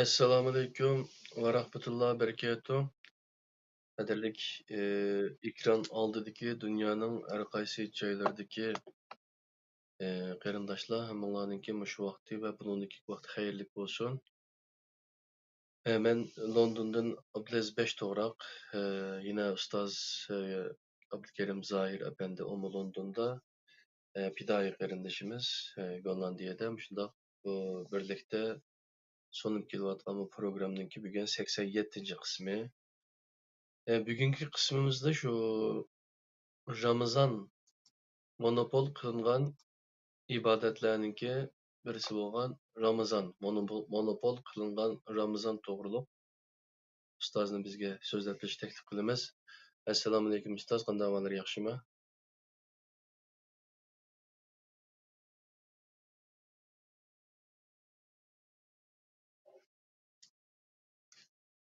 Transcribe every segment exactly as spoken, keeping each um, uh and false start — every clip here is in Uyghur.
ئەسسالامۇئەلەيكۇم ۋە رەھمەتۇللا بەرىكاتۇھ. قەدىرلىك، ئى، ئېكران ئالدىدىكى دۇنيانىڭ ھەر قايسى جايلىرىدىكى، ئى، قېرىنداشلار، ھەممىڭلارنىڭكى مۇشۇ ۋاقتى ۋە بۇنىڭدىكى ۋاقتى خەيرلىك بولسۇن. ئى، مەن لوندوندىن ئابدۇلئەزىز بەش توغراق، ئى، يەنە ئۇستاز، ئى، ئابدۇكېرىم زاھىر ئەپەندى، ئۇمۇ لوندوندا، ئى، پىدائىي قېرىندىشىمىز، ئى، گوللاندىيەدە. مۇشۇنداق بۇ بىرلىكتە سۇنۇپ كېلىۋاتقان بۇ پروگرامنىڭكى بۈگۈن سەكسەن يەتتىنچى قىسمى. ئە، بۈگۈنكى قىسمىمىزدا شۇ رامىزان، مونوپول قىلىنغان ئىبادەتلەرنىڭكى بىرسى بولغان رامىزان، مونوپول، مونوپول قىلىنغان رامىزان توغرۇلۇق ئۇستازنى بىزگە سۆزلەپ بېرىشنى تەكلىپ قىلىمىز. ئەسسالامۇئەلەيكۇم ئۇستاز، قانداق ئەھۋاللار، ياخشىمۇ؟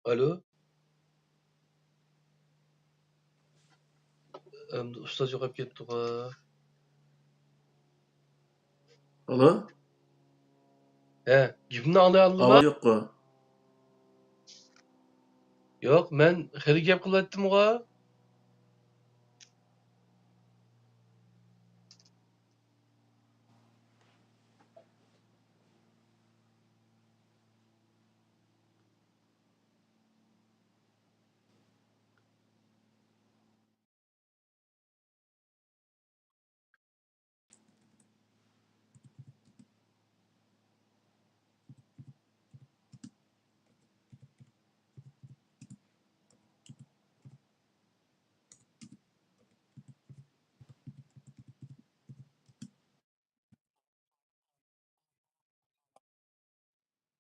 ئالو. ئەمدى ئۇستاز يوقاپ كەتتىغۇ. ئالو. ھە، گېپىمنى ئاڭلىيالدىڭما؟ ئاۋاز يوققۇ. يوق، مەن خېلى گەپ قىلىۋەتتىمغۇ.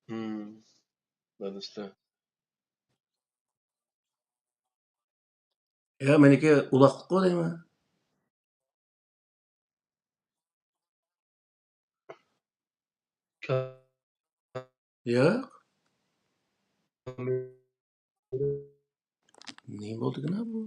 ھىم. بىلىسىلەر. يا، مېنىكى ئۇلاقلىققۇ دەيمەن. ياق. نېمە بولدىكىنا بۇ؟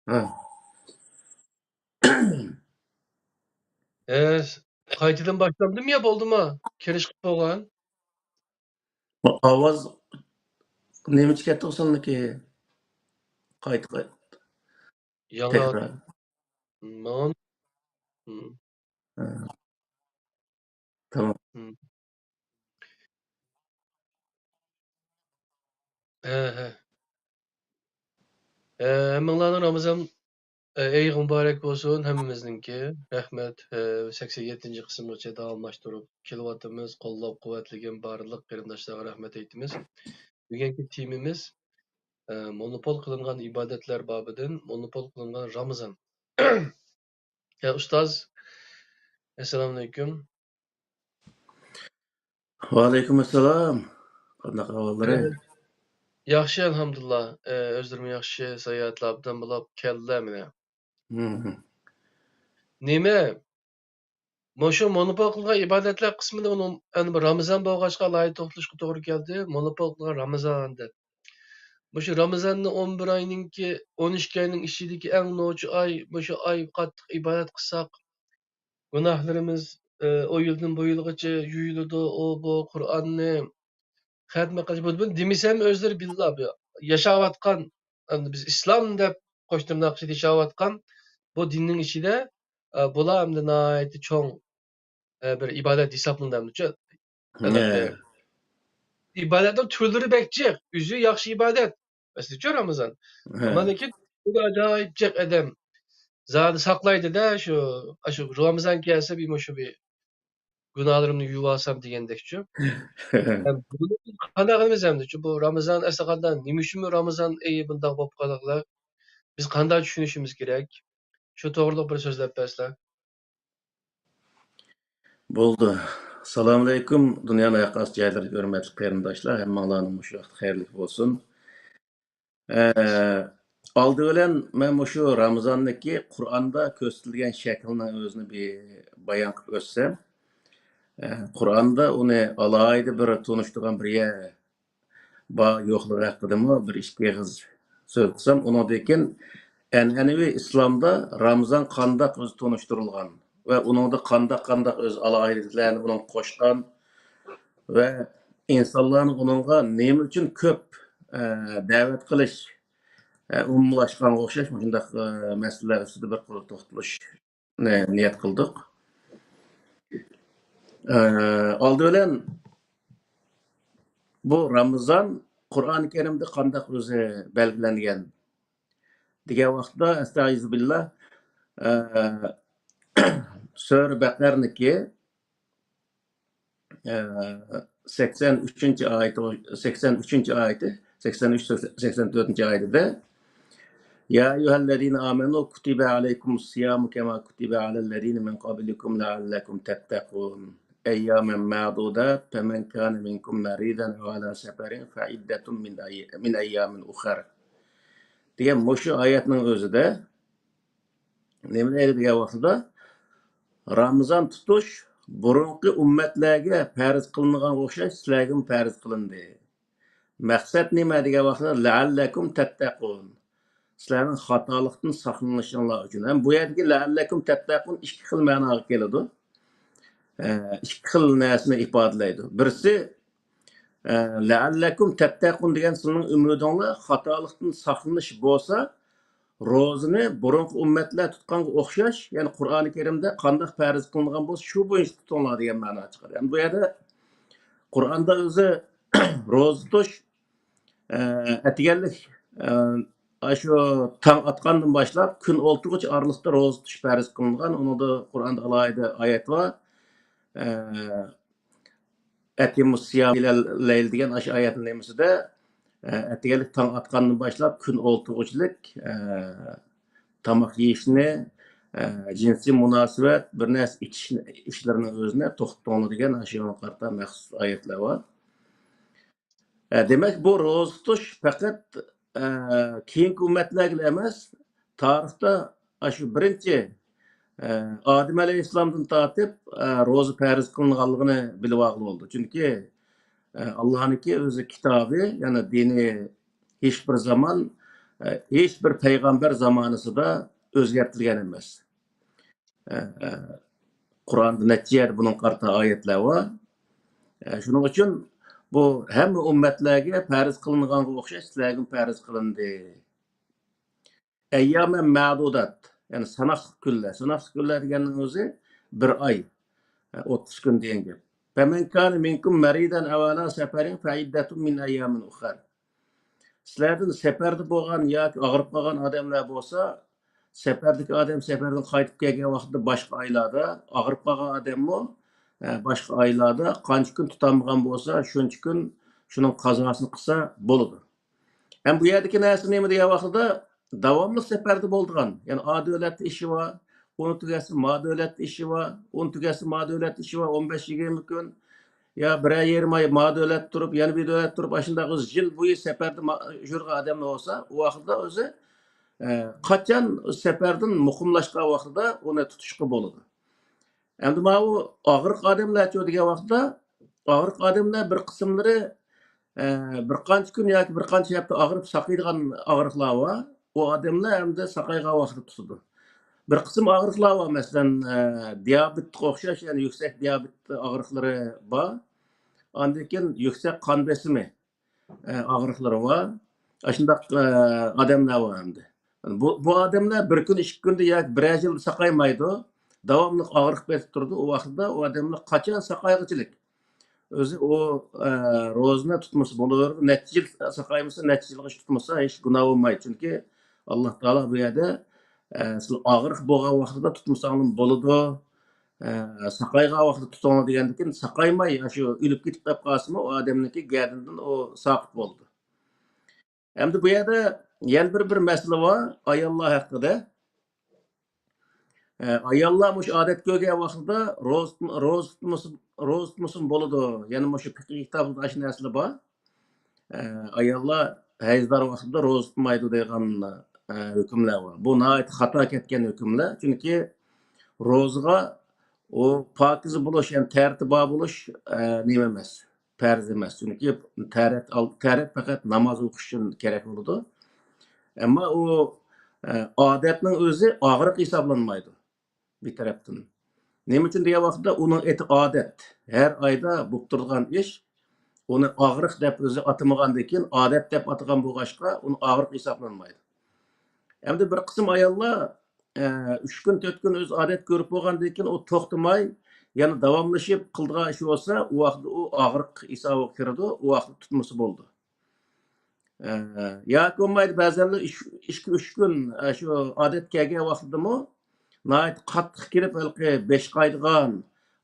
ھە. ئە، قايتىدىن باشلامدىم يا بولدىما؟ كىرىش قىلىپ بولغان. ئاۋاز نېمىچە كەتتى ئۇسۇلنىكى؟ قايتا، قايتا. ياڭا تەكرار. ماڭا. ھىم. ھە. تامام. ھىم. ھە، ھە. ھە، ھەممىڭلارنىڭ رامىزان، ھە، ئېيىغا مۇبارەك بولسۇن ھەممىمىزنىڭكى. رەھمەت، ھە، سەكسەن يەتتىنچى قىسىمغىچە داۋاملاشتۇرۇپ كېلىۋاتىمىز. قوللاپ قۇۋۋەتلىگەن بارلىق قېرىنداشلارغا رەھمەت ئېيتىمىز. بۈگۈنكى تېمىمىز، ئە، مونوپول قىلىنغان ئىبادەتلەر بابىدىن، مونوپول قىلىنغان رامىزان. يا ئۇستاز، ئەسسالامۇئەلەيكۇم. ۋەئەلەيكۇم ئەسسالام. قانداق ئەھۋاللىرى؟ ياخشى، ئەلھەمدۇلىللا. ئە، ئۆزلىرىمۇ ياخشى، ساياھەتلەر ئوبدان بولاپ كەلدى مانا. ھىم. نېمە؟ مۇشۇ مونوپول قىلغان ئىبادەتلەر قىسمىنى ئۇنىڭ، يەنى بۇ رامىزان بولغاچقا ئالاھىدە توختىلىشقا توغرا كەلدى. مونوپول قىلغان رامىزان دەپ. مۇشۇ رامىزاننى ئون بىر ئاينىڭكى، ئون ئىككى ئاينىڭ ئىچىدىكى ئەڭ نوچى ئاي، مۇشۇ ئاي قاتتىق ئىبادەت قىلساق، گۇناھلىرىمىز، ئە، ئۇ يىلدىن بۇ يىلغىچە يۇيۇلىدۇ، ئۇ، بۇ، قۇرئاننى خەتمە قىلىش، بۇ، بۇ دېمىسەم ئۆزلىرى بىللا بۇ ياشاۋاتقان، ئەمدى بىز ئىسلام دەپ قوش تىرناق ئىچىدە ياشاۋاتقان بۇ دىننىڭ ئىچىدە، ئە، بۇلار ئەمدى ناھايىتى چوڭ، ئە، بىر ئىبادەت ھېسابلىنىدۇ ئەمدىچۇ. ھە. ئەلۋەتتە. ئىبادەتنىڭ تۈرلىرى بەك جىق. ئۆزى ياخشى ئىبادەت. مەسىلەنچۇ رامىزان. ھە. ئەمما لېكىن بۇ ئاجايىپ جىق ئادەم زادى ساقلايدۇ-دە، شۇ، ئاشۇ رامىزان كەلسە بىر مۇشۇ بىر گۇناھلىرىمنى يۇيۇۋالسام دېگەندەكچۇ. ھەم بۇنى قانداق قىلىمىز ئەمدىچۇ؟ بۇ رامىزان ئەسلى قانداق، نېمە ئۈچۈنمۇ رامىزان ئېيى بۇنداق بولۇپ قالغىلى؟ بىز قانداق چۈشىنىشىمىز كېرەك؟ شۇ توغرىلىق بىر سۆزلەپ بەرسىلە. بولدى. ئەسسالامۇئەلەيكۇم، دۇنيانىڭ ھەر قايسى جايلىرىدىكى ھۆرمەتلىك قېرىنداشلار، ھەممىڭلارنىڭ مۇشۇ ۋاقتى خەيرلىك بولسۇن. ئە، ئالدى بىلەن مەن مۇشۇ رامىزاننىڭكى قۇرئاندا كۆرسىتىلگەن شەكلىنىڭ ئۆزىنى بىر بايان قىلىپ ئۆتسەم. ئە، قۇرئاندا ئۇنى ئالاھىدە بىر تونۇشتۇرغان بىر يەر بار يوقلۇقى ھەققىدىمۇ بىر ئىككى ئېغىز سۆز قىلسام، ئۇنىڭدىن كېيىن ئەنئەنىۋى ئىسلامدا رامىزان قانداق ئۆزى تونۇشتۇرۇلغان ۋە ئۇنىڭدا قانداق، قانداق ئۆز ئالاھىدىلىكلەرنى ئۇنىڭغا قوشقان ۋە ئىنسانلارنى ئۇنىڭغا نېمە ئۈچۈن كۆپ، ئە، دەۋەت قىلىش، ئە، ئومۇملاشقانغا ئوخشاش مۇشۇنداق، ئە، مەسىلىلەر ئۈستىدە بىر قۇر توختىلىشنى نىيەت قىلدۇق. ئە، ئالدى بىلەن بۇ رامىزان قۇرئانى كەرىمدە قانداق ئۆزى بەلگىلەنگەن دېگەن ۋاقىتتا، ئەستەئىزۇبىللا، ئە، سۈرە بەقەرىنىڭكى، ئە، سەكسەن ئۈچىنچى ئايىتى، سەكسەن ئۈچىنچى ئايىتى، سەكسەن ئۈچ، سەكسەن تۆتىنچى ئايىتىدە، يا أيها الذين آمنوا كتب عليكم الصيام كما كتب على الذين من قبلكم لعلكم تتقون. أياما معدودات، فمن كان منكم مريضا أو على سفر فعدة من أي-، من أيام أخر. دېگەن مۇشۇ ئايەتنىڭ ئۆزىدە نېمە دەيدۇ دېگەن ۋاقتىدا، رامىزان تۇتۇش بۇرۇنقى ئۈممەتلەرگە پەرز قىلىنغانغا ئوخشاش سىلەرگىمۇ پەرز قىلىندى. مەقسەت نېمە دېگەن ۋاقتىدا، لەئەللەكۇم تەتتەقۇن. سىلەرنىڭ خاتالىقتىن ساقلىنىشىڭلار ئۈچۈن. ھەم بۇ يەردىكى لەئەللەكۇم تەتتەقۇن ئىككى خىل مەناغا كېلىدۇ. ئە، ئىككى خىل نەرسىنى ئىپادىلەيدۇ. بىرسى، ئە، لەئەللەكۇم تەتتەقۇن دېگەن سىلىنىڭ ئۈمىدىڭلار خاتالىقتىن ساقلىنىش بولسا، روزىنى بۇرۇنقى ئۈممەتلەر تۇتقانغا ئوخشاش، يەنى قۇرئانى كەرىمدە قانداق پەرز قىلىنغان بولسا، شۇ بويىچە تۇتۇڭلار دېگەن مەنا چىقىدۇ. يەنى بۇ يەردە قۇرئاندا ئۆزى روزا تۇتۇش، ئە، ئەتىگەنلىك، ئە، ئاشۇ تاڭ ئاتقاندىن باشلاپ كۈن ئولتۇرغۇچە ئارىلىقتا روزا تۇتۇش پەرز قىلىنغان. ئۇنىڭدا قۇرئاندا ئالاھىدە ئايەت بار. ئە، «ئەتىمۇس سىيام ئىلەل لەيل» دېگەن ئاشۇ ئايەتنىڭ نېمىسىدە، ئە، ئەتىگەنلىك تاڭ ئاتقاندىن باشلاپ كۈن ئولتۇرغۇچىلىك، ئە، تاماق يېيىشنى، ئە، جىنسىي مۇناسىۋەت، بىر نەرسە ئىچىش ئىشلىرىنىڭ ئۆزىنى توختىتىڭلار دېگەن ئاشۇ قارىتا مەخسۇس ئايەتلەر بار. ئە، دېمەك، بۇ روزا تۇتۇش پەقەت، ئە، كېيىنكى ئۈممەتلەرگىلا ئەمەس، تارىختا ئاشۇ بىرىنچى، ئە، ئادەم ئەلەيھىسسالامدىن تارتىپ، ئە، روزا پەرز قىلىنغانلىقىنى بىلىۋالغىلى بولىدۇ. چۈنكى، ئە، ئاللانىڭكى ئۆزى كىتابى، يەنى دىنى ھېچ بىر زامان، ئە، ھېچ بىر پەيغەمبەر زامانىسىدا ئۆزگەرتىلگەن ئەمەس. ئە، ئە، قۇرئاندا نەچچە يەردە بۇنىڭغا قارىتا ئايەتلەر بار. ئە، شۇنىڭ ئۈچۈن بۇ ھەممە ئۈممەتلەرگە پەرز قىلىنغانغا ئوخشاش سىلەرگىمۇ پەرز قىلىندى. ئەييامەن مەدۇدات، يەنى ساناقلىق كۈنلەر. ساناقلىق كۈنلەر دېگەننىڭ ئۆزى بىر ئاي، ئە، ئوتتۇز كۈن دېگەن گەپ. فَمَنْ كَانَ مِنْكُمْ مَرِيضًا أَوْ عَلَى سَفَرٍ فَعِدَّةٌ مِنْ أَيَّامٍ أُخَرَ. سىلەردىن سەپەردە بولغان ياكى ئاغرىپ قالغان ئادەملەر بولسا، سەپەردىكى ئادەم سەپەردىن قايتىپ كەلگەن ۋاقتىدا باشقا ئايلاردا، ئاغرىپ قالغان ئادەممۇ، ئە، باشقا ئايلاردا قانچە كۈن تۇتالمىغان بولسا، شۇنچە كۈن شۇنىڭ قازاسىنى قىلسا بولىدۇ. ھەم بۇ يەردىكى نەرسە نېمە دېگەن ۋاقتىدا، داۋاملىق سەپەردە بولىدىغان، يەنى ئا دۆلەتتە ئىشى بار، ئۇنى تۈگەتسە ما دۆلەتتە ئىشى بار، ئۇنى تۈگەتسە ما دۆلەتتە ئىشى بار، ئون بەش يىگىرمە كۈن، يا بىرەر يېرىم ئاي ما دۆلەتتە تۇرۇپ، يەنە بىر دۆلەتتە تۇرۇپ، ئاشۇنداق ئۆزى يىل بويى سەپەردە ما-، يۈرگەن ئادەملەر بولسا، ئۇ ۋاقىتتا ئۆزى، ئە، قاچان سەپەردىن مۇقىملاشقان ۋاقتىدا ئۇنى تۇتۇشقا بولىدۇ. ئەمدى ماۋۇ ئاغرىق ئادەملەرچۇ دېگەن ۋاقىتتا، ئاغرىق ئادەملەر بىر قىسىملىرى، ئە، بىر قانچە كۈن ياكى بىر قانچە ھەپتە ئاغرىپ ساقىيدىغان ئاغرىقلار بار. ئۇ ئادەملەر ئەمدى ساقايغان ۋاقتىدا تۇتىدۇ. بىر قىسىم ئاغرىقلار بار، مەسىلەن، ئە، دىيابېتقا ئوخشاش، يەنى يۈكسەك دىيابېت ئاغرىقلىرى بار. ئاندىن كېيىن يۈكسەك قان بېسىمى، ئە، ئاغرىقلىرى بار. ئاشۇنداق، ئە، ئادەملەر بار ئەمدى. بۇ، بۇ ئادەملەر بىر كۈن، ئىككى كۈندە ياكى بىرەر يىل ساقايمايدۇ. داۋاملىق ئاغرىق بېسىپ تۇرىدۇ. ئۇ ۋاقىتتا ئۇ ئادەملەر قاچان ساقايغۇچىلىك ئۆزى ئۇ، ئە، روزىنى تۇتمىسا بولۇۋېرىدۇ. نەچچە يىل ساقايمىسا، نەچچە يىلغىچە تۇتمىسا ھېچ گۇناھ بولمايدۇ. چۈنكى ئاللا تائالا بۇ يەردە، ئە، سىلەر ئاغرىق بولغان ۋاقتىدا تۇتمىساڭلار بولىدۇ. ئە، ساقايغان ۋاقتىدا تۇتۇڭلار دېگەندىكىن، ساقايماي، ئاشۇ ئۆلۈپ كېتىپ قېلىپ قالسىمۇ، ئۇ ئادەمنىڭكى گەدىنىدىن ئۇ ساقىت بولىدۇ. ئەمدى بۇ يەردە يەنە بىر، بىر مەسىلە بار، ئاياللار ھەققىدە. ئە، ئاياللار مۇشۇ ئادەت كۆرگەن ۋاقتىدا روزا، روزا تۇتمىسا، روزا تۇتمىسىمۇ بولىدۇ. يەنە مۇشۇ پىقىھ كىتابىدا ئاشۇ نەرسىلەر بار. ئە، ئاياللار ھەيزدار ۋاقتىدا روزا تۇتمايدۇ دەيدىغان، ئە، ھۆكۈملەر بار. بۇ ناھايىتى خاتا كەتكەن ھۆكۈملەر. چۈنكى روزىغا ئۇ پاكىزە بولۇش، يەنى تەرىتى بار بولۇش، ئە، نېمە ئەمەس، پەرز ئەمەس. چۈنكى تەرەت ئال-، تەرەت پەقەت ناماز ئوقۇش ئۈچۈن كېرەك بولىدۇ. ئەمما ئۇ، ئە، ئادەتنىڭ ئۆزى ئاغرىق ھېسابلانمايدۇ بىر تەرەپتىن. نېمە ئۈچۈن دېگەن ۋاقىتتا ئۇنىڭ ئېتى ئادەت. ھەر ئايدا بولۇپ تۇرىدىغان ئىش. ئۇنى ئاغرىق دەپ ئۆزى ئاتىمىغاندىن كېيىن، ئادەت دەپ ئاتىغان بولغاچقا، ئۇنى ئاغرىق ھېسابلانمايدۇ. ئەمدى بىر قىسىم ئاياللار، ئە، ئۈچ كۈن، تۆت كۈن ئۆزى ئادەت كۆرۈپ بولغاندىن كېيىن، ئۇ توختىماي، يەنە داۋاملىشىپ قىلىدىغان ئىشى بولسا، ئۇ ۋاقىتتا ئۇ ئاغرىق ھېسابىغا كىرىدۇ، ئۇ ۋاقىتتا تۇتمىسا بولىدۇ. ئە، ياكى بولمايدۇ، بەزەنلەر ئىش-، ئىككى، ئۈچ كۈن، ئە، شۇ ئادەت كەلگەن ۋاقتىدىمۇ ناھايىتى قاتتىق كېلىپ، ھېلىقى بېشى قايىدىغان،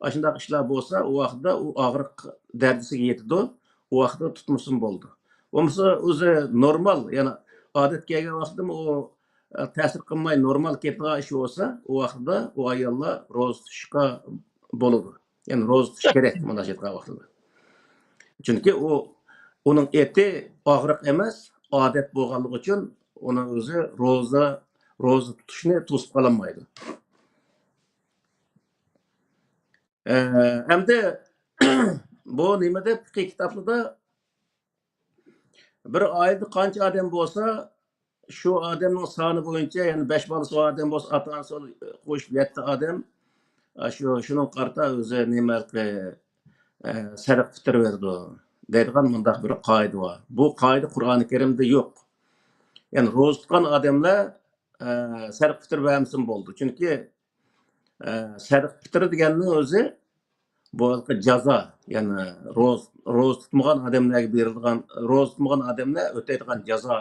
ئاشۇنداق ئىشلار بولسا، ئۇ ۋاقىتتا ئۇ ئاغرىق دەرىجىسىگە يېتىدۇ، ئۇ ۋاقىتتا تۇتمىسىمۇ بولىدۇ. بولمىسا ئۆزى نورمال، يەنى ئادەت كەلگەن ۋاقتىمۇ ئۇ، ئە، تەسىر قىلماي نورمال كېتىدىغان ئىش بولسا، ئۇ ۋاقىتتا ئۇ ئاياللار روزا تۇتۇشقا بولىدۇ. يەنى روزا تۇتۇش كېرەك مۇنداق ئېيتقان ۋاقتىدا. چۈنكى ئۇ، ئۇنىڭ ئېتى ئاغرىق ئەمەس، ئادەت بولغانلىقى ئۈچۈن ئۇنىڭ ئۆزى روزا، روزا تۇتۇشنى توسۇپ قالالمايدۇ. ئە، ئەمدى بۇ نېمىدە، پىقىھ كىتابلىرىدا بىر ئائىلىدە قانچە ئادەم بولسا، شۇ ئادەمنىڭ سانى بويىچە، يەنى بەش بالىسى بار ئادەم بولسا، ئاتا-ئانىسى قوشۇپ يەتتە ئادەم، ئە، شۇ، شۇنىڭغا قارىتا ئۆزى نېمە، ئە، سەدىقە پىتىر بېرىدۇ دەيدىغان مۇنداق بىر قائىدە بار. بۇ قائىدە قۇرئانى كەرىمدە يوق. يەنى روزا تۇتقان ئادەملەر، ئە، سەدىقە پىتىر بەرمىسىمۇ بولىدۇ. چۈنكى، ئە، سەدىقە پىتىر دېگەننىڭ ئۆزى بۇ ھېلىقى جازا، يەنى روز-، روزا تۇتمىغان ئادەملەرگە بېرىلىدىغان، روزا تۇتمىغان ئادەملەر ئۆتەيدىغان جازا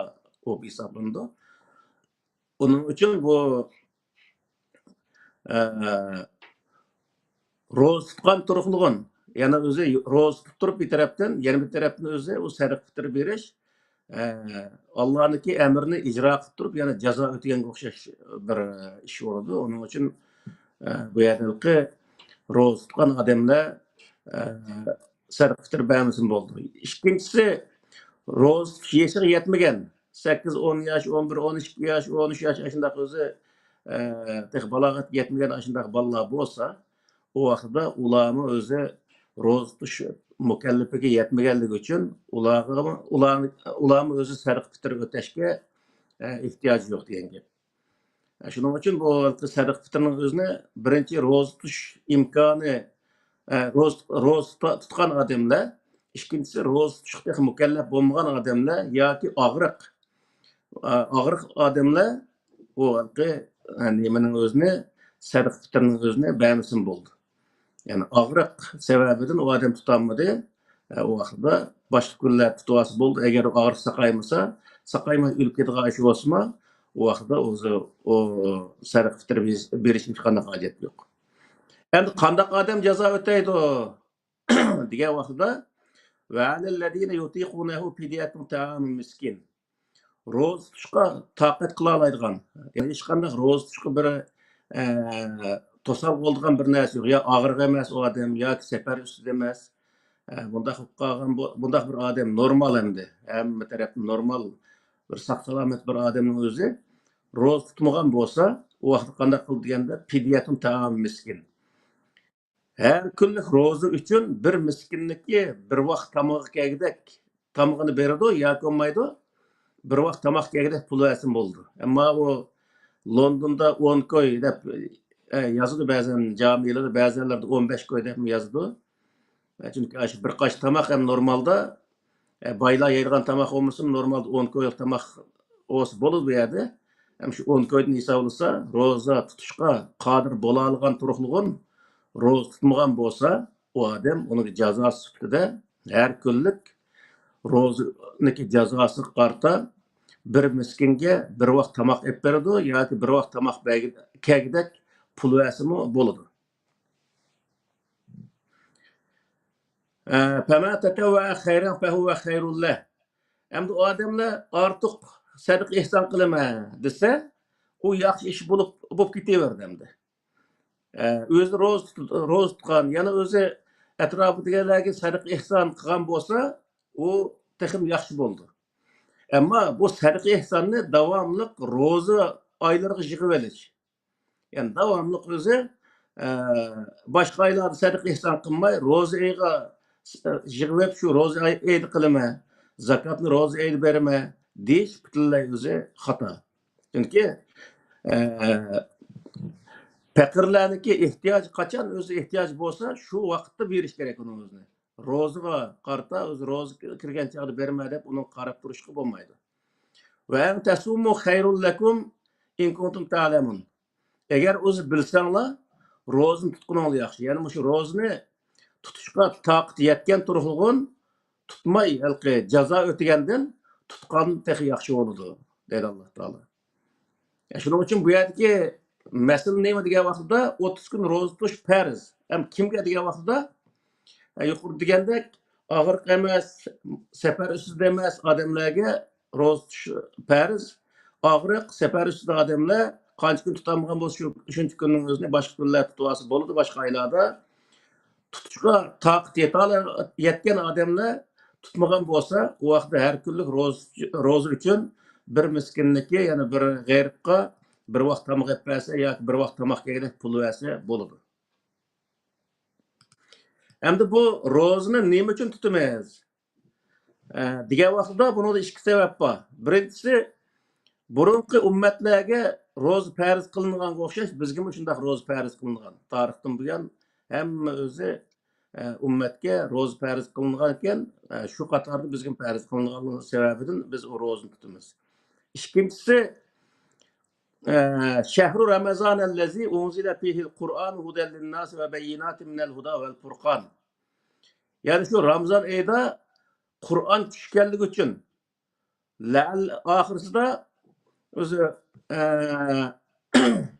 بولۇپ ھېسابلىنىدۇ. ئۇنىڭ ئۈچۈن بۇ، ئە، روزا تۇتقان تۇرۇقلۇغۇن، يەنى ئۆزى روزا تۇتۇپ تۇرۇپ بىر تەرەپتىن، يەنە بىر تەرەپتىن ئۆزى ئۇ سەدىقە پىتىر بېرىش، ئە، ئاللانىڭكى ئەمرىنى ئىجرا قىلىپ تۇرۇپ، يەنە جازا ئۆتىگەنگە ئوخشاش بىر ئىش بولىدۇ. ئۇنىڭ ئۈچۈن، ئە، بۇ يەردىكى روزا تۇتقان ئادەملەر، ئە، سەدىقە پىتىر بەرمىسىمۇ بولىدۇ. ئىككىنچىسى، روزا تۇتۇش يېشىغا يەتمىگەن، سەككىز، ئون ياش، ئون بىر، ئون ئىككى ياش، ئون ئۈچ ياش، ئاشۇنداق ئۆزى، ئە، تېخى بالاغەتكە يەتمىگەن ئاشۇنداق بالىلار بولسا، ئۇ ۋاقىتتا ئۇلارمۇ ئۆزى روزا تۇتۇش مۇكەللىپىگە يەتمىگەنلىكى ئۈچۈن ئۇلارغىمۇ، ئۇلار، ئۇلارمۇ ئۆزى سەدىقە پىتىر ئۆتەشكە، ئە، ئېھتىياجى يوق دېگەن گەپ. ئە، شۇنىڭ ئۈچۈن بۇ سەدىقە پىتىرنىڭ ئۆزىنى بىرىنچى روزا تۇتۇش ئىمكانى، ئە، روز-، روزا تۇتا-، تۇتقان ئادەملەر، ئىككىنچىسى روزا تۇتۇشقا تېخى مۇكەللەپ بولمىغان ئادەملەر ياكى ئاغرىق، ئا-، ئاغرىق ئادەملەر بۇ ھېلىقى، ئە، نېمىنىڭ ئۆزىنى، سەدىقە پىتىرنىڭ ئۆزىنى بەرمىسىمۇ بولىدۇ. يەنى ئاغرىق سەۋەبىدىن ئۇ ئادەم تۇتالمىدى. ئە، ئۇ ۋاقىتتا باشقا كۈنلەر تۇتۇۋالسا بولىدۇ. ئەگەر ئاغرىق ساقايمىسا، ساقايماي ئۆلۈپ كېتىدىغان ئىش بولسىمۇ، ئۇ ۋاقىتتا ئۆزى ئۇ سەدىقە پىتىر بېرىش، بېرىشنىڭ ھېچقانداق ھاجەت يوق. ئەمدى قانداق ئادەم جازا ئۆتەيدۇ دېگەن ۋاقتىدا، وعلى الذين يطيقونه فدية طعام مسكين. روزا تۇتۇشقا تاقەت قىلالايدىغان، يەنى ھېچقانداق روزا تۇتۇشقا بىر، ئە، توسال بولىدىغان بىر نەرسە يوق. يا ئاغرىق ئەمەس ئۇ ئادەم، ياكى سەپەر ئۈستىدە ئەمەس. ئە، بۇنداق بولۇپ قالغان بۇ-، بۇنداق بىر ئادەم نورمال ئەمدى. ھەممە تەرەپتىن نورمال، بىر ساق-سالامەت بىر ئادەمنىڭ ئۆزى روزا تۇتمىغان بولسا، ئۇ ۋاقىتتا قانداق قىلىدۇ دېگەندە، فدية طعام مسكين. ھەر كۈنلۈك روزا ئۈچۈن بىر مىسكىننىڭكى بىر ۋاق تامىقى كەلگۈدەك تامىقىنى بېرىدۇ ياكى بولمايدۇ، بىر ۋاق تاماق كەلگۈدەك پۇل بەرسىمۇ بولىدۇ. ئەمما ئۇ، لوندوندا ئون كوي دەپ، ئە، يازىدۇ بەزەن جامىلىرى، بەزەنلەردە ئون بەش كوي دەپمۇ يازىدۇ. ئە، چۈنكى ئاشۇ بىر قاچا تاماق ھەم نورمالدا، ئە، بايلار يەيدىغان تاماق بولمىسىمۇ، نورمالدا ئون كويلۇق تاماق بولسا بولىدۇ بۇ يەردە. ھەم شۇ ئون كويدىن ھېسابلىسا، روزا تۇتۇشقا قادىر بولالىغان تۇرۇقلۇغۇن روزا تۇتمىغان بولسا، ئۇ ئادەم ئۇنىڭ جازاسى سۈپىتىدە ھەر كۈنلۈك روزىنىڭكى جازاسىغا قارىتا بىر مىسكىنگە بىر ۋاق تاماق ئېلىپ بېرىدۇ ياكى بىر ۋاق تاماق بەرگى-، كەلگۈدەك پۇل بەرسىمۇ بولىدۇ. ئە، فَمَنْ تَطَوَّعَ خَيْرًا فَهُوَ خَيْرٌ لَهُ. ئەمدى ئۇ ئادەملەر ئارتۇق سەدىقە ئېھسان قىلىمەن دېسە، ئۇ ياخشى ئىش بولۇپ، بولۇپ كېتىۋېرىدۇ ئەمدى. ئە، ئۆزى روزا تۇت-، روزا تۇتقان، يەنە ئۆزى ئەتراپىدىكىلەرگە سەدىقە ئېھسان قىلغان بولسا، ئۇ تېخىمۇ ياخشى بولىدۇ. ئەمما بۇ سەدىقە ئېھساننى داۋاملىق روزا ئايلىرىغا يىغىۋېلىش. يەنى داۋاملىق ئۆزى، ئە، باشقا ئايلاردا سەدىقە ئېھسان قىلماي، روزا ئېيىغا، ئە، يىغىۋېلىپ، شۇ روزا ئاي-، ئېيىدا قىلىمەن، زاكاتنى روزا ئېيىدا بېرىمەن دېيىش پۈتۈنلەي ئۆزى خاتا. چۈنكى، ئە، پەقىرلەرنىڭكى ئېھتىياجى قاچان ئۆزى ئېھتىياج بولسا، شۇ ۋاقىتتا بېرىش كېرەك ئۇنىڭ ئۆزىنى. روزىغا قارىتا، ئۆزى روزا كىرگەن چاغدا بېرىمەن دەپ ئۇنىڭغا قاراپ تۇرۇشقا بولمايدۇ. وَأَنْ تَصُومُوا خَيْرٌ لَكُمْ إِنْ كُنْتُمْ تَعْلَمُونَ. ئەگەر ئۆزى بىلسەڭلار، روزىنى تۇتقىنىڭلار ياخشى. يەنى مۇشۇ روزىنى تۇتۇشقا تاقىتى يەتكەن تۇرۇقلۇغۇن تۇتماي، ھېلىقى جازا ئۆتىگەندىن تۇتقان تېخى ياخشى بولىدۇ، دەيدۇ ئاللا تائالا. يا، شۇنىڭ ئۈچۈن بۇ يەردىكى مەسىلە نېمە دېگەن ۋاقتىدا، ئوتتۇز كۈن روزا تۇتۇش پەرز. ھەم كىمگە دېگەن ۋاقتىدا، ھە، يۇقىرىدا دېگەندەك، ئاغرىق ئەمەس، سەپەر ئۈستىدە ئەمەس ئادەملەرگە روزا تۇتۇش پەرز. ئاغرىق، سەپەر ئۈستىدە ئادەملەر قانچە كۈن تۇتالمىغان بولسا، شۇ، شۇنچە كۈننىڭ ئۆزىنى باشقا كۈنلەر تۇتۇۋالسا بولىدۇ، باشقا ئايلاردا. تۇتۇشقا تاقىتى يېتەلە-، يەتكەن ئادەملەر تۇتمىغان بولسا، ئۇ ۋاقىتتا ھەر كۈنلۈك روزا، روزا ئۈچۈن بىر مىسكىننىكى، يەنى بىر غېرىبقا بىر ۋاق تاماق ئېلىپ بەرسە ياكى بىر ۋاق تاماق يېگۈدەك پۇل بەرسە بولىدۇ. ئەمدى بۇ روزىنى نېمە ئۈچۈن تۇتىمىز؟ ئە، دېگەن ۋاقتىدا بۇنىڭدا ئىككى سەۋەب بار. بىرىنچىسى، بۇرۇنقى ئۈممەتلەرگە روزا پەرز قىلىنغانغا ئوخشاش، بىزگىمۇ شۇنداق روزا پەرز قىلىنغان. تارىختىن بۇيان ھەممە ئۆزى، ئە، ئۈممەتكە روزا پەرز قىلىنغان ئىكەن، ئە، شۇ قاتاردا بىزگىمۇ پەرز قىلىنغانلىقى سەۋەبىدىن بىز ئۇ روزىنى تۇتىمىز. ئىككىنچىسى، ئە، شەھرۇ رەمەزانەللەزى ئۇنزىلە فىھىل قۇرئان ھۇدەل لىنناسى ۋە بەييىناتىن مىنەل ھۇدا ۋەل پۇرقان. يەنى شۇ رامىزان ئېيىدا قۇرئان چۈشكەنلىكى ئۈچۈن، لەئەل ئاخىرسىدا ئۆزى، ئە،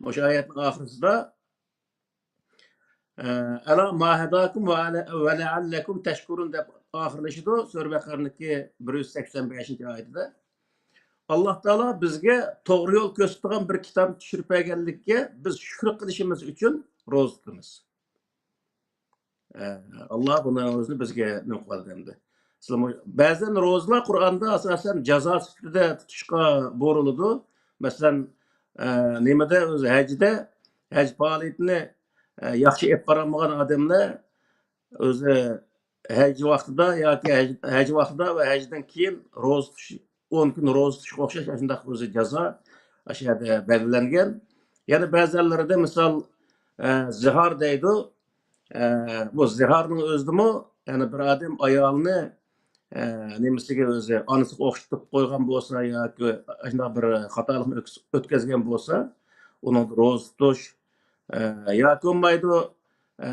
مۇشۇ ئايەتنىڭ ئاخىرسىدا، ئە، «ئەلا ما ھەداكۇم ۋە ئەلە-، ۋە لەئەللەكۇم تەشكۇرۇن» دەپ ئاخىرلىشىدۇ. سۈرە بەقەرىنىڭكى بىر يۈز سەكسەن بەشىنچى ئايىتىدە، ئاللا تائالا بىزگە توغرا يول كۆرسىتىدىغان بىر كىتاب چۈشۈرۈپ بەرگەنلىككە بىز شۈكۈر قىلىشىمىز ئۈچۈن روزا تۇتىمىز. ئە، ئاللا بۇنىڭ ئۆزىنى بىزگە نېمە قىلىۋالدى ئەمدى. سىلەرمۇ، بەزەن روزىلار قۇرئاندا ئاساسەن جازا سۈپىتىدە تۇتۇشقا بۇيرۇلىدۇ. مەسىلەن، ئە، نېمىدە، ئۆزى ھەجدە، ھەج پائالىيىتىنى، ئە، ياخشى ئېلىپ بارالمىغان ئادەملەر ئۆزى ھەج ۋاقتىدا ياكى ھەج، ھەج ۋاقتىدا ۋە ھەجدىن كېيىن روزا تۇتۇش، ئون كۈن روزا تۇتۇشقا ئوخشاش ئاشۇنداق ئۆزى جازا ئاشۇ يەردە بەلگىلەنگەن. يەنە بەزىلىرىدە مىسال، ئە، زىھار دەيدۇ. ئە، بۇ زىھارنىڭ ئۆزىدىمۇ، يەنى بىر ئادەم ئايالىنى، ئە، نېمىسىگە ئۆزى ئانىسىغا ئوخشىتىپ قويغان بولسا ياكى ئاشۇنداق بىر خاتالىقنى ئۆتكۈز-، ئۆتكەزگەن بولسا، ئۇنىڭدا روزا تۇتۇش، ئە، ياكى بولمايدۇ، ئە،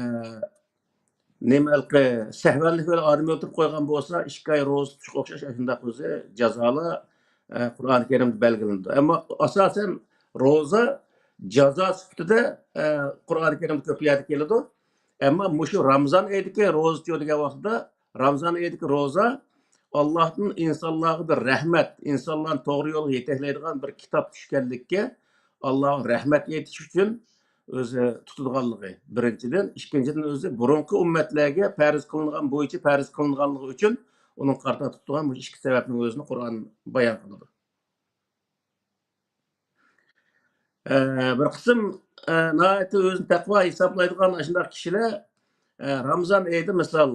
نېمە ھېلىقى سەھۋەنلىك بىلەن ئادەم ئۆلتۈرۈپ قويغان بولسا، ئىككى ئاي روزا تۇتۇشقا ئوخشاش ئاشۇنداق ئۆزى جازالار، ئە، قۇرئان كەرىمدە بەلگىلىنىدۇ. ئەمما ئاساسەن روزا جازا سۈپىتىدە، ئە، قۇرئان كەرىمدە كۆپ يەردە كېلىدۇ. ئەمما مۇشۇ رامىزان ئېيىدىكى روزا تۇتۇۋاتقان ۋاقتىدا، رامىزان ئېيىدىكى روزا ئاللاھتىن ئىنسانلارغا بىر رەھمەت، ئىنسانلارنى توغرا يولغا يېتەكلەيدىغان بىر كىتاب چۈشكەنلىككە ئاللاغا رەھمەت ئېيتىش ئۈچۈن ئۆزى تۇتىدىغانلىقى بىرىنچىدىن، ئىككىنچىدىن، ئۆزى بۇرۇنقى ئۈممەتلەرگە پەرز قىلىنغان بويىچە پەرز قىلىنغانلىقى ئۈچۈن ئۇنىڭغا قارىتا تۇتىدىغان مۇشۇ ئىككى سەۋەبنىڭ ئۆزىنى قۇرئان بايان قىلىدۇ. ئە، بىر قىسىم، ئە، ناھايىتى ئۆزىنى تەقۋا ھېسابلايدىغان ئاشۇنداق كىشىلەر، ئە، رامىزان ئېيىدا مىسال،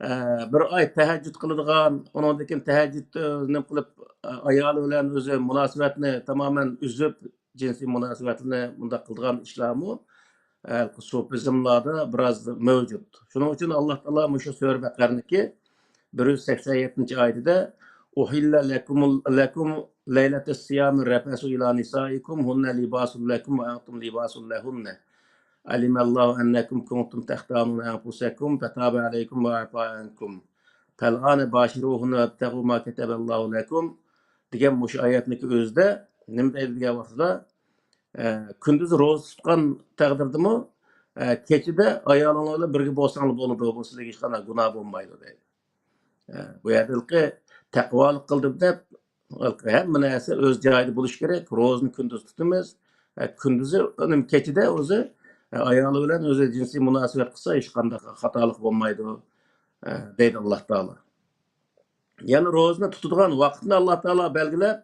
ئە، بىر ئاي تەھەججۇد قىلىدىغان، ئۇنىڭدىن كېيىن تەھەججۇدنى نېمە قىلىپ، ئە، ئايالى بىلەن ئۆزى مۇناسىۋەتنى تامامەن ئۈزۈپ، جىنسىي مۇناسىۋەتنى مۇنداق قىلىدىغان ئىشلارمۇ، ئە، سۇپىزملاردا بىراز مەۋجۇت. شۇنىڭ ئۈچۈن ئاللا تائالا مۇشۇ سۈرە بەقەرىنىڭكى بىر يۈز سەكسەن يەتتىنچى ئايىتىدە، «أحل لكم، لكم ليلة الصيام الرفث إلى نسائكم، هن لباس لكم وأنتم لباس لهن. علم الله أنكم كنتم تختانون أنفسكم فتاب عليكم وعفا عنكم. فالآن باشروهن وابتغوا ما كتب الله لكم» دېگەن مۇشۇ ئايەتنىڭكى ئۆزىدە نېمە دەيدۇ دېگەن ۋاقتىدا، ئە، كۈندۈز روزا تۇتقان تەقدىردىمۇ، ئە، كېچىدە ئايالىڭلار بىلەن بىرگە بولساڭلار بولىدۇ، بۇ سىلەرگە ھېچقانداق گۇناھ بولمايدۇ دەيدۇ. ئە، بۇ يەردىكى تەقۋالىق قىلدىم دەپ، ھەممە نەرسە ئۆز جايىدا بولۇشى كېرەك. روزىنى كۈندۈز تۇتىمىز. ئە، كۈندۈزى، ئۇنىڭ كېچىدە ئۆزى، ئە، ئايالى بىلەن ئۆزى جىنسىي مۇناسىۋەت قىلسا، ھېچقانداق خاتالىق بولمايدۇ، ئە، دەيدۇ ئاللا تائالا. يەنى روزىنى تۇتىدىغان ۋاقىتنى ئاللا تائالا بەلگىلەپ،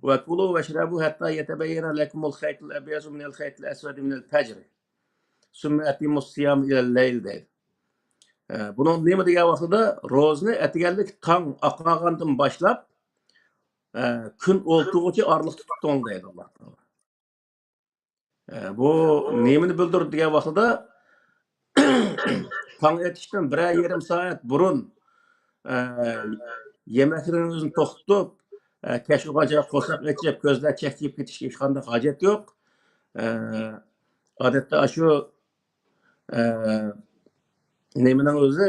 «وكلوا واشربوا حتى يتبين لكم الخيط الأبيض من الخيط الأسود من الفجر ثم أتموا الصيام إلى الليل» دەيدۇ. ئە، بۇنىڭ نېمە دېگەن ۋاقتىدا، روزىنى ئەتىگەنلىك تاڭ ئاقارغاندىن باشلاپ، ئە، كۈن ئولتۇرغۇچە ئارىلىقتا تۇتۇڭ دەيدۇ ئاللا تائالا. ئە، بۇ نېمىنى بىلدۈرىدۇ دېگەن ۋاقتىدا، تاڭ ئېتىشتىن بىرەر يېرىم سائەت بۇرۇن، ئە، يېمەكلىكنىڭ ئۆزىنى توختىتىپ، ئە، كەچ بولغانچە قورساق ئېچىپ، كۆزلەر چەكچىيىپ كېتىشكە ھېچقانداق ھاجەت يوق. ئە، ئادەتتە ئاشۇ، ئە، نېمىنىڭ ئۆزى،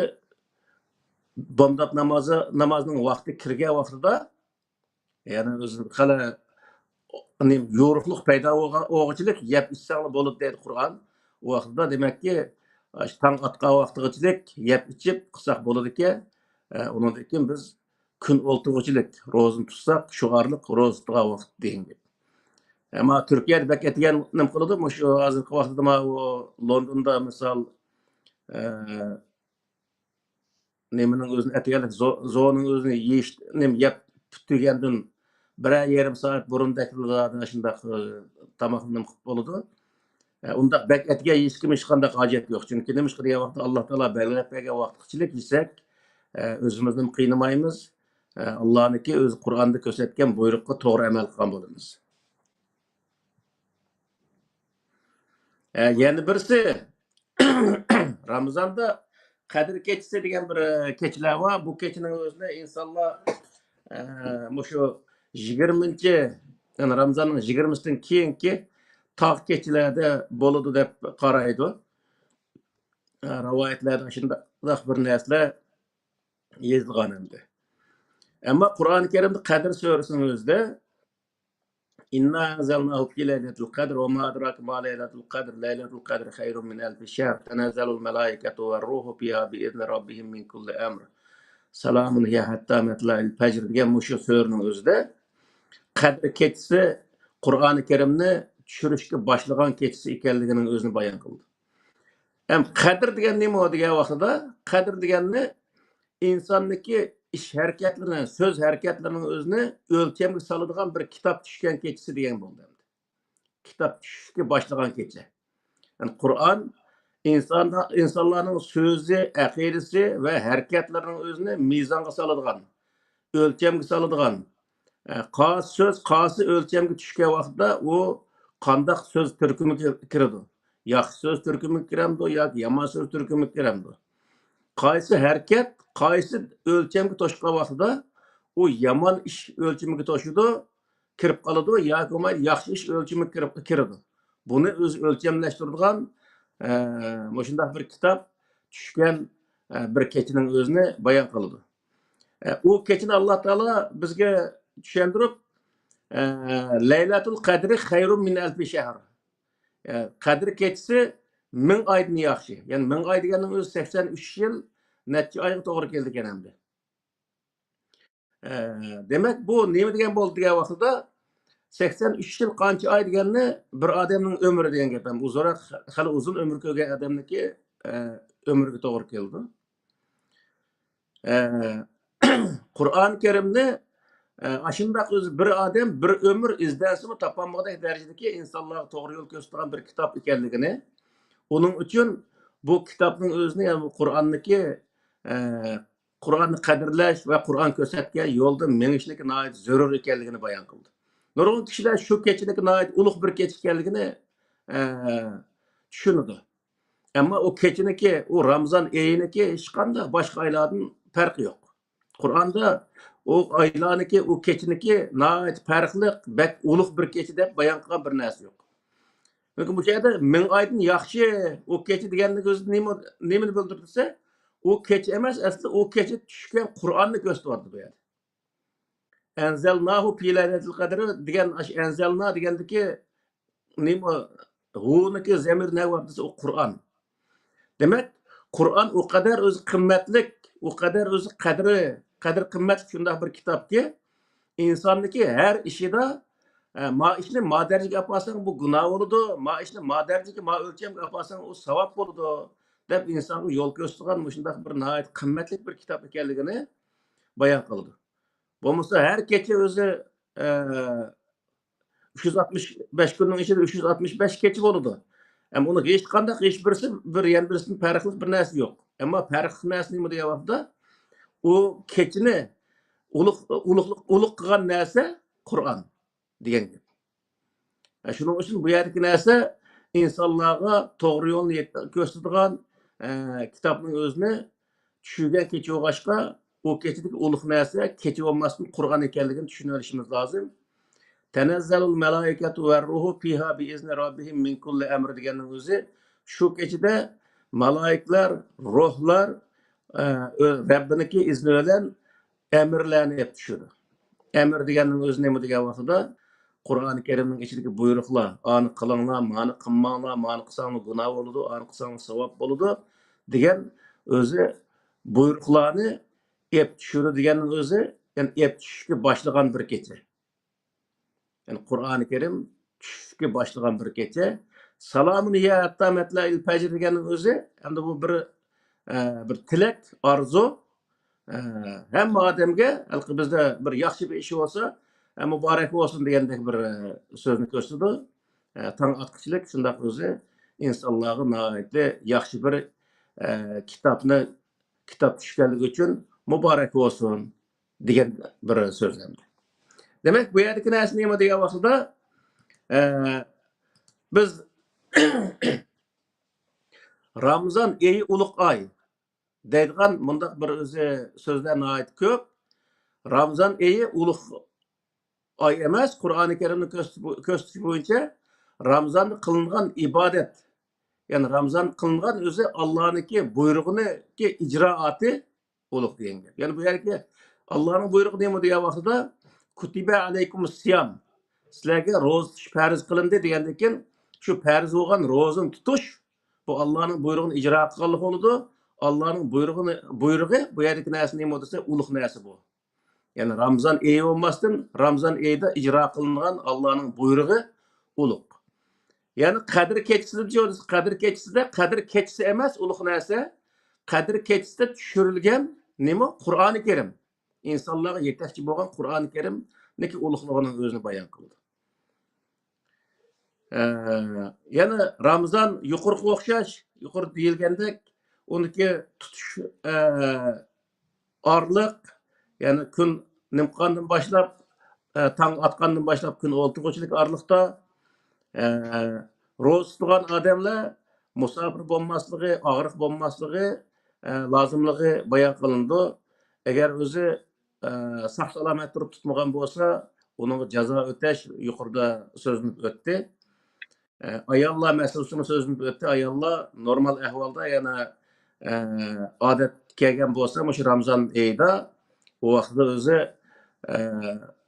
بامدات نامازى، نامازنىڭ ۋاقتى كىرگەن ۋاقتىدا، يەنى ئۆزى خېلى نېمە، يورۇقلۇق پەيدا بولغان، بولغۇچىلىك يەپ ئىچسەڭلار بولىدۇ دەيدۇ قۇرئان. ئۇ ۋاقىتتا دېمەككى، ئاشۇ تاڭ ئاتقان ۋاقتىغىچىلىك يەپ ئىچىپ قىلساق بولىدىكەن. ئە، ئۇنىڭدىن كېيىن بىز كۈن ئولتۇرغۇچىلىك روزىنى تۇتساق، شۇ ئارىلىق روزا تۇتقان ۋاقىت دېگەن گەپ. ئەمما تۈركىيەدە بەك ئەتىگەن نېمە قىلىدۇ؟ مۇشۇ ھازىرقى ۋاقىتتا ماۋۇ لوندوندا مىسال، ئە، نېمىنىڭ ئۆزىنى ئەتىگەنلىك زو-، زونىڭ ئۆزىنى يېيىش، نېمە يەپ پۈتتۈرگەندىن بىرەر يېرىم سائەت بۇرۇندەكلا شۇنداق، ئى، تاماقنى نېمە قىلىپ بولىدۇ. ئە، ئۇنداق بەك ئەتىگەن يېيىشكىمۇ ھېچقانداق ھاجەت يوق. چۈنكى نېمىشقا دېگەن ۋاقىتتا ئاللا تائالا بەلگىلەپ بەرگەن ۋاقىتقىچىلىك يېسەك، ئە، ئۆزىمىزنى قىينىمايمىز. ئە، ئاللانىڭكى ئۆزى قۇرئاندا كۆرسەتكەن بۇيرۇققا توغرا ئەمەل قىلغان بولىمىز. ئە، يەنە بىرسى، رامىزاندا قەدىر كېچىسى دېگەن بىر، ئە، كېچىلەر بار. بۇ كېچىنىڭ ئۆزىنى ئىنسانلار، ئە، مۇشۇ يىگىرمىنچى، يەنى رامىزاننىڭ يىگىرمىسىدىن كېيىنكى تاغ كېچىلەردە بولىدۇ دەپ قارايدۇ. ئە، رىۋايەتلەردە شۇنداق بىر نەرسىلەر يېزىلغان ئەمدى. ئەمما قۇرئان كەرىمدە قەدىر سۈرىسىنىڭ ئۆزىدە، «إنا أنزلناه في ليلة القدر وما أدراك ما ليلة القدر، ليلة القدر خير من ألف شهر، تنزل الملائكة والروح فيها بإذن ربهم من كل أمر، سلام هي حتى مطلع الفجر» دېگەن مۇشۇ سۈرىنىڭ ئۆزىدە قەدىر كېچىسى قۇرئانى كەرىمنى چۈشۈرۈشكە باشلىغان كېچىسى ئىكەنلىكىنىڭ ئۆزىنى بايان قىلدى. ھەم قەدىر دېگەن نېمە دېگەن ۋاقتىدا، قەدىر دېگەننى ئىنساننىڭكى ئىش ھەرىكەتلىرىنى، سۆز ھەرىكەتلىرىنىڭ ئۆزىنى ئۆلچەمگە سالىدىغان بىر كىتاب چۈشكەن كېچىسى دېگەن بولدى ئەمدى. كىتاب چۈشۈشكە باشلىغان كېچە. يەنى قۇرئان ئىنساندا-، ئىنسانلارنىڭ سۆزى، ئەقىدىسى ۋە ھەرىكەتلىرىنىڭ ئۆزىنى مىزانغا سالىدىغان، ئۆلچەمگە سالىدىغان، ئە، قايسى سۆز قايسى ئۆلچەمگە چۈشكەن ۋاقىتتا ئۇ قانداق سۆز تۈركۈمىگە كىرىدۇ؟ ياخشى سۆز تۈركۈمىگە كىرەمدۇ ياكى يامان سۆز تۈركۈمىگە كىرەمدۇ؟ قايسى ھەرىكەت قايسى ئۆلچەمگە توشقان ۋاقتىدا ئۇ يامان ئىش ئۆلچىمىگە توشىدۇ، كىرىپ قالىدۇ ياكى بولمايدۇ ياخشى ئىش ئۆلچىمىگە كىرىپ، كىرىدۇ. بۇنى ئۆزى ئۆلچەملەشتۈرىدىغان، ئە، مۇشۇنداق بىر كىتاب چۈشكەن، ئە، بىر كېچىنىڭ ئۆزىنى بايان قىلىدۇ. ئە، ئۇ كېچىنى ئاللا تائالا بىزگە چۈشەندۈرۈپ، ئە، «لەيلەتۇل قەدرى خەيرۇم مىن ئەلفى شەھر». ئە، قەدىر كېچىسى مىڭ ئايدىن ياخشى. يەنى مىڭ ئاي دېگەننىڭ ئۆزى سەكسەن ئۈچ يىل نەچچە ئايغا توغرا كېلىدىكەن ئەمدى. ئە، دېمەك، بۇ نېمە دېگەن بولدى دېگەن ۋاقتىدا، سەكسەن ئۈچ يىل قانچە ئاي دېگەننى بىر ئادەمنىڭ ئۆمرى دېگەن گەپ. ھەم ئۇزۇنراق، خېلى ئۇزۇن ئۆمۈر كۆرگەن ئادەمنىڭكى، ئە، ئۆمرىگە توغرا كېلىدۇ. ئە، قۇرئان كەرىمنى، ئە، ئاشۇنداق ئۆزى بىر ئادەم بىر ئۆمۈر ئىزدەنسىمۇ تاپالمىغۇدەك دەرىجىدىكى ئىنسانلارغا توغرا يول كۆرسىتىدىغان بىر كىتاب ئىكەنلىكىنى، ئۇنىڭ ئۈچۈن بۇ كىتابنىڭ ئۆزىنى، يەنى بۇ قۇرئاننىكى، ئە، قۇرئاننى قەدىرلەش ۋە قۇرئان كۆرسەتكەن يولدا مېڭىشنىكى ناھايىتى زۆرۈر ئىكەنلىكىنى بايان قىلدى. نۇرغۇن كىشىلەر شۇ كېچىنىڭكى ناھايىتى ئۇلۇغ بىر كېچە ئىكەنلىكىنى، ئە، چۈشىنىدۇ. ئەمما ئۇ كېچىنىڭكى، ئۇ رامىزان ئېيىنىڭكى ھېچقانداق باشقا ئايلاردىن پەرقى يوق. قۇرئاندا ئۇ ئايلارنىڭكى، ئۇ كېچىنىڭكى ناھايىتى پەرقلىق، بەك ئۇلۇغ بىر كېچە دەپ بايان قىلغان بىر نەرسە يوق. لېكىن بۇ يەردە مىڭ ئايدىن ياخشى ئۇ كېچە دېگەننىڭ ئۆزى نېمە، نېمىنى بىلدۈرىدۇ دېسە، ئۇ كېچە ئەمەس، ئەسلى ئۇ كېچە چۈشكەن قۇرئاننى كۆرسىتىۋاتىدۇ بۇ يەردە. ئەنزەلناھۇ فى لەيلەتىل قەدر دېگەن، ئاشۇ ئەنزەلنا دېگەندىكى نېمە، ھۇنىڭكى زەمىرى نەگە بار دېسە، ئۇ قۇرئان. دېمەك، قۇرئان ئۇ قەدەر ئۆزى قىممەتلىك، ئۇ قەدەر ئۆزى قەدرى، قەدىر قىممەتلىك شۇنداق بىر كىتابكى، ئىنساننىڭكى ھەر ئىشىدا، ئە، ما ئىشنى ما دەرىجىگە ئاپارساڭ، بۇ گۇناھ بولىدۇ، ما ئىشنى ما دەرىجىگە، ما ئۆلچەمگە ئاپارساڭ، ئۇ ساۋاب بولىدۇ، دەپ ئىنسانغا يول كۆرسىتىدىغان مۇشۇنداق بىر ناھايىتى قىممەتلىك بىر كىتاب ئىكەنلىكىنى بايان قىلىدۇ. بولمىسا ھەر كېچە ئۆزى، ئە، ئۈچ يۈز ئاتمىش بەش كۈننىڭ ئىچىدە ئۈچ يۈز ئاتمىش بەش كېچە بولىدۇ. ئەمما ئۇنىڭ ھېچقانداق، ھېچ بىرسى بىر يەنە بىرسىدىن پەرقلىق بىر نەرسە يوق. ئەمما پەرقلىق نەرسە نېمە دېگەن ۋاقىتتا، ئۇ كېچىنى ئۇلۇغ، ئۇلۇغ، ئۇلۇغ قىلغان نەرسە قۇرئان دېگەن گەپ. ئە، شۇنىڭ ئۈچۈن بۇ يەردىكى نەرسە ئىنسانلارغا توغرا يولنى يەت-، كۆرسىتىدىغان، ئە، كىتابنىڭ ئۆزىنى چۈشۈرگەن كېچە بولغاچقا، ئۇ كېچىدىكى ئۇلۇغ نەرسە كېچە بولماستىن قۇرئان ئىكەنلىكىنى چۈشىنىۋېلىشىمىز لازىم. تەنەززەلۇل مەلائىكەتۇ ۋەرروھۇ فىھا بىئىزنى رەببىھىم مىن كۇللى ئەمر دېگەننىڭ ئۆزى شۇ كېچىدە مالائىكلار، روھلار، ئە، ئۆ-، رەببىنىڭكى ئىزنى بىلەن ئەمىرلەرنى ئېلىپ چۈشىدۇ. ئەمىر دېگەننىڭ ئۆزى نېمە دېگەن ۋاقتىدا، قۇرئانى كەرىمنىڭ ئىچىدىكى بۇيرۇقلار، ئانى قىلىڭلار، مانى قىلماڭلار، مانى قىلساڭلار گۇناھ بولىدۇ، ئانى قىلساڭلار ساۋاب بولىدۇ دېگەن ئۆزى بۇيرۇقلارنى ئېلىپ چۈشىدۇ دېگەننىڭ ئۆزى، يەنى ئېلىپ چۈشۈشكە باشلىغان بىر كېچە. يەنى قۇرئانى كەرىم چۈشۈشكە باشلىغان بىر كېچە. سالامۇن ھىيە ھەتتا مەتلەئىل پەجر دېگەننىڭ ئۆزى، ئەمدى بۇ بىر، ئە، بىر تىلەك، ئارزۇ. ئە، ھەممە ئادەمگە، ھېلىقى بىزدە بىر ياخشى بىر ئىش بولسا، ئە، مۇبارەك بولسۇن دېگەندەك بىر، ئە، سۆزنى كۆرسىتىدۇ. ئە، تاڭ ئاتقۇچىلىك شۇنداق ئۆزى ئىنسانلارغا ناھايىتى ياخشى بىر، ئە، كىتابنى، كىتاب چۈشكەنلىكى ئۈچۈن مۇبارەك بولسۇن دېگەن بىر سۆز ئەمدى. دېمەك، بۇ يەردىكى نەرسە نېمە دېگەن ۋاقتىدا، ئە، بىز رامىزان ئېيى ئۇلۇغ ئاي دەيدىغان مۇنداق بىر ئۆزى سۆزلەر ناھايىتى كۆپ. رامىزان ئېيى ئۇلۇغ ئاي ئەمەس، قۇرئانى كەرىمنى كۆرسىتىش بو-، كۆرسىتىش بويىچە رامىزاندا قىلىنغان ئىبادەت، يەنى رامىزان قىلىنغان ئۆزى ئاللانىڭكى بۇيرۇغىنىڭكى ئىجرائاتى ئۇلۇغ دېگەن گەپ. يەنى بۇ يەردىكى ئاللانىڭ بۇيرۇقى نېمە دېگەن ۋاقتىدا، كۇتىبە ئەلەيكۇمۇس سىيام، سىلەرگە روزا تۇتۇش پەرز قىلىندى دېگەندىن كېيىن، شۇ پەرز بولغان روزىنى تۇتۇش، بۇ ئاللانىڭ بۇيرۇقىنى ئىجرا قىلغانلىق بولىدۇ. ئاللانىڭ بۇيرۇقىنى، بۇيرۇقى بۇ يەردىكى نەرسە نېمە دېسە، ئۇلۇغ نەرسە بۇ. يەنى رامىزان ئېيى بولماستىن، رامىزان ئېيىدا ئىجرا قىلىنغان ئاللانىڭ بۇيرۇقى ئۇلۇغ. يەنى قەدىر كېچىسىدە، قەدىر كېچىسىدە، قەدىر كېچىسى ئەمەس ئۇلۇغ نەرسە، قەدىر كېچىسىدە چۈشۈرۈلگەن نېمە؟ قۇرئانى كەرىم. ئىنسانلارغا يېتەكچى بولغان قۇرئانى كەرىمنىڭكى ئۇلۇغلۇقىنىڭ ئۆزىنى بايان قىلىدۇ. ئە، يەنە رامىزان يۇقىرىقىغا ئوخشاش، يۇقىرىدا دېيىلگەندەك، ئۇنىڭكى تۇتۇش، ئە، ئارىلىق، يەنى كۈن نىمقاندىن باشلاپ، ئە، تاڭ ئاتقاندىن باشلاپ كۈن ئولتۇرغۇچىلىك ئارىلىقتا، ئە، روزا تۇتىدىغان ئادەملەر مۇساپىر بولماسلىقى، ئاغرىق بولماسلىقى، ئە، لازىملىقى بايان قىلىنىدۇ. ئەگەر ئۆزى، ئە، ساق-سالامەت تۇرۇپ تۇتمىغان بولسا، ئۇنىڭغا جازا ئۆتەش يۇقىرىدا سۆزلىنىپ ئۆتتى. ئە، ئاياللار مەسىلىسىمۇ سۆزلىنىپ ئۆتتى. ئاياللار نورمال ئەھۋالدا يەنە، ئە، ئادەتكە كەلگەن بولسا، مۇشۇ رامىزان ئېيىدا، ئۇ ۋاقىتتا ئۆزى، ئە،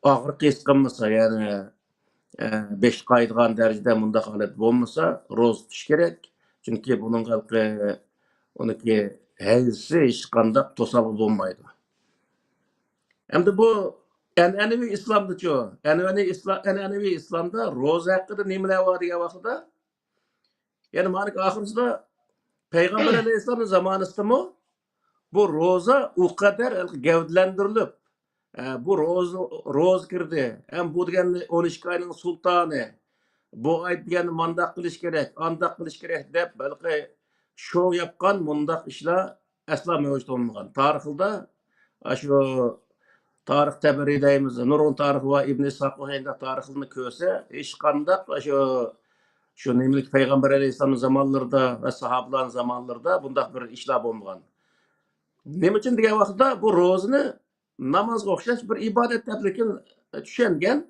ئاغرىق ھېس قىلمىسا، يەنى، ئە، بېشى قايىدىغان دەرىجىدە مۇنداق ھالەت بولمىسا، روزا تۇتۇش كېرەك. چۈنكى بۇنىڭغا ھېلىقى، ئۇنىڭكى ھەيزى ھېچقانداق توسالغۇ بولمايدۇ. ئەمدى بۇ ئەنئەنىۋى ئىسلامدىچۇ؟ ئەنئەنىۋى ئىسلام، ئەنئەنىۋى ئىسلامدا روزا ھەققىدە نېمىلەر بار دېگەن ۋاقتىدا، يەنى مانا ئاخىرسىدا پەيغەمبەر ئەلەيھىسسالامنىڭ زامانىسىدىمۇ بۇ روزا ئۇ قەدەر گەۋدىلەندۈرۈلۈپ، ئە، بۇ روزا، روزا كىردى، ھەم بۇ دېگەن ئون ئىككى ئاينىڭ سۇلتانى، بۇ ئاي دېگەن مانداق قىلىش كېرەك، ئانداق قىلىش كېرەك دەپ، ھېلىقى شو ياپقان مۇنداق ئىشلار ئەسلا مەۋجۇت بولمىغان. تارىخىدا ئاشۇ تارىخ تەبەرى دەيمىز، نۇرغۇن تارىخ بار، ئىبن ئىسھاق، ئاشۇنداق تارىخلارنى كۆرسە، ھېچقانداق شۇ، شۇ نېمىلىك پەيغەمبەر ئەلەيھىسسالامنىڭ زامانلىرىدا ۋە ساھابىلارنىڭ زامانلىرىدا بۇنداق بىر ئىشلار بولمىغان. نېمە ئۈچۈن دېگەن ۋاقىتتا، بۇ روزىنى نامازغا ئوخشاش بىر ئىبادەت دەپلىكىن چۈشەنگەن.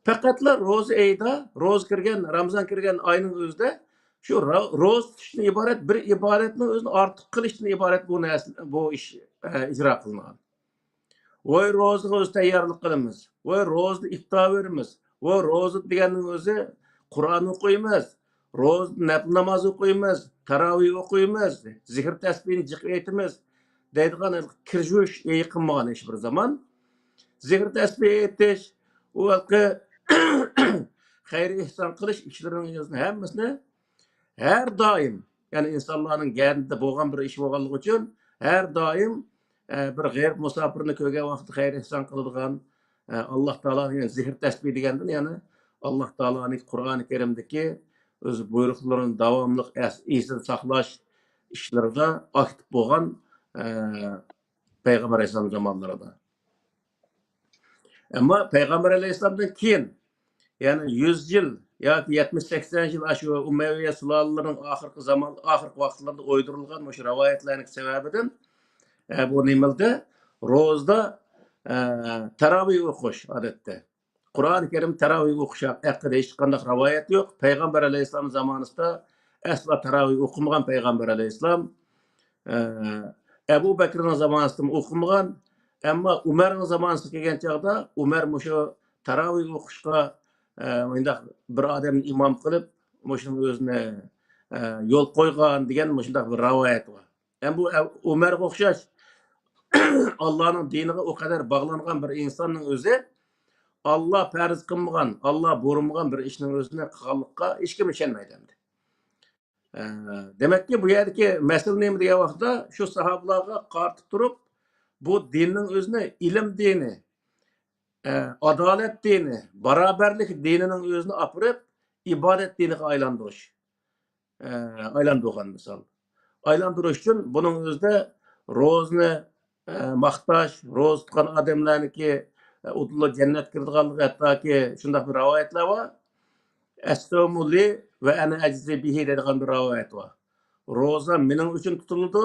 پەقەتلا روزا ئېيىدا، روزا كىرگەن، رامىزان كىرگەن ئاينىڭ ئۆزىدە شۇ را-، روزا تۇتۇشتىن ئىبارەت بىر ئىبادەتنىڭ ئۆزىنى ئارتۇق قىلىشتىن ئىبارەت بۇ نەرسە، بۇ ئىش، ئە، ئىجرا قىلىنغان. ۋاي روزىغا ئۆزى تەييارلىق قىلىمىز، ۋاي روزىدا ئىپتار بېرىمىز، ۋاي روزا دېگەننىڭ ئۆزى قۇرئان ئوقۇيمىز، روزىدا نەپلى ناماز ئوقۇيمىز، تاراۋىھ ئوقۇيمىز، زىكىر تەسبىھنى جىق ئېيتىمىز دەيدىغان كىرىشىش يېقىنمىغان ھېچ بىر زامان. زىكىر تەسبىھ ئېيتىش، ئۇ ھېلىقى خەير ئېھسان قىلىش ئىشلىرىنىڭ ھەممىسىنى ھەر دائىم، يەنى ئىنسانلارنىڭ گەدىنىدە بولغان بىر ئىش بولغانلىقى ئۈچۈن، ھەر دائىم، ئە، بىر غېرىب مۇساپىرنى كۆرگەن ۋاقىتتا خەير ئېھسان قىلىدىغان، ئە، ئاللاھ تائالانى، يەنى زىكىر تەسبىھ دېگەندىن، يەنى ئاللاھ تائالانىڭ قۇرئانى كەرىمدىكى ئۆز بۇيرۇقلىرىنى داۋاملىق ئەس-، ئېسىدە ساقلاش ئىشلىرىدا ئاكتىپ بولغان، ئە، پەيغەمبەر ئەلەيھىسسالام زامانلىرىدا. ئەمما پەيغەمبەر ئەلەيھىسسالامدىن كېيىن، يەنى يۈز يىل ياكى يەتمىش، سەكسەن يىل ئاشۇ ئۇمەۋىيە سۇلالىلىرىنىڭ ئاخىرقى زامان، ئاخىرقى ۋاقىتلىرىدا ئويدۇرۇلغان مۇشۇ رىۋايەتلەرنىڭ سەۋەبىدىن، ئە، بۇ نېمىلدە روزىدا، ئە، تاراۋىھ ئوقۇش ئادەتتە. قۇرئان كەرىم تاراۋىھ ئوقۇش ھەققىدە ھېچقانداق رىۋايەت يوق. پەيغەمبەر ئەلەيھىسسالام زامانىسىدا ئەسلا تاراۋىھ ئوقۇمىغان پەيغەمبەر ئەلەيھىسسالام. ئە، ئەبۇ بەكرىنىڭ زامانىسىدىمۇ ئوقۇمىغان. ئەمما ئۇمەرنىڭ زامانىسىغا كەلگەن چاغدا ئۇمەر مۇشۇ تاراۋىھ ئوقۇشقا، ئە، مۇنداق بىر ئادەمنى ئىمام قىلىپ، مۇشۇنىڭ ئۆزىنى، ئە، يول قويغان دېگەن مۇشۇنداق بىر رىۋايەت بار. ھەم بۇ ئە-، ئۇمەرگە ئوخشاش ئاللانىڭ دىنىغا ئۇ قەدەر باغلانغان بىر ئىنساننىڭ ئۆزى ئاللا پەرز قىلمىغان، ئاللا بۇيرۇمىغان بىر ئىشنىڭ ئۆزىنى قىلغانلىققا ھېچكىم ئىشەنمەيدۇ ئەمدى. ئە، دېمەككى، بۇ يەردىكى مەسىلە نېمە دېگەن ۋاقىتتا، شۇ ساھابىلارغا قارىتىپ تۇرۇپ، بۇ دىننىڭ ئۆزىنى ئىلىم دىنى، ئە، ئادالەت دىنى، باراۋەرلىك دىنىنىڭ ئۆزىنى ئاپىرىپ، ئىبادەت دىنىغا ئايلاندۇرۇش. ئە، ئايلاندۇرغان مىسال. ئايلاندۇرۇش ئۈچۈن بۇنىڭ ئۆزىدە روزىنى، ئە، ماختاش، روزا تۇتقان ئادەملەرنىڭكى، ئە، ئۇدۇللا جەننەتكە كىرىدىغانلىقى ھەتتاكى شۇنداق بىر رىۋايەتلەر بار. «ئەسسەۋمۇ لى ۋە ئەنە ئەجزى بىھى» دەيدىغان بىر رىۋايەت بار. «روزا مېنىڭ ئۈچۈن تۇتۇلىدۇ،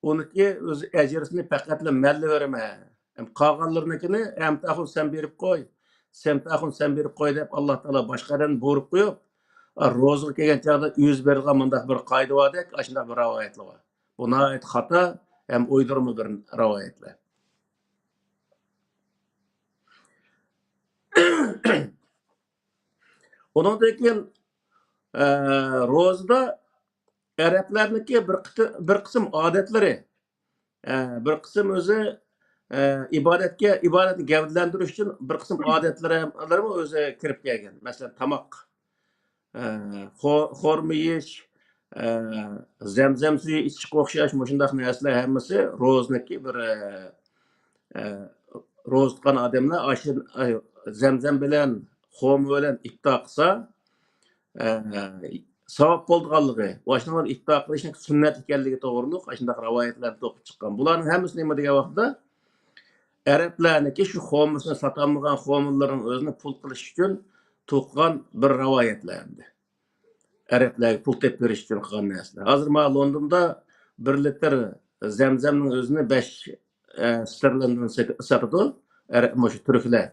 ئۇنىڭكى ئۆز ئەجرىسىنى پەقەتلا مەنلا بېرىمەن. ھەم قالغانلىرىنىڭكىنى، ئەمتى ئاخۇن سەن بېرىپ قوي، سەمتى ئاخۇن سەن بېرىپ قوي» دەپ ئاللا تائالا باشقا ئادەمنى بۇيرۇپ قويۇپ، روزىغا كەلگەن چاغدا ئۆزى بېرىدىغان مۇنداق بىر قائىدە باردەك، ئاشۇنداق بىر رىۋايەتلەر بار. بۇ ناھايىتى خاتا ھەم ئويدۇرما بىر رىۋايەتلەر. ئۇنىڭدىن كېيىن، ئە، روزىدا ئەرەبلەرنىڭكى بىر قىتى-، بىر قىسىم ئادەتلىرى، ئە، بىر قىسىم ئۆزى، ئە، ئىبادەتكە، ئىبادەتنى گەۋدىلەندۈرۈش ئۈچۈن بىر قىسىم ئادەتلىرىمۇ ئۆزى كىرىپ كەلگەن. مەسىلەن، تاماق، ئە، خو-، خورما يېيىش، ئە، زەمزەم سۈيى ئىچىشكە ئوخشاش مۇشۇنداق نەرسىلەر ھەممىسى روزىنىڭكى بىر، ئە، ئە، روزا تۇتقان ئادەملەر ئاشۇ، ئە، زەمزەم بىلەن، خورما بىلەن ئىپتار قىلسا، ئە، ساۋاب بولىدىغانلىقى، ۋە شۇنىڭ بىلەن ئىپتار قىلىشنىڭ سۈننەت ئىكەنلىكى توغرۇلۇق ئاشۇنداق رىۋايەتلەر توقۇپ چىققان. بۇلارنىڭ ھەممىسى نېمە دېگەن ۋاقىتتا، ئەرەبلەرنىڭكى شۇ خورمىسىنى ساتالمىغان خورمىلىرىنىڭ ئۆزىنى پۇل قىلىش ئۈچۈن توقۇغان بىر رىۋايەتلەر ئەمدى. ئەرەبلەرگە پۇل تېپىپ بېرىش ئۈچۈن قىلغان نەرسىلەر. ھازىر مانا لوندوندا بىر لىتىر زەمزەمنىڭ ئۆزىنى بەش، ئە، ستېرلىندىن سېتى-، ساتىدۇ. ئەرەب، مۇشۇ تۈركلەر.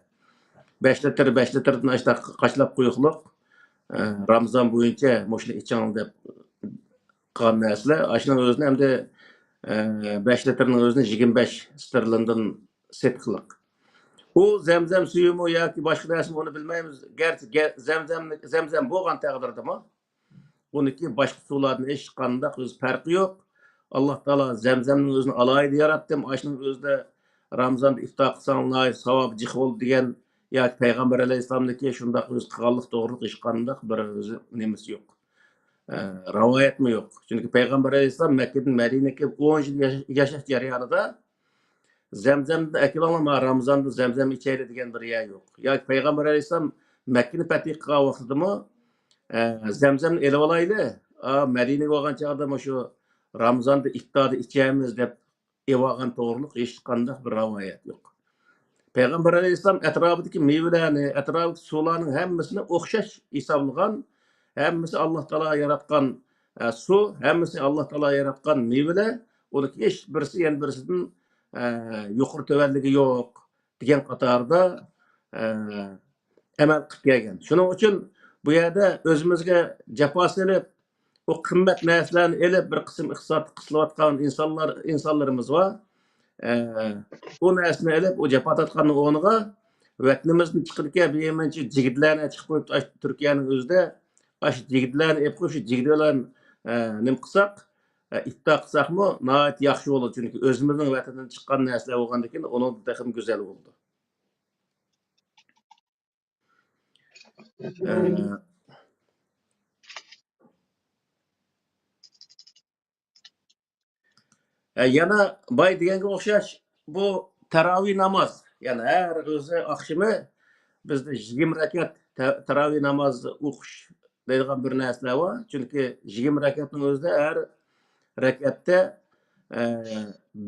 بەش لىتىر، بەش لىتىردىن ئاشتا قاچىلاپ قويۇقلۇق. ئە، رامىزان بويىچە مۇشۇنى ئىچىڭ دەپ قىلغان نەرسىلەر. ئاشۇنىڭ ئۆزىنى ئەمدى، ئە، بەش لىتىرنىڭ ئۆزىنى يىگىرمە بەش ستېرلىندىن سېتىقلىق. ئۇ زەمزەم سۈيىمۇ ياكى باشقا نەرسىمۇ، ئۇنى بىلمەيمىز. گەرچە گە-، زەمزەمنى، زەمزەم بولغان تەقدىردىمۇ، ئۇنىڭكى باشقا سۇلاردىن ھېچقانداق ئۆز پەرقى يوق. ئاللا تائالا زەمزەمنىڭ ئۆزىنى ئالاھىدە ياراتتى. ئاشۇنىڭ ئۆزىدە رامىزاندا ئىپتار قىلساڭلار ساۋاب جىق بولىدۇ دېگەن ياكى پەيغەمبەر ئەلەيھىسسالامدىكى شۇنداق ئۆزى قىلغانلىق توغرىلىق ھېچقانداق بىر ئۆزى نېمىسى يوق. ئە، رىۋايەتمۇ يوق. چۈنكى پەيغەمبەر ئەلەيھىسسالام مەككىدىن مەدىنىگە كېلىپ ئون يىل ياشا-، ياشاش جەريانىدا زەمزەمدىن ئەكېلىڭلار، مانا رامىزاندا زەمزەم ئىچەيلى دېگەن بىر يەر يوق. ياكى پەيغەمبەر ئەلەيھىسسالام مەككىنى پەتھى قىلغان ۋاقتىدىمۇ، ئە، زەمزەمنى ئېلىۋالايلى، ئا، مەدىنىگە بارغان چاغدا مۇشۇ رامىزاندا ئىپتاردا ئىچەرمىز دەپ ئېلىۋالغان توغرۇلۇق ھېچقانداق بىر رىۋايەت يوق. پەيغەمبەر ئەلەيھىسسالام ئەتراپىدىكى مېۋىلەرنى، ئەتراپىدىكى سۇلارنىڭ ھەممىسىنى ئوخشاش ھېسابلىغان، ھەممىسى ئاللا تائالا ياراتقان، ئە، سۇ، ھەممىسى ئاللا تائالا ياراتقان مېۋىلەر، ئۇنىڭ ھېچ بىرسى يەنە بىرسىدىن، ئە، يۇقىرى تۆۋەنلىكى يوق دېگەن قاتاردا، ئە، ئەمەل قىلىپ كەلگەن. شۇنىڭ ئۈچۈن بۇ يەردە ئۆزىمىزگە جاپا سېلىپ، ئۇ قىممەت نەرسىلەرنى ئېلىپ، بىر قىسىم ئىقتىساد قىسىلىۋاتقان ئىنسانلار، ئىنسانلىرىمىز بار. ئە، ئۇ نەرسىنى ئېلىپ، ئۇ جاپا تارتقاننىڭ ئورنىغا ۋەتىنىمىزدىن چىقىدىكەن بىر مۇنچە جىگدىلەرنى چىقىپ قويۇپتۇ ئاشۇ تۈركىيەنىڭ ئۆزىدە. ئاشۇ جىگدىلەرنى ئېلىپ قويۇپ، شۇ جىگدە بىلەن، ئە، نېمە قىلساق، ئە، ئىتتىپاق قىلساقمۇ ناھايىتى ياخشى بولىدۇ. چۈنكى ئۆزىمىزنىڭ ۋەتىنىدىن چىققان نەرسىلەر بولغاندىكىن ئۇنىڭدىن تېخىمۇ گۈزەل بولىدۇ. ئە، ئە، يەنە باي دېگەنگە ئوخشاش بۇ تاراۋىھ ناماز، يەنى ھەر ئۆزى ئاخشىمى بىزدە يىگىرمە رەكەت تا-، تاراۋىھ ناماز ئوقۇش دەيدىغان بىر نەرسىلەر بار. چۈنكى يىگىرمە رەكەتنىڭ ئۆزىدە ھەر رەكەتتە، ئە،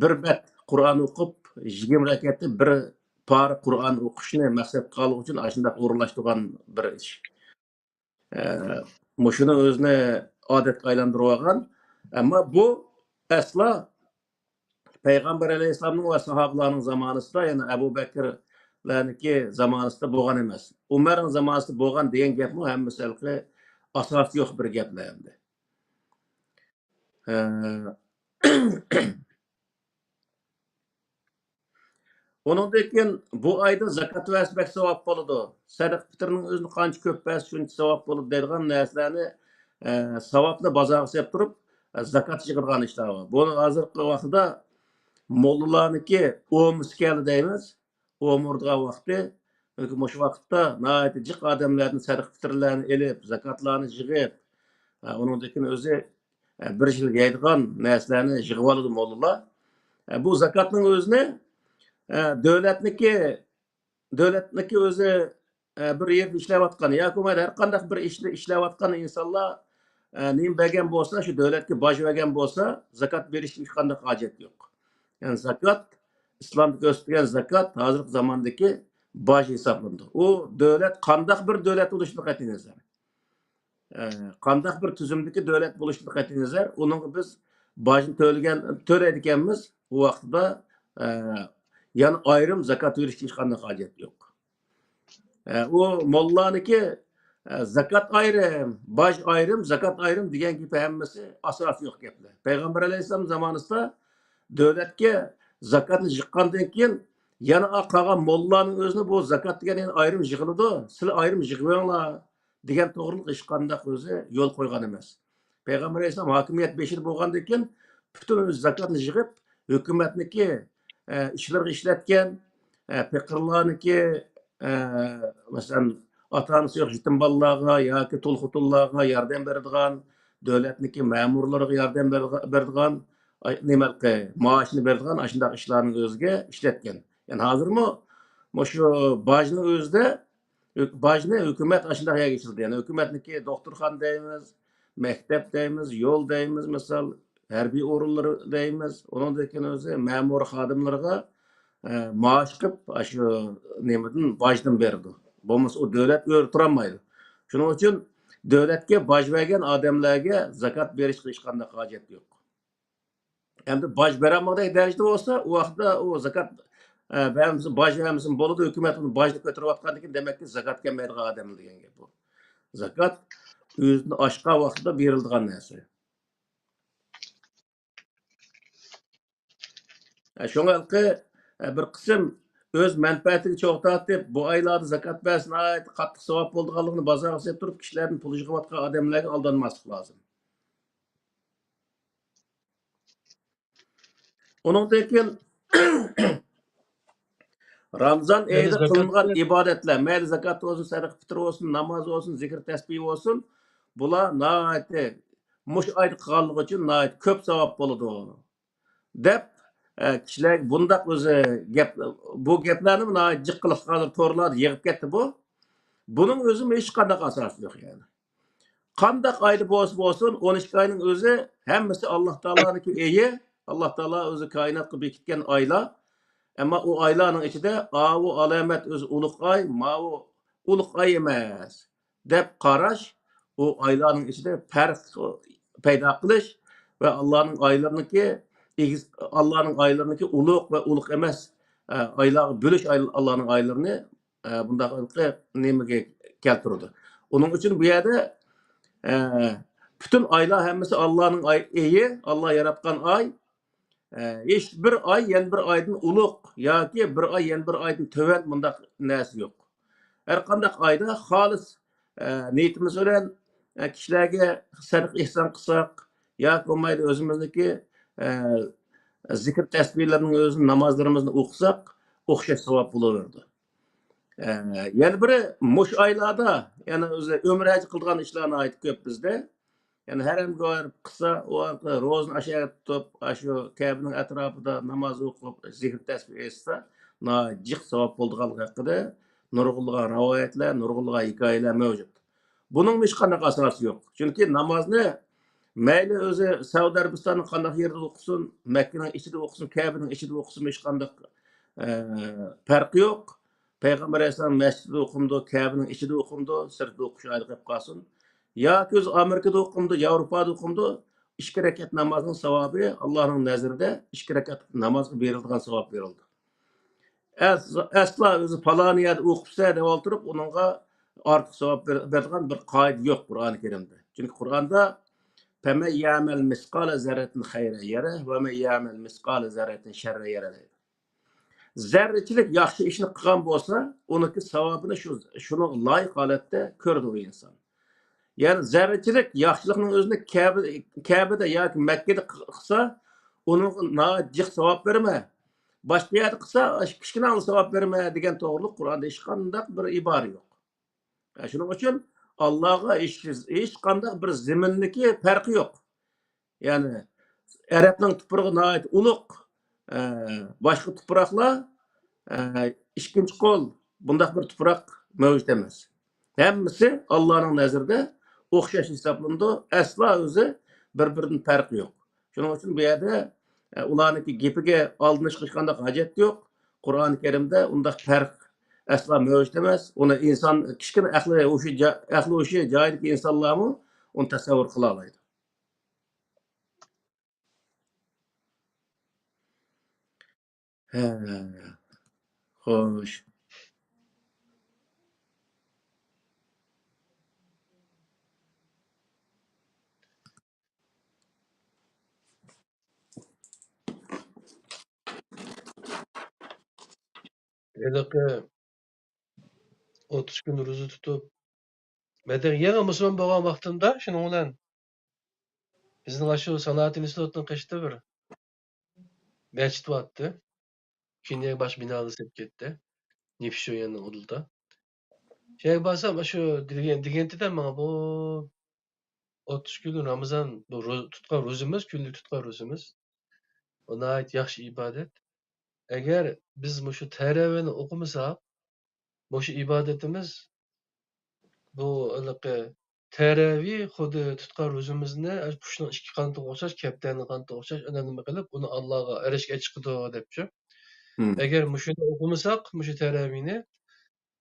بىر بەت قۇرئان ئوقۇپ، يىگىرمە رەكەتتە بىر پارە قۇرئان ئوقۇشنى مەقسەت قىلغان ئۈچۈن ئاشۇنداق ئورۇنلاشتۇرغان بىر ئىش. ئە، مۇشۇنى ئۆزىنى ئادەتكە ئايلاندۇرۇۋالغان. ئەمما بۇ ئەسلا پەيغەمبەر ئەلەيھىسسالامنىڭ ۋە ساھابىلارنىڭ زامانىسىدا، يەنى ئەبۇ بەكىرلەرنىڭكى زامانىسىدا بولغان ئەمەس. ئۇمەرنىڭ زامانىسىدا بولغان دېگەن گەپمۇ ھەممىسى ھېلىقى ئاساسى يوق بىر گەپلەر ئەمدى. ئە، ئۇنىڭدىن كېيىن بۇ ئايدا زاكات بەرسە بەك ساۋاب بولىدۇ. سەدىقە پىتىرنىڭ ئۆزىنى قانچە كۆپ بەرسە شۇنچە ساۋاب بولىدۇ دەيدىغان نەرسىلەرنى، ئە، ساۋابنى بازارغا سېلىپ تۇرۇپ، ئە، زاكات يىغىدىغان ئىشلار بار. بۇنىڭ ھازىرقى ۋاقتىدا موللىلارنىڭكى ئومىسى كەلدى دەيمىز. ئومۇرىدىغان ۋاقتى. چۈنكى مۇشۇ ۋاقىتتا ناھايىتى جىق ئادەملەردىن سەدىقە پىتىرلەرنى ئېلىپ، زاكاتلارنى يىغىپ، ئە، ئۇنىڭدىن كېيىن ئۆزى، ئە، بىر يىل يەيدىغان نەرسىلەرنى يىغىۋالىدۇ موللىلار. ئە، بۇ زاكاتنىڭ ئۆزىنى، ئە، دۆلەتنىكى، دۆلەتنىكى ئۆزى، ئە، بىر يەردە ئىشلەۋاتقان ياكى بولمىسا ھەر قانداق بىر ئىشنى ئىشلەۋاتقان ئىنسانلار، ئە، نېمە بەرگەن بولسا، شۇ دۆلەتكە باج بەرگەن بولسا، زاكات بېرىشكە ھېچقانداق ھاجەت يوق. يەنى زاكات، ئىسلامدا كۆرسىتىلگەن زاكات، ھازىرقى زاماندىكى باج ھېسابلىنىدۇ. ئۇ دۆلەت قانداق بىر دۆلەت بولۇشىدىن قەتئىينەزەر، ئە، قانداق بىر تۈزۈمدىكى دۆلەت بولۇشىدىن قەتئىينەزەر، ئۇنىڭغا بىز باجنى تۆلىگەن، تۆلەيدىكەنمىز، ئۇ ۋاقتىدا، ئە، يەنە ئايرىم زاكات بېرىشكە ھېچقانداق ھاجەت يوق. ئە، ئۇ موللانىكى، ئە، زاكات ئايرىم، باج ئايرىم، زاكات ئايرىم دېگەن گېپى ھەممىسى ئاساسى يوق گەپلەر. پەيغەمبەر ئەلەيھىسسالام زامانىسىدا دۆلەتكە زاكاتنى يىغقاندىن كېيىن، يەنە قالغان موللانىڭ ئۆزىنى بۇ زاكات دېگەن يەنە ئايرىم يىغىلىدۇ، سىلەر ئايرىم يىغىۋېلىڭلار دېگەن توغرىلىق ھېچقانداق ئۆزى يول قويغان ئەمەس. پەيغەمبەر ئەلەيھىسسالام ھاكىمىيەت بېشىدا بولغاندىن كېيىن، پۈتۈن ئۆزى زاكاتنى يىغىپ، ھۆكۈمەتنىكى، ئە، ئىشلىرىغا ئىشلەتكەن، ئە، پېقىرلارنىكى، ئە، مەسىلەن، ئاتا-ئانىسى يوق يېتىم بالىلارغا ياكى تۇل خوتۇنلارغا ياردەم بېرىدىغان، دۆلەتنىكى مەمۇرلىرىغا ياردەم بېرىدىغان، ئاي، نېمە، مائاشنى بېرىدىغان ئاشۇنداق ئىشلارنىڭ ئۆزىگە ئىشلەتكەن. يەنى ھازىرمۇ مۇشۇ باجنىڭ ئۆزىدە، ھۆك-، باجنى ھۆكۈمەت ئاشۇنداق يەرگە ئىشلىتىدۇ. يەنى ھۆكۈمەتنىڭكى دوختۇرخانا دەيمىز، مەكتەپ دەيمىز، يول دەيمىز، مىسال، ھەربىي ئورۇنلىرى دەيمىز، ئۇنىڭدىن كېيىن ئۆزى مەمۇر خادىملىرىغا، ئە، مائاش قىلىپ، ئاشۇ نېمىدىن، باجدىن بېرىدۇ. بولمىسا ئۇ دۆلەت ئۆرە تۇرالمايدۇ. شۇنىڭ ئۈچۈن دۆلەتكە باج بەرگەن ئادەملەرگە زاكات بېرىشقا ھېچقانداق ھاجەت يوق. ئەمدى باج بېرەلمىگۈدەك دەرىجىدە بولسا، ئۇ ۋاقىتتا ئۇ زاكات، ئە، بەرمىسە، باج بەرمىسىمۇ بولىدۇ، ھۆكۈمەت ئۇنى باجنى كۆتۈرۈۋاتقاندىكىن، دېمەككى، زاكات كەلمەيدىغان ئادەملەر دېگەن گەپ بۇ. زاكات ئۆزىدىن ئاشقان ۋاقىتتا بېرىلىدىغان نەرسە. ئە، شۇڭا ھېلىقى، ئە، بىر قىسىم ئۆز مەنپەئەتىگە چوغ تارتىپ، بۇ ئايلاردا زاكات بەرسە ناھايىتى قاتتىق ساۋاب بولىدىغانلىقىنى بازارغا سېلىپ تۇرۇپ، كىشىلەردىن پۇل يىغىۋاتقان ئادەملەرگە ئالدانماسلىق لازىم. ئۇنىڭدىن كېيىن رامىزان ئەيدە قىلىنغان ئىبادەتلەر، مەيلى زاكات بولسۇن، سەدىقە پىتىر بولسۇن، ناماز بولسۇن، زىكىر تەسبىھ بولسۇن، بۇلار ناھايىتى مۇشۇ ئايدا قىلغانلىقى ئۈچۈن ناھايىتى كۆپ ساۋاب بولىدۇ، دەپ، ئە، كىشىلەر بۇنداق ئۆزى گەپ، بۇ گەپلەرنى ناھايىتى جىق قىلىپ ھازىر تورلاردا يىغىپ كەتتى بۇ. بۇنىڭ ئۆزىمۇ ھېچقانداق ئاساسى يوق يەنى. قانداق ئايدا بولسا بولسۇن، ئون ئىككى ئاينىڭ ئۆزى ھەممىسى ئاللا تائالانىڭكى ئېيى، ئاللا تائالا ئۆزى كائىناتقا بېكىتكەن ئايلار. ئەمما ئۇ ئايلارنىڭ ئىچىدە ئاۋۇ ئالامەت ئۆزى ئۇلۇغ ئاي، ماۋۇ ئۇلۇغ ئاي ئەمەس دەپ قاراش، ئۇ ئايلارنىڭ ئىچىدە پەرق پەيدا قىلىش ۋە ئاللانىڭ ئايلىرىنىڭكى ئېگىز، ئاللانىڭ ئايلىرىنىڭكى ئۇلۇغ ۋە ئۇلۇغ ئەمەس، ئە، ئايلارغا بۆلۈش، ئاي-، ئاللانىڭ ئايلىرىنى، ئە، بۇنداق ھېلىقى نېمىگە كەلتۈرىدۇ. ئۇنىڭ ئۈچۈن بۇ يەردە، ئە، پۈتۈن ئايلار ھەممىسى ئاللانىڭ ئاي-، ئېيى، ئاللا ياراتقان ئاي. ئە، ھېچ بىر ئاي يەنە بىر ئايدىن ئۇلۇغ ياكى بىر ئاي يەنە بىر ئايدىن تۆۋەن، مۇنداق نەرسە يوق. ھەر قانداق ئايدا خالىس، ئە، نىيىتىمىز بىلەن، ئە، كىشىلەرگە سەدىقە ئېھسان قىلساق ياكى بولمايدۇ ئۆزىمىزنىڭكى، ئە، زىكىر تەسبىھلىرىنىڭ ئۆزىنى، نامازلىرىمىزنى ئوقۇساق، ئوخشاش ساۋاب بولۇۋېرىدۇ. ئە، يەنە بىرى، مۇشۇ ئايلاردا يەنە ئۆزى ئۆمرە ھەج قىلىدىغان ئىشلار ناھايىتى كۆپ بىزدە. يەنى ھەرەمگە بېرىپ قىلسا، ئۇ ئارقىلىق روزىنى ئاشۇ يەردە تۇتۇپ، ئاشۇ كەبىنىڭ ئەتراپىدا ناماز ئوقۇپ، زىكىر تەسبىھ ئېيتسا، ناھايىتى جىق ساۋاب بولىدىغانلىقى ھەققىدە نۇرغۇنلىغان رىۋايەتلەر، نۇرغۇنلىغان ھېكايىلەر مەۋجۇت. بۇنىڭمۇ ھېچقانداق ئاساسى يوق. چۈنكى نامازنى مەيلى ئۆزى سەئۇدى ئەرەبىستاننىڭ قانداق يېرىدە ئوقۇسۇن، مەككىنىڭ ئىچىدە ئوقۇسۇن، كەبىنىڭ ئىچىدە ئوقۇسۇن، ھېچقانداق، ئە، پەرقى يوق. پەيغەمبەر ئەلەيھىسسالام مەسچىتىدە ئوقۇمدۇ، كەبىنىڭ ئىچىدە ئوقۇمدۇ، سىرتتا ئوقۇش ئايرى قېلىپ قالسۇن. ياكى ئۆزى ئامېرىكىدا ئوقۇمدۇ، ياۋروپادا ئوقۇمدۇ، ئىككى رەكەت نامازنىڭ ساۋابى ئاللانىڭ نەزىرىدە ئىككى رەكەت نامازغا بېرىلىدىغان ساۋاب بېرىلىدۇ. ئەس-، ئەسلا ئۆزى پالانى يەردە ئوقۇپسەن دەپ ئولتۇرۇپ، ئۇنىڭغا ئارتۇق ساۋاب بېر-، بېرىدىغان بىر قائىدە يوق قۇرئانى كەرىمدە. چۈنكى قۇرئاندا، فَمَنْ يَعْمَلْ مِثْقَالَ ذَرَّةٍ خَيْرًا يَرَهُ وَمَنْ يَعْمَلْ مِثْقَالَ ذَرَّةٍ شَرًّا يَرَهُ دەيدۇ. زەررىچىلىك ياخشى ئىشنى قىلغان بولسا، ئۇنىڭكى ساۋابىنى شۇ، شۇنىڭغا لايىق ھالەتتە كۆرىدۇ ئۇ ئىنسان. يەنى زەررىچىلىك ياخشىلىقنىڭ ئۆزىنى كەبە-، كەبىدە ياكى مەككىدە قىل-، قىلسا، ئۇنىڭغا ناھايىتى جىق ساۋاب بېرىمەن. باشقا يەردە قىلسا، كىچىككىنە ساۋاب بېرىمەن دېگەن توغرۇلۇق قۇرئاندا ھېچقانداق بىر ئىبارە يوق. شۇنىڭ ئۈچۈن ئاللاغا ھېچ، ھېچقانداق بىر زېمىننىكى پەرقى يوق. يەنى ئەرەبنىڭ تۇپرىقى ناھايىتى ئۇلۇغ، ئە، باشقا تۇپراقلار، ئە، ئىككىنچى قول، بۇنداق بىر تۇپراق مەۋجۇت ئەمەس. ھەممىسى ئاللانىڭ نەزىرىدە ئوخشاش ھېسابلىنىدۇ. ئەسلا ئۆزى بىر-بىرىدىن پەرقى يوق. شۇنىڭ ئۈچۈن بۇ يەردە، ئە، ئۇلارنىڭكى گېپىگە ئالدىنىشقا ھېچقانداق ھاجەت يوق. قۇرئانى كەرىمدە ئۇنداق پەرق ئەسلا مەۋجۇت ئەمەس. ئۇنى ئىنسان، كىچىككىنە ئەقلى ھوشى جا-، ئەقلى ھوشى جايىدىكى ئىنسانلارمۇ ئۇنى تەسەۋۋۇر قىلالايدۇ. ھە. خوش. ھېلىقى ئوتتۇز كۈن روزا تۇتۇپ، مەن يېڭى مۇسۇلمان بولغان ۋاقتىمدا، شۇنىڭ بىلەن بىزنىڭ ئاشۇ سانائەت ئىنستىتۇتىنىڭ قېشىدا بىر مەسچىت بارتتى. كېيىن باشقا بىنالار سېلىپ كەتتى. نېفىت شۇيەننىڭ ئۇدۇلىدا. شۇ يەرگە بارسام، ئاشۇ دېگەن، دېگەنتىدە ماڭا بۇ ئوتتۇز كۈن رامىزان، بۇ رو-، تۇتقان روزىمىز، كۈنلۈك تۇتقان روزىمىز. بۇ ناھايىتى ياخشى ئىبادەت. ئەگەر بىز مۇشۇ تەرەۋىنى ئوقۇمىساق، مۇشۇ ئىبادىتىمىز، بۇ ھېلىقى تەرەۋى خۇددى تۇتقان روزىمىزنى قۇشنىڭ ئىككى قانىتىغا ئوخشاش، كەپتەرنىڭ قانىتىغا ئوخشاش، ئەنە نېمە قىلىپ، ئۇنى ئاللاغا ئەرشكە چىقىدۇ دەپچۇ. مم. ئەگەر مۇشۇنى ئوقۇمىساق، مۇشۇ تەرەۋىنى،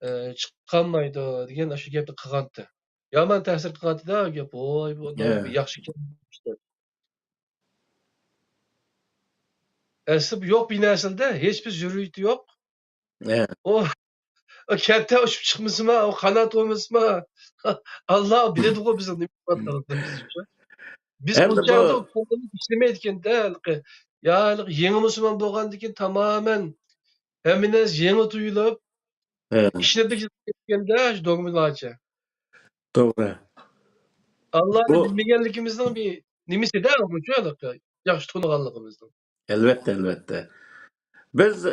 ئە، چىقالمايدۇ دېگەن ئاشۇ گەپنى قىلغانتى. يامان تەسىر قىلغانتىدا گەپ، ۋاي، بۇ ياخشى ئىكەن. ئەسلى بۇ يوق بىر نەرسىدە ھېچ بىر زۆرۈرىيىتى يوق. ئۇ، ئۇ كەپتەر ئۇچۇپ چىقمىسىما، ئۇ قانات بولمىسىما، ئاللا بىلىدىغۇ بىزنىڭ نېمە قىلىۋاتقانلىقىمىزنى. بىز ئۇنچە بۇ ئىشلىمەيدىكەن-دە، ھېلىقى. يا، ھېلىقى يېڭى مۇسۇلمان بولغاندىن كېيىن تامامەن ھەممە نەرسە يېڭى تۇيۇلۇپ، ئىشلىتىدىكەن-دە، شۇ دوگمىلارچە. توغرا. ئاللانى بىلمىگەنلىكىمىزنىڭ بىر نېمىسى-دە، بۇ ھېلىقى. ياخشى تونۇغانلىقىمىزنىڭ. ئەلۋەتتە، ئەلۋەتتە. بىز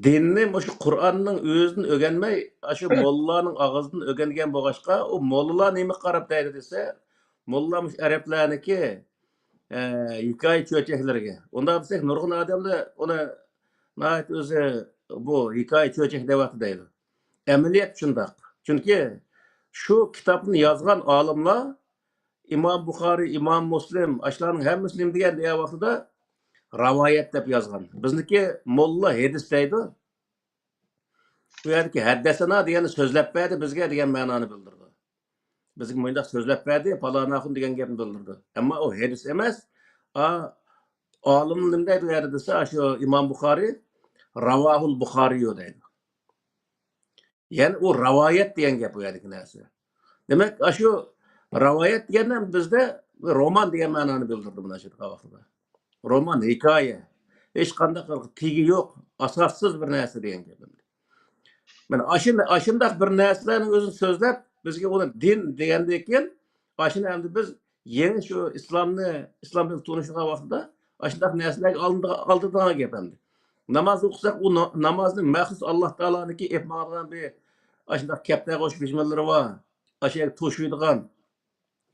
دىننى مۇشۇ قۇرئاننىڭ ئۆزىدىن ئۆگەنمەي، ئاشۇ موللىلارنىڭ ئاغزىدىن ئۆگەنگەن بولغاچقا، ئۇ موللىلار نېمە قاراپ دەيدۇ دېسە، موللا مۇشۇ ئەرەبلەرنىڭكى، ئە، ھېكايە چۆچەكلىرىگە. ئۇنداق دېسەك، نۇرغۇن ئادەملەر ئۇنى ناھايىتى ئۆزى بۇ ھېكايە چۆچەك دەۋاتىدۇ دەيدۇ. ئەمەلىيەت شۇنداق. چۈنكى شۇ كىتابنى يازغان ئالىملار ئىمام بۇخارىي، ئىمام مۇسلىم، ئاشۇلارنىڭ ھەممىسى نېمە دېگەن دېگەن ۋاقتىدا، راۋايەت دەپ يازغان. بىزنىكى موللا ھەدىس دەيدۇ. بۇ يەردىكى ھەددەسەنا دېگەننى سۆزلەپ بەردى بىزگە دېگەن مەنانى بىلدۈرىدۇ. بىزگە مۇنداق سۆزلەپ بەردى، پالان ئاخۇن دېگەن گەپنى بىلدۈرىدۇ. ئەمما ئۇ ھەدىس ئەمەس. ئا، ئالىم نېمە دەيدۇ ئۇ يەردە دېسە، شۇ ئىمام بۇخارىي، راۋاھۇل بۇخارىيۇ دەيدۇ. يەنى ئۇ راۋايەت دېگەن گەپ ئۇ يەردىكى نەرسە. دېمەك، ئاشۇ راۋايەت دېگەندە بىزدە رومان دېگەن مەنانى بىلدۈرىدۇ مانا شۇ ۋاقتىدا. رومان، ھېكايە. ھېچقانداق تېگى يوق، ئاساسسىز بىر نەرسە دېگەن گەپ. مانا ئاشۇ-، ئاشۇنداق بىر نەرسىلەرنىڭ ئۆزىنى سۆزلەپ، بىزگە ئۇنى دىن دېگەندىن كېيىن، ئاشۇنى ئەمدى بىز يېڭى شۇ ئىسلامنى، ئىسلام بىلەن تونۇشىدىغان ۋاقتىدا ئاشۇنداق نەرسىلەرگە ئالدىدىغان گەپ ئەمدى. ناماز ئوقۇساق، ئۇ نا-، نامازنى مەخسۇس ئاللا تائالانىڭكى ئېلىپ ماڭىدىغان بىر ئاشۇنداق كەپتەرگە ئوخشاش بىزمىللىرى بار. ئاشۇ يەرگە توشۇيدىغان.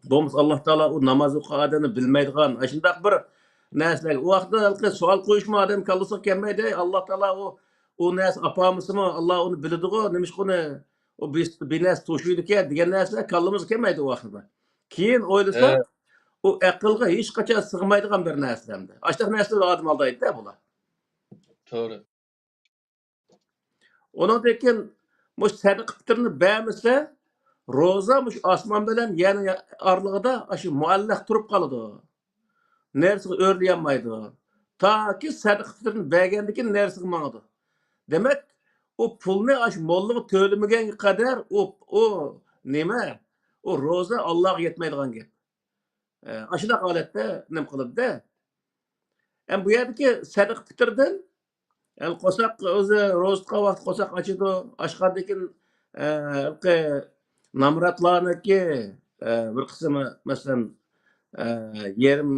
بولمىسا ئاللا تائالا ئۇ ناماز ئوقۇغان ئادەمنى بىلمەيدىغان، ئاشۇنداق بىر نەرسىلەرگە. ئۇ ھەقتە ھېلىقى سوئال قويۇشمۇ ئادەم كاللىسىغا كەلمەيدۇ. ئەي، ئاللا تائالا ئۇ، ئۇ نەرسە ئاپارمىسىمۇ، ئاللا ئۇنى بىلىدىغۇ، نېمىشقا ئۇنى، ئۇ بىر، بىر نەرسە توشۇيدىكەن دېگەن نەرسىلەر كاللىمىزغا كەلمەيدۇ ئۇ ۋاقىتتا. كېيىن ئويلىساق، ئۇ ئەقىلگە ھېچقاچان سىغمايدىغان بىر نەرسە ئەمدى. ئاشۇنداق نەرسىلەر ئادەم ئالدايدۇ-دە بۇلار. توغرا. ئۇنىڭدىن كېيىن مۇشۇ سەدىقە پىتىرنى بەرمىسە، روزا مۇشۇ ئاسمان بىلەن يەر ئارىلىقىدا ئاشۇ مۇئەللەق تۇرۇپ قالىدۇ. نەرسىگە ئۆرلىيەلمەيدۇ. تاكى سەدىقە پىتىرنى بەرگەندىن كېيىن نەرسىگە ماڭىدۇ. دېمەك، ئۇ پۇلنى ئاشۇ موللىغا تۆلىمىگەنگە قەدەر ئۇ، ئۇ نېمە؟ ئۇ روزا ئاللاغا يەتمەيدىغان گەپ. ئە، ئاشۇنداق ھالەتتە نېمە قىلىدۇ-دە. ئەمما بۇ يەردىكى سەدىقە پىتىردىن، يەنى قورساق ئۆزى روزا تۇتقان ۋاقىت قورساق ئاچىدۇ. ئاچقاندىن كېيىن، ئە، ھېلىقى نامراتلارنىڭكى، ئە، بىر قىسمى، مەسىلەن، ئە، يېرىم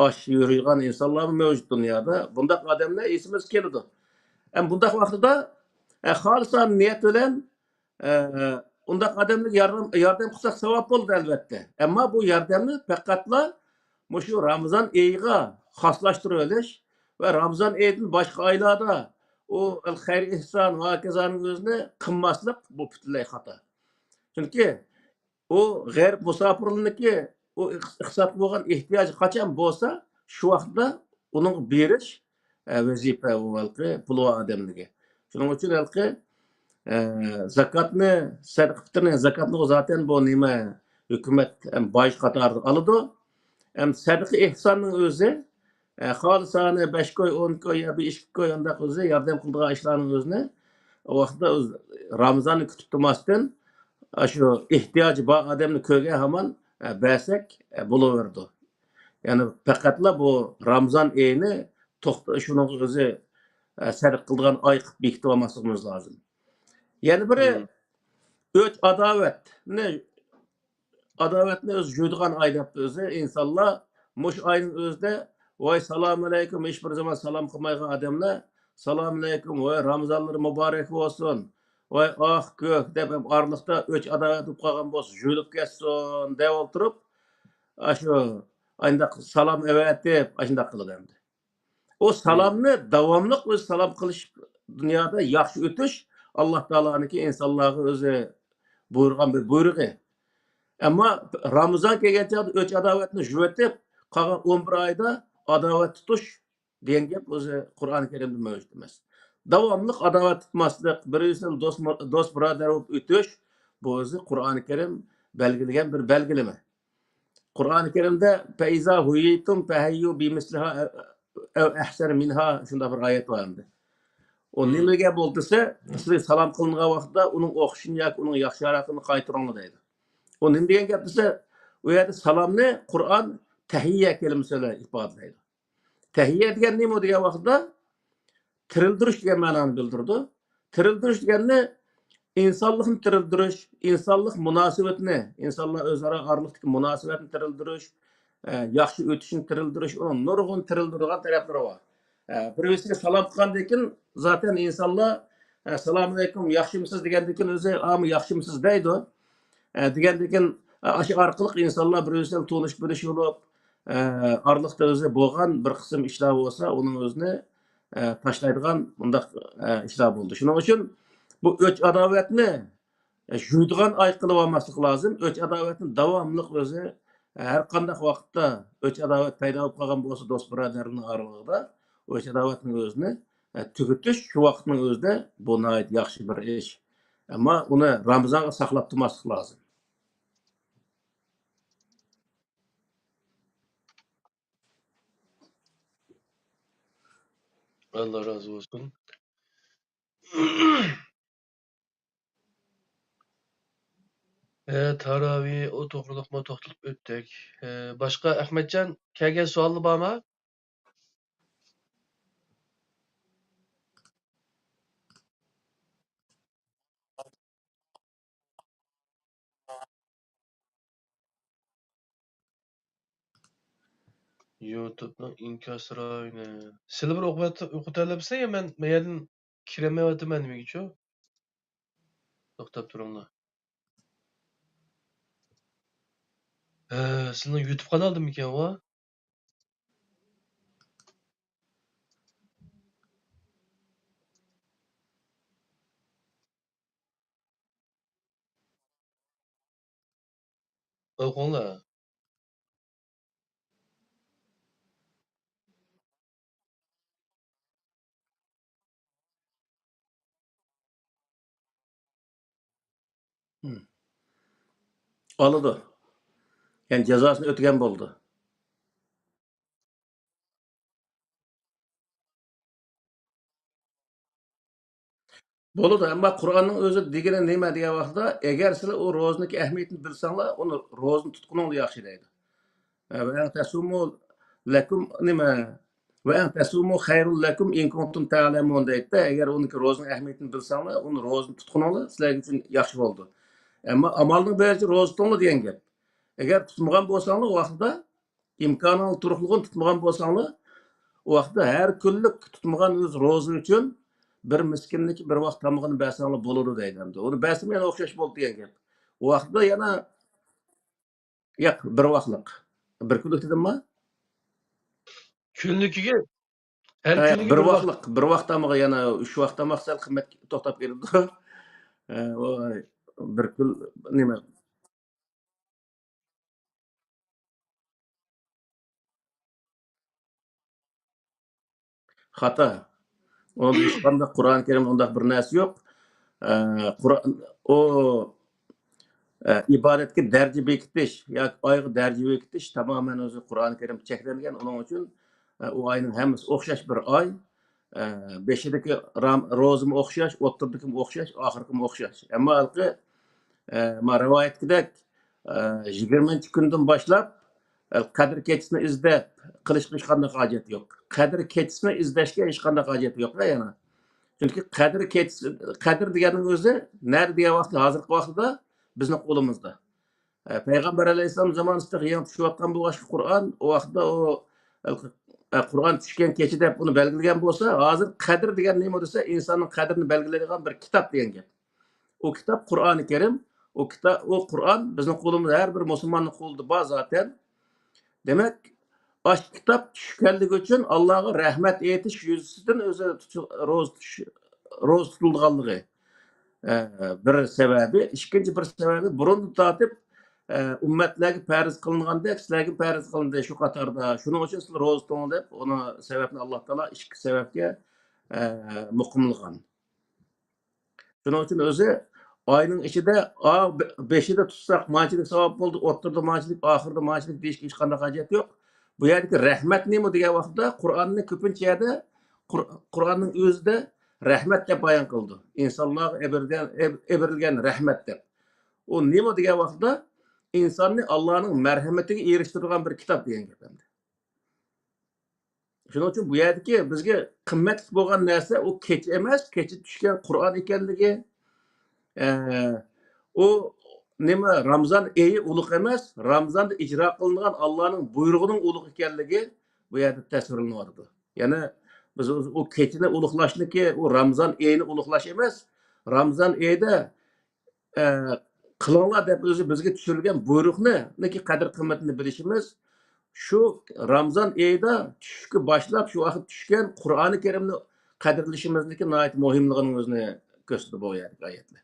ئاچ يۈرىدىغان ئىنسانلارمۇ مەۋجۇت دۇنيادا. بۇنداق ئادەملەر ئېسىمىزگە كېلىدۇ. ئەمما بۇنداق ۋاقتىدا، ئە، خالىسانە نىيەت بىلەن ئە، ئۇنداق ئادەملەرگە ياردەم، ياردەم قىلساق ساۋاب بولىدۇ، ئەلۋەتتە. ئەمما بۇ ياردەمنى پەقەتلا مۇشۇ رامىزان ئېيىغا خاسلاشتۇرۇۋېلىش ۋە رامىزان ئېيىدىن باشقا ئايلاردا ئۇ خەير ئېھسان ۋە ھاكازانىڭ ئۆزىنى قىلماسلىق، بۇ پۈتۈنلەي خاتا. چۈنكى ئۇ غەرب مۇساپىرلىرىنىڭكى ئۇ ئىقتىسادقا بولغان ئېھتىياجى قاچان بولسا، شۇ ۋاقىتتا ئۇنىڭغا بېرىش، ئە، ۋەزىپە ئۇ ھېلىقى پۇلى بار ئادەملەرگە. شۇنىڭ ئۈچۈن ھېلىقى، ئە، زاكاتنى، سەدىقە پىتىرنى، زاكاتنى زاتەن بۇ نېمە ھۆكۈمەت ھەم باج قاتارىدا ئالىدۇ. ھەم سەدىقە ئېھساننىڭ ئۆزى، ئە، خالىسانە بەش كوي، ئون كوي يا بىر ئىككى كوي ئانداق ئۆزى ياردەم قىلىدىغان ئىشلارنىڭ ئۆزىنى ئۇ ۋاقىتتا ئۆز-، رامىزاننى كۈتۈپ تۇرماستىن، ئاشۇ ئېھتىياجى بار ئادەمنى كۆرگەن ھامان، ئە، بەرسەك، ئە، بولۇۋېرىدۇ. يەنى پەقەتلا بۇ رامىزان ئېيىنى توختا-، شۇنىڭغا ئۆزى، ئە، سەدىقە قىلىدىغان ئاي قىلىپ بېكىتىۋالماسلىقىمىز لازىم. يەنە بىرى، مم. ئۆچ ئاداۋەتنى، ئاداۋەتنى ئۆزى جۇيىدىغان ئاي دەپ ئۆزى ئىنسانلار مۇشۇ ئاينىڭ ئۆزىدە، ۋاي، سالام ئەلەيكۇم، ھېچبىر زامان سالام قىلمايدىغان ئادەملەر، سالام ئەلەيكۇم، ۋاي، رامىزانلىرى مۇبارەك بولسۇن، ۋاي، ئاھ، كۆك دەپ ئارىلىقتا ئۆچ ئاداۋەت بولۇپ قالغان بولسا، جۇيۇلۇپ كەتسۇن دەپ ئولتۇرۇپ، ئاشۇ ئانداق سالام ئەۋەتىپ، ئاشۇنداق قىلىدۇ ئەمدى. ئۇ سالامنى داۋاملىق ئۆزى سالام قىلىش، دۇنيادا ياخشى ئۆتۈش، ئاللا تائالانىڭكى ئىنسانلارغا ئۆزى بۇيرۇغان بىر بۇيرۇقى. ئەمما رامىزان كەلگەن چاغدا ئۆچ ئاداۋەتنى يۇيۇۋېتىپ، قالغان ئون بىر ئايدا ئاداۋەت تۇتۇش دېگەن گەپ ئۆزى قۇرئان كەرىمدە مەۋجۇت ئەمەس. داۋاملىق ئاداۋەت تۇتماسلىق، بىر-بىرسى بىلەن دوست، دوست بۇرادەر بولۇپ ئۆتۈش، بۇ ئۆزى قۇرئان كەرىم بەلگىلىگەن بىر بەلگىلىمە. قۇرئان كەرىمدە، فَإِذَا حُيِّيتُم فَحَيُّوا بِمِثْلِهَا أَوْ أَحْسَنَ مِنْهَا، شۇنداق بىر ئايەت بار ئەمدى. ئۇ نېمە دېگەن بولدى دېسە، سىلەرگە سالام قىلىنغان ۋاقىتتا ئۇنىڭ ئوخشىشىنى ياكى ئۇنىڭ ياخشىراقىنى قايتۇرۇڭلار دەيدۇ. ئۇ نېمە دېگەن گەپ دېسە، ئۇ يەردە سالامنى قۇرئان تەھىيە كەلىمىسى بىلەن ئىپادىلەيدۇ. تەھىيە دېگەن نېمە دېگەن ۋاقىتتا، تىرىلدۈرۈش دېگەن مەنانى بىلدۈرىدۇ. تىرىلدۈرۈش دېگەننى ئىنسانلىقنى تىرىلدۈرۈش، ئىنسانلىق مۇناسىۋىتىنى، ئىنسانلار ئۆزئارا ئارىلىقتىكى مۇناسىۋەتنى تىرىلدۈرۈش، ئە، ياخشى ئۆتۈشنى تىرىلدۈرۈش، ئۇنىڭ نۇرغۇن تىرىلدۈرىدىغان تەرەپلىرى بار. ئە، بىر-بىرسىگە سالام قىلغاندىن كېيىن، زاتەن ئىنسانلار، ئە، سالام ئەلەيكۇم، ياخشىمۇسىز دېگەندىن كېيىن ئۆزى، ئامۇ ياخشىمۇسىز دەيدۇ. ئە، دېگەندىن كېيىن، ئە، ئاشۇ ئارقىلىق ئىنسانلار بىر-بىرسى بىلەن تونۇش-بىلىش بولۇپ، ئە، ئارىلىقتا ئۆزى بولغان بىر قىسىم ئىشلار بولسا، ئۇنىڭ ئۆزىنى، ئە، تاشلايدىغان مۇنداق، ئە، ئىشلار بولدى. شۇنىڭ ئۈچۈن بۇ ئۆچ-ئاداۋەتنى، ئە، يۇيىدىغان ئاي قىلىۋالماسلىق لازىم. ئۆچ-ئاداۋەتنى داۋاملىق ئۆزى، ئە، ھەر قانداق ۋاقىتتا ئۆچ-ئاداۋەت پەيدا بولۇپ قالغان بولسا دوست-بۇرادەرنىڭ ئارىلىقىدا، ئوشۇ ئاداۋەتنىڭ ئۆزىنى، ئە، تۈگىتىش شۇ ۋاقىتنىڭ ئۆزىدە بۇ ناھايىتى ياخشى بىر ئىش. ئەمما ئۇنى رامىزانغا ساقلاپ تۇرماسلىق لازىم. ئاللا رازى بولسۇن. ئە، تاراۋى، ئۇ توغرۇلۇقمۇ توختىلىپ ئۆتتۇق. ئە، باشقا ئەخمەتجان كەلگەن سوئاللار بارمۇ؟ يۇتۇبنىڭ ئىنكاس رايونى. سىلەر بىر ئوقۇۋەت-، ئوقۇتالمىسىلەر يا مەن مەيەردىن كىرەلمەيۋاتىمەن نېمىگىچۇ؟ توختاپ تۇرۇڭلار. ھە، سىلىنىڭ يۇتۇب قانالدىمىكەن ئۇ؟ ئوقۇڭلار. ھىم. ئالىدۇ. يەنى جازاسىنى ئۆتىگەن بولىدۇ. بولىدۇ، ئەمما قۇرئاننىڭ ئۆزى دېگىنى نېمە دېگەن ۋاقىتتا، ئەگەر سىلەر ئۇ روزىنىڭكى ئەھمىيىتىنى بىلسەڭلار، ئۇنى روزىنى تۇتقىنىڭلار ياخشى دەيدۇ. ئە، ۋە ئەن تەسۇمۇ لەكۇم نېمە؟ ۋە ئەن تەسۇمۇ خەيرۇل لەكۇم ئىن كۇنتۇم تەلەمۇن دەيدۇ. ئەگەر ئۇنىڭكى روزىنىڭ ئەھمىيىتىنى بىلسەڭلار، ئۇنى روزىنى تۇتقىنىڭلار سىلەر ئۈچۈن ياخشى بولىدۇ. ئەمما ئامالنىڭ بىر روزا تۇتۇڭلار دېگەن گەپ. ئەگەر تۇتمىغان بولساڭلار، ئۇ ۋاقىتتا ئىمكانىڭلار تۇرۇقلۇقىنى تۇتمىغان بولساڭلار، ئۇ ۋاقىتتا ھەر كۈنلۈك تۇتمىغان ئۆز روزا ئۈچۈن بىر مىسكىننىڭكى بىر ۋاق تامىقىنى بەرسەڭلار بولىدۇ دەيدۇ ئەمدى. ئۇنى بەرسىمۇ يەنە ئوخشاش بولدى دېگەن گەپ. ئۇ ۋاقىتتا يەنە، ياق، بىر ۋاقلىق. بىر كۈنلۈك دېدىمما؟ كۈنلۈكىگە، ھەر ھە، كۈنىگە بىر بىر ۋاق. ۋاقلىق، بىر ۋاق تامىقى يەنە ئۈچ ۋاق تاماق سەل قىممەت توختاپ كېلىدۇ. ئە، ئۇ بىر كۈن نېمە؟ خاتا. ئۇنىڭدا ھېچقانداق قۇرئان كەرىمدە ئۇنداق بىر نەرسە يوق. ئە، قۇرئان، ئۇ، ئە، ئىبادەتكە دەرىجە بېكىتىش ياكى ئايغا دەرىجە بېكىتىش تامامەن ئۆزى قۇرئان كەرىم چەكلەنگەن. ئۇنىڭ ئۈچۈن، ئە، ئۇ ئاينىڭ ھەممىسى ئوخشاش بىر ئاي. ئە، بېشىدىكى رام-، روزىمۇ ئوخشاش، ئوتتۇرىدىكىمۇ ئوخشاش، ئاخىرقىمۇ ئوخشاش. ئەمما ھېلىقى، ئە، ما رىۋايەتتىكىدەك، ئە، يىگىرمىنچى كۈندىن باشلاپ، ئە، قەدىر كېچىسىنى ئىزدەپ قىلىشقا ھېچقانداق ھاجەت يوق. قەدىر كېچىسىنى ئىزدەشكە ھېچقانداق ھاجەت يوق يەنە. چۈنكى قەدىر كېچىسى، قەدىر دېگەننىڭ ئۆزى نەدە دېگەن ۋاقىتتا، ھازىرقى ۋاقىتتا بىزنىڭ قولىمىزدا. ئە، پەيغەمبەر ئەلەيھىسسالام زامانىسىدا يېڭى چۈشۈۋاتقان بولغاچقا قۇرئان، ئۇ ۋاقىتتا ئۇ، ئە، قۇرئان چۈشكەن كېچە دەپ ئۇنى بەلگىلىگەن بولسا، ھازىر قەدىر دېگەن نېمە دېسە، ئىنساننىڭ قەدرىنى بەلگىلەيدىغان بىر كىتاب دېگەن گەپ. ئۇ كىتاب قۇرئانى كەرىم، ئۇ كىتاب، ئۇ قۇرئان بىزنىڭ قولىمىزدا، ھەر بىر مۇسۇلماننىڭ قولىدا بار زاتەن. دېمەك، ئاشۇ كىتاب چۈشكەنلىكى ئۈچۈن ئاللاغا رەھمەت ئېيتىش يۈزىسىدىن ئۆزى تۇتۇش، روزا تۇتۇش، روزا تۇتۇلىدىغانلىقى، ئە، بىر سەۋەبى. ئىككىنچى بىر سەۋەبى، بۇرۇندىن تارتىپ، ئە، ئۈممەتلەرگە پەرز قىلىنغاندەك سىلەرگە پەرز قىلىندى شۇ قاتاردا. شۇنىڭ ئۈچۈن سىلەر روزا تۇتۇڭ دەپ، ئۇنى سەۋەبنى ئاللا تائالا ئىككى سەۋەبكە، ئە، مۇقىملىغان. شۇنىڭ ئۈچۈن ئۆزى ئاينىڭ ئىچىدە، ئا، بېشىدا تۇتساق مانچىلىك ساۋاب بولدى، ئوتتۇرىدا مانچىلىك، ئاخىرىدا مانچىلىك دېيىشكە ھېچقانداق ھاجەت يوق. بۇ يەردىكى رەھمەت نېمە دېگەن ۋاقىتتا، قۇرئاننى كۆپىنچە يەردە قۇر-، قۇرئاننىڭ ئۆزىدە رەھمەت دەپ بايان قىلىدۇ. ئىنسانلارغا ئېبىرگەن، ئېب-، ئېبىرىلگەن رەھمەت دەپ. ئۇ نېمە دېگەن ۋاقىتتا، ئىنساننى ئاللانىڭ مەرھەمىتىگە ئېرىشتۈرىدىغان بىر كىتاب دېگەن گەپ ئەمدى. شۇنىڭ ئۈچۈن بۇ يەردىكى بىزگە قىممەتلىك بولغان نەرسە ئۇ كېچە ئەمەس، كېچە چۈشكەن قۇرئان ئىكەنلىكى، ئە، ئۇ نېمە، رامزان ئېيى ئۇلۇغ ئەمەس، رامزاندا ئىجرا قىلىنغان ئاللانىڭ بۇيرۇقىنىڭ ئۇلۇغ ئىكەنلىكى بۇ يەردە تەسۋىرلىنىۋاتىدۇ. يەنى بىز ئۇ، ئۇ كېچىنى ئۇلۇغلاشنىكى، ئۇ رامزان ئېيىنى ئۇلۇغلاش ئەمەس، رامزان ئېيىدە ئە، قىلىڭلار دەپ ئۆزى بىزگە چۈشۈرگەن بۇيرۇقنىڭكى قەدىر قىممىتىنى بىلىشىمىز، شۇ رامزان ئېيىدا چۈشكە باشلاپ، شۇ ۋاقىت چۈشكەن قۇرئانى كەرىمنى قەدىرلىشىمىزنىڭكى ناھايىتى مۇھىملىقىنىڭ ئۆزىنى كۆرسىتىدۇ بۇ يەردىكى ئايەتلەر.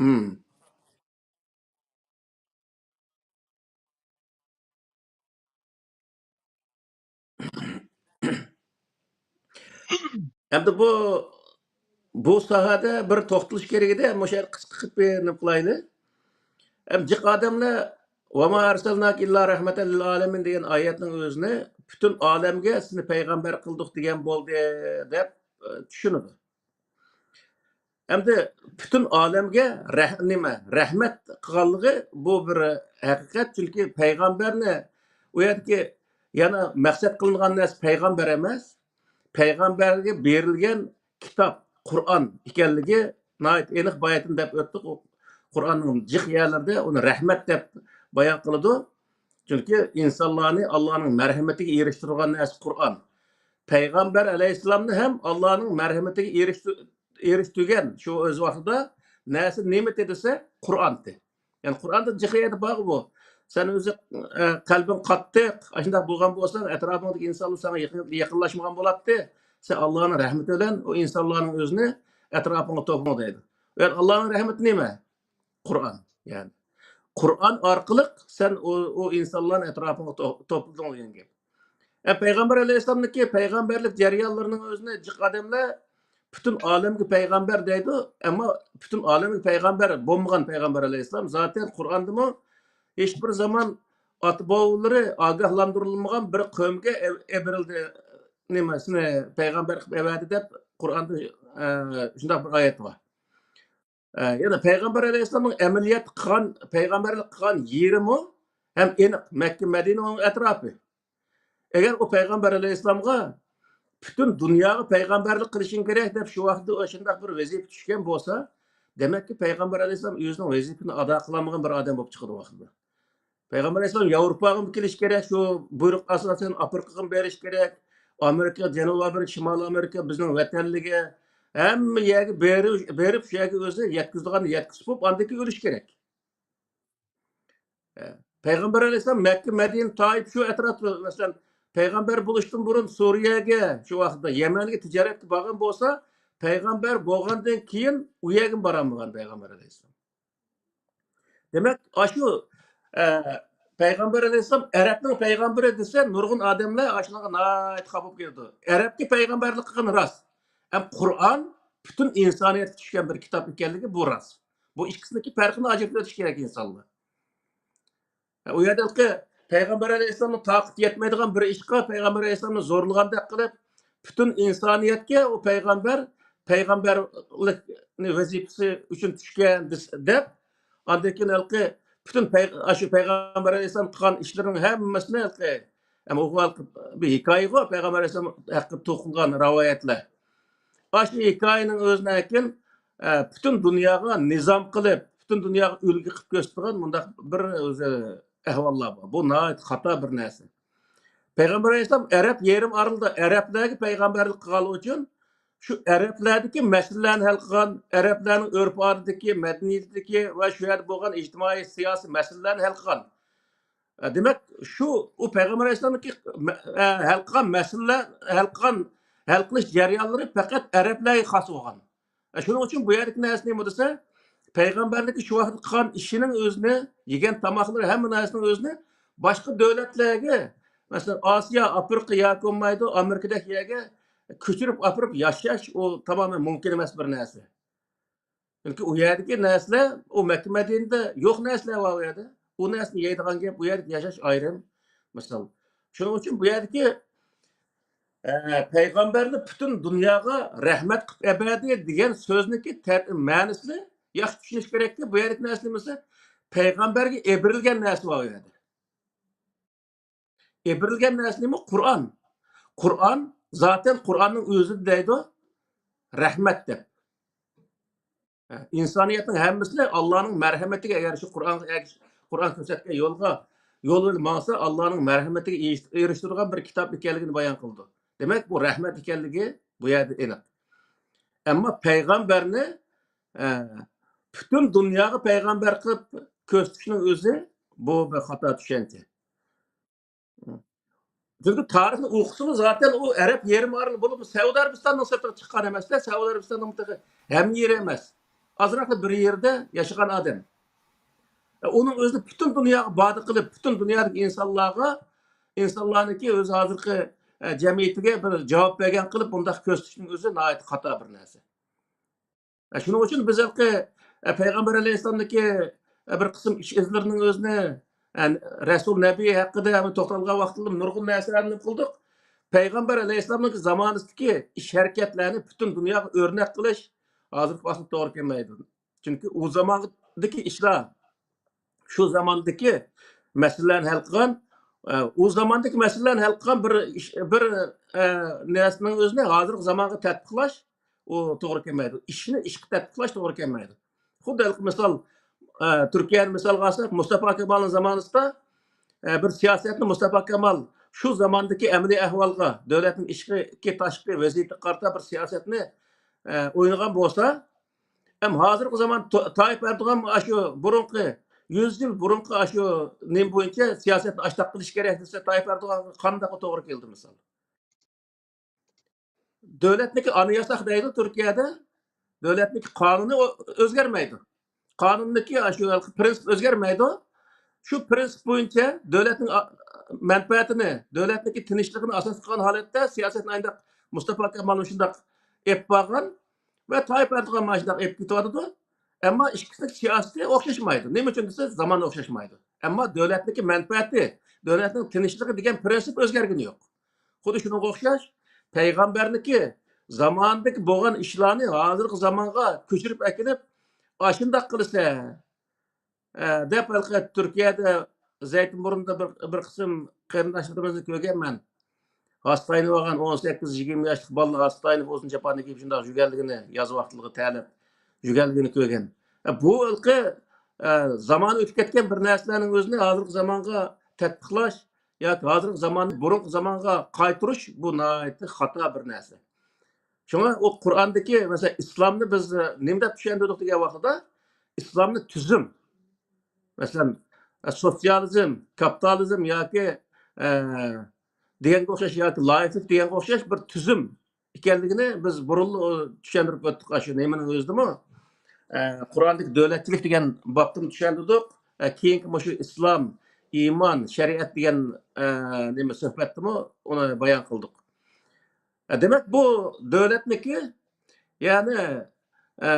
مم. ئەمدى بۇ، بۇ ساھەدە بىر توختىلىش كېرەك ئىدى. مۇشۇ يەردە قىسقا قىلىپ بىر نېمە قىلايلى. ئەم جىق ئادەملەر «ۋەما ئەرسەلناكە ئىللا رەھمەتەن لىل ئالەمىن» دېگەن ئايەتنىڭ ئۆزىنى پۈتۈن ئالەمگە سېنى پەيغەمبەر قىلدۇق دېگەن بولدى دەپ، ئە، چۈشىنىدۇ. ئەمدى پۈتۈن ئالەمگە رەھ-، نېمە، رەھمەت قىلغانلىقى بۇ بىر ھەقىقەت. چۈنكى پەيغەمبەرنى ئۇ يەردىكى يەنە مەقسەت قىلىنغان نەرسە پەيغەمبەر ئەمەس. پەيغەمبەرگە بېرىلگەن كىتاب، قۇرئان ئىكەنلىكى ناھايىتى ئېنىق باياتىن دەپ ئۆتتۇق. ئۇ قۇرئاننىڭ جىق يەرلىرىدە ئۇنى رەھمەت دەپ بايان قىلىدۇ. چۈنكى ئىنسانلارنى ئاللانىڭ مەرھەمىتىگە ئېرىشتۈرگەن نەرسە قۇرئان. پەيغەمبەر ئەلەيھىسسالامنى ھەم ئاللانىڭ مەرھەمىتىگە ئېرىشتۈ-، ئېرىشتۈرگەن شۇ ئۆز ۋاقتىدا نەرسە نېمىتى دېسە، قۇرئانتى. يەنى قۇرئاندا جىق يەردە بارغۇ بۇ. سەن ئۆزى، ئە، قەلبىڭ قاتتىق، ئاشۇنداق بولغان بولساڭ، ئەتراپىڭدىكى ئىنسانلار ساڭا يېقىن-، يېقىنلاشمىغان بولاتتى، سەن ئاللانىڭ رەھمىتى بىلەن ئۇ ئىنسانلارنىڭ ئۆزىنى ئەتراپىڭغا توپلىما دەيدۇ. ئۇ يەردە ئاللانىڭ رەھمىتى نېمە؟ قۇرئان. يەنى قۇرئان ئارقىلىق سەن ئۇ، ئۇ ئىنسانلارنى ئەتراپىڭغا تو-، توپلىدىڭ دېگەن گەپ. ئە، پەيغەمبەر ئەلەيھىسسالامنىڭكى پەيغەمبەرلىك جەريانلىرىنىڭ ئۆزىنى جىق ئادەملەر پۈتۈن ئالەمگە پەيغەمبەر دەيدۇ، ئەمما پۈتۈن ئالەمگە پەيغەمبەر بولمىغان پەيغەمبەر ئەلەيھىسسالام. زاتەن قۇرئاندىمۇ ھېچبىر زامان ئاتا-بوۋىلىرى ئاگاھلاندۇرۇلمىغان بىر قەۋمگە ئەۋ-، ئەۋرىلدى، نېمىسىنى پەيغەمبەر قىلىپ ئەۋەردى دەپ قۇرئاندا، ئە، شۇنداق بىر ئايەت بار. ئە، يەنە پەيغەمبەر ئەلەيھىسسالامنىڭ ئەمەلىيەت قىلغان، پەيغەمبەرلىك قىلغان يېرىمۇ ھەم ئېنىق، مەككە، مەدىنە، ئۇنىڭ ئەتراپى. ئەگەر ئۇ پەيغەمبەر ئەلەيھىسسالامغا پۈتۈن دۇنياغا پەيغەمبەرلىك قىلىشىڭ كېرەك دەپ شۇ ۋاقىتتا ئاشۇنداق بىر ۋەزىپە چۈشكەن بولسا، دېمەككى، پەيغەمبەر ئەلەيھىسسالام ئۆزىنىڭ ۋەزىپىسىنى ئادا قىلالمىغان بىر ئادەم بولۇپ چىقىدۇ ۋاقتىدا. پەيغەمبەر ئەلەيھىسسالام ياۋروپاغىمۇ كېلىش كېرەك، شۇ بۇيرۇق ئاساسەن ئافرىقىغىمۇ بېرىش كېرەك، ئامېرىكا، جەنۇبىي ئامېرىكا، شىمالىي ئامېرىكا، بىزنىڭ ۋەتەنلىكى، ھەممە يەرگە بېرىپ، بېرىپ شۇ يەرگە ئۆزى يەتكۈزىدىغان يەتكۈزۈپ بولۇپ، ئاندىن كېيىن ئۆلۈش كېرەك. ئە، پەيغەمبەر ئەلەيھىسسالام مەككە، مەدىنە، تائىپ شۇ ئەتراپتا، مەسىلەن، پەيغەمبەر بولۇشتىن بۇرۇن سۈرىيەگە، شۇ ۋاقىتتا يەمەنگە تىجارەتكە بارغان بولسا، پەيغەمبەر بولغاندىن كېيىن ئۇ يەرگىمۇ بارالمىغان پەيغەمبەر ئەلەيھىسسالام. دېمەك، ئاشۇ، ئە، پەيغەمبەر ئەلەيھىسسالام ئەرەبنىڭ پەيغەمبىرى دېسە، نۇرغۇن ئادەملەر ئاشۇنىڭغا ناھايىتى خاپا بولۇپ كېتىدۇ. ئەرەبكە پەيغەمبەرلىك قىلغىنى راست. ئەم قۇرئان پۈتۈن ئىنسانىيەتكە چۈشكەن بىر كىتاب ئىكەنلىكى بۇ راست. بۇ ئىككىسىنىڭكى پەرقىنى ئاجرىتىۋېتىش كېرەك ئىنسانلار. ئۇ يەردە ھېلىقى پەيغەمبەر ئەلەيھىسسالامنىڭ تاقىتى يەتمەيدىغان بىر ئىشقا پەيغەمبەر ئەلەيھىسسالامنى زورلىغاندەك قىلىپ، پۈتۈن ئىنسانىيەتكە ئۇ پەيغەمبەر، پەيغەمبەرلىك ۋەزىپىسى ئۈچۈن چۈشكەن دېس-، دەپ، ئاندىن كېيىن ھېلىقى پۈتۈن پەي-، ئاشۇ پەيغەمبەر ئەلەيھىسسالام قىلغان ئىشلىرىنىڭ ھەممىسىنى ھېلىقى، ئەمما ئۇ ھېلىقى بىر ھېكايىغۇ، پەيغەمبەر ئەلەيھىسسالام ھەققىدە توقۇلغان رىۋايەتلەر. ئاشۇ ھېكايىنىڭ ئۆزىنى ئەركىن، ئە، پۈتۈن دۇنياغا نىزام قىلىپ، پۈتۈن دۇنياغا ئۈلگە قىلىپ كۆرسىتىدىغان مۇنداق بىر ئۆزى ئەھۋاللار بار. بۇ ناھايىتى خاتا بىر نەرسە. پەيغەمبەر ئەلەيھىسسالام ئەرەب يېرىم ئارىلىدا ئەرەبلەرگە پەيغەمبەرلىك قىلغانلىقى ئۈچۈن شۇ ئەرەبلەردىكى مەسىلىلەرنى ھەل قىلغان، ئەرەبلەرنىڭ ئۆرپ-ئادىتىدىكى، مەدەنىيىتىدىكى ۋە شۇ يەردە بولغان ئىجتىمائىي، سىياسىي مەسىلىلەرنى ھەل قىلغان. ئە، دېمەك، شۇ، ئۇ پەيغەمبەر ئەلەيھىسسالامنىڭكى مە-، ئە، ھەل قىلغان مەسىلىلەر، ھەل قىلغان، ھەل قىلىش جەريانلىرى پەقەت ئەرەبلەرگە خاس بولغان. ئە، شۇنىڭ ئۈچۈن بۇ يەردىكى نەرسە نېمە دېسە، پەيغەمبەرلىككە شۇ ۋاقىتتا قىلغان ئىشىنىڭ ئۆزىنى، يېگەن تاماقلىرى، ھەممە نەرسىنىڭ ئۆزىنى باشقا دۆلەتلەرگە، مەسىلەن، ئاسىيا، ئافرىقا ياكى بولمايدۇ، ئامېرىكىدەك يەرگە كۆچۈرۈپ ئاپىرىپ ياشاش، ئۇ تامامەن مۇمكىن ئەمەس بىر نەرسە. چۈنكى ئۇ يەردىكى نەرسىلەر، ئۇ مەككە مەدىنىدە يوق نەرسىلەر بار ئۇ يەردە. ئۇ نەرسىنى يەيدىغان گەپ، ئۇ يەردىكى ياشاش ئايرىم. مىسال. شۇنىڭ ئۈچۈن بۇ يەردىكى، ئە، پەيغەمبەرنى پۈتۈن دۇنياغا رەھمەت قىلىپ ئەبەردى دېگەن سۆزنىڭكى تەر-، مەنىسىنى ياخشى چۈشىنىش كېرەككى. بۇ يەردىكى نەرسە نېمىسى؟ پەيغەمبەرگە ئېبىرىلگەن نەرسە بار ئۇ يەردە. ئېبىرىلگەن نەرسە نېمە؟ قۇرئان. قۇرئان، زاتەن قۇرئاننىڭ ئۆزى دەيدۇ، رەھمەت دەپ. ئىنسانىيەتنىڭ ھەممىسىنى ئاللانىڭ مەرھەمىتىگە، ئەگەر شۇ قۇرئان، قۇرئان كۆرسەتكەن يولغا، يول بىلەن ماڭسا، ئاللانىڭ مەرھەمىتىگە ئېرىش-، ئېرىشتۈرىدىغان بىر كىتاب ئىكەنلىكىنى بايان قىلىدۇ. دېمەك، بۇ رەھمەت ئىكەنلىكى بۇ يەردە ئېنىق. ئەمما پەيغەمبەرنى، ئە، پۈتۈن دۇنياغا پەيغەمبەر قىلىپ كۆرسىتىشنىڭ ئۆزى بۇ بىر خاتا چۈشەنچە. چۈنكى تارىخنى ئوقۇسىمۇ، زاتەن ئۇ ئەرەب يېرىم ئارىلى بولۇپ، سەئۇدى ئەرەبىستاننىڭ سىرتىغا چىققان ئەمەس-دە، سەئۇدى ئەرەبىستاننىڭ تېخى ھەممە يېرى ئەمەس. ئازراقلا بىر يەردە ياشىغان ئادەم. ئۇنىڭ ئۆزىنى پۈتۈن دۇنياغا ئىپادە قىلىپ، پۈتۈن دۇنيادىكى ئىنسانلارغا، ئىنسانلارنىڭكى ئۆزى ھازىرقى، ئە، جەمئىيىتىگە بىر جاۋاب بەرگەن قىلىپ بۇنداق كۆرسىتىشنىڭ ئۆزى ناھايىتى خاتا بىر نەرسە. ئە، شۇنىڭ ئۈچۈن بىز ھېلىقى، ئە، پەيغەمبەر ئەلەيھىسسالامدىكى، ئە، بىر قىسىم ئىش ئىزلىرىنىڭ ئۆزىنى، ئە، رەسۇل نەبىي ھەققىدە توختالغان ۋاقتىدا نۇرغۇن نەرسىلەرنى قىلدۇق. پەيغەمبەر ئەلەيھىسسالامنىڭ زامانىسىدىكى ئىش ھەرىكەتلەرنى پۈتۈن دۇنياغا ئۆرنەك قىلىش ھازىرقى ۋاقىتتا توغرا كەلمەيدۇ. چۈنكى ئۇ زاماندىكى ئىشلار شۇ زاماندىكى مەسىلىلەرنى ھەل قىلغان، ئە، ئۇ زاماندىكى مەسىلىلەرنى ھەل قىلغان بىر ئىش، بىر، ئە، نەرسىنىڭ ئۆزىنى ھازىرقى زامانغا تەتبىقلاش، ئۇ توغرا كەلمەيدۇ. ئىشنى ئىشقا تەتبىقلاش توغرا كەلمەيدۇ. خۇددى ھېلىقى مىسال، ئە، تۈركىيەنى مىسالغا ئالساق، مۇستافا كامالنىڭ زامانىسىدا، ئە، بىر سىياسەتنى مۇستافا كامال شۇ زاماندىكى ئەمەلىي ئەھۋالغا، دۆلەتنىڭ ئىچكى، تاشقى ۋەزىيىتىگە قارىتا بىر سىياسەتنى، ئە، ئوينىغان بولسا، ھەم ھازىرقى زامان تو-، تايىپ ئەردوغان ئاشۇ بۇرۇنقى، يۈز يىل بۇرۇنقى ئاشۇ نېمە بويىچە سىياسەتنى ئاشتاق قىلىش كېرەك دېسە، تايىپ ئەردوغانغا قانداق توغرا كېلىدۇ مىسال؟ دۆلەتنىكى ئاناياسا دەيدۇ تۈركىيەدە. دۆلەتنىكى قانۇنى ئۆ-، ئۆزگەرمەيدۇ. قانۇندىكى ئاشۇ پرىنسىپ ئۆزگەرمەيدۇ. شۇ پرىنسىپ بويىچە دۆلەتنىڭ ئا-، مەنپەئەتىنى، دۆلەتنىڭكى تىنچلىقىنى ئاساس قىلغان ھالەتتە سىياسەتنى ئاينداق مۇستافا كامال مۇشۇنداق ئېلىپ بارغان ۋە تايىپ ئەردوغان مانا شۇنداق ئېلىپ كېتىۋاتىدۇ. ئەمما ئىككىسىنىڭ سىياسىتى ئوخشاشمايدۇ. نېمە ئۈچۈن دېسە، زامان ئوخشاشمايدۇ. ئەمما دۆلەتنىڭكى مەنپەئەتى، دۆلەتنىڭ تىنچلىقى دېگەن پرىنسىپ ئۆزگەرگىنى يوق. خۇددى شۇنىڭغا ئوخشاش، پەيغەمبەرنىڭكى زامانىدىكى بولغان ئىشلارنى ھازىرقى زامانغا كۆچۈرۈپ ئەكېلىپ، ئاشۇنداق قىلسا، ئە، دەپ ھېلىقى تۈركىيەدە زەيتىنبۇرنىدا بىر، بىر قىسىم قېرىنداشلىرىمىزنى كۆرگەنمەن. ھاستايىنىپ ئالغان ئون سەككىز يىگىرمە ياشلىق بالىلار ھاستايىنىپ ئۇزۇن چاپاننى كىيىپ شۇنداق يۈرگەنلىكىنى، ياز ۋاقتىلىقى تەلەپ يۈرگەنلىكىنى كۆرگەن. ئە، بۇ ھېلىقى، ئە، زامان ئۆتۈپ كەتكەن بىر نەرسىلەرنىڭ ئۆزىنى ھازىرقى زامانغا تەتبىقلاش ياكى ھازىرقى زاماننى بۇرۇنقى زامانغا قايتۇرۇش، بۇ ناھايىتى خاتا بىر نەرسە. شۇڭا ئۇ قۇرئاندىكى، مەسىلەن، ئىسلامنى بىز، ئە، نېمە دەپ چۈشەندۈردۇق دېگەن ۋاقتىدا، ئىسلامنى تۈزۈم، مەسىلەن، ئە، سوتسىيالىزم، كاپىتالىزم ياكى، ئە، دېگەنگە ئوخشاش ياكى لائىقلىق دېگەنگە ئوخشاش بىر تۈزۈم ئىكەنلىكىنى بىز بۇرۇنلا، ئۇ، چۈشەندۈرۈپ ئۆتتۇق. ئاشۇ نېمىنىڭ ئۆزىدىمۇ، ئە، قۇرئاندىكى دۆلەتچىلىك دېگەن بابتىمۇ چۈشەندۈردۇق. ئە، كېيىنكى مۇشۇ ئىسلام، ئىمان، شەرىئەت دېگەن، ئە، نېمە سۆھبەتتىمۇ ئۇنى بايان قىلدۇق. ئە، دېمەك، بۇ دۆلەتنىكى، يەنى، ئە،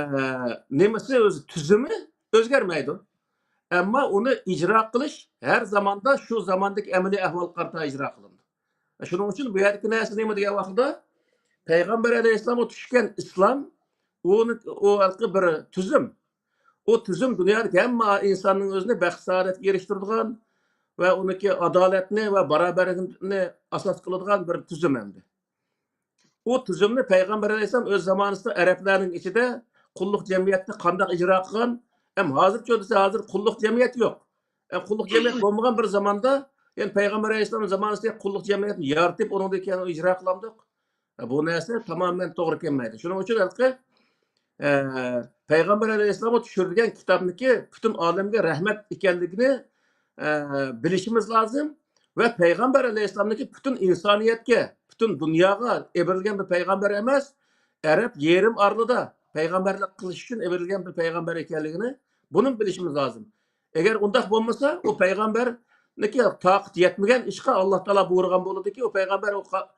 نېمىسى ئۆزى، تۈزۈمى ئۆزگەرمەيدۇ. ئەمما ئۇنى ئىجرا قىلىش ھەر زاماندا شۇ زاماندىكى ئەمەلىي ئەھۋالغا قارىتا ئىجرا قىلىنىدۇ. شۇنىڭ ئۈچۈن بۇ يەردىكى نەرسە نېمە دېگەن ۋاقىتتا، پەيغەمبەر ئەلەيھىسسالامغا چۈشكەن ئىسلام، ئۇنى، ئۇ ھېلىقى بىر تۈزۈم. ئۇ تۈزۈم دۇنيادىكى ھەممە ئىنساننىڭ ئۆزىنى بەخت-سائادەتكە ئېرىشتۈرىدىغان ۋە ئۇنىڭكى ئادالەتنى ۋە باراۋەرلىكنى ئاساس قىلىدىغان بىر تۈزۈم ئەمدى. ئۇ تۈزۈمنى پەيغەمبەر ئەلەيھىسسالام ئۆز زامانىسىدا ئەرەبلەرنىڭ ئىچىدە قۇللۇق جەمئىيەتتە قانداق ئىجرا قىلغان، ھەم ھازىرچۇ دېسە، ھازىر قۇللۇق جەمئىيەت يوق. ھەم قۇللۇق جەمئىيەت بولمىغان بىر زاماندا، يەنى پەيغەمبەر ئەلەيھىسسالام زامانىسىدىكى قۇللۇق جەمئىيەتنى يارىتىپ، ئۇنىڭدىن كېيىن ئىجرا قىلامدۇق؟ بۇ نەرسە تامامەن توغرا كەلمەيدۇ. شۇنىڭ ئۈچۈن ھېلىقى، ئە، پەيغەمبەر ئەلەيھىسسالامغا چۈشۈرۈلگەن كىتابنىڭكى پۈتۈن ئالەمگە رەھمەت ئىكەنلىكىنى، ئە، بىلىشىمىز لازىم ۋە پەيغەمبەر ئەلەيھىسسالامنىڭكى پۈتۈن ئىنسانىيەتكە، پۈتۈن دۇنياغا ئېبىرىلگەن بىر پەيغەمبەر ئەمەس، ئەرەب يېرىم ئارىلىدا پەيغەمبەرلىك قىلىش ئۈچۈن ئېبىرىلگەن بىر پەيغەمبەر ئىكەنلىكىنى بۇنىمۇ بىلىشىمىز لازىم. ئەگەر ئۇنداق بولمىسا، ئۇ پەيغەمبەرنىڭكى تاقىتى يەتمىگەن ئىشقا ئاللا تائالا بۇيرۇغان بولىدۇكى، ئۇ پەيغەمبەر ئۇ قا-،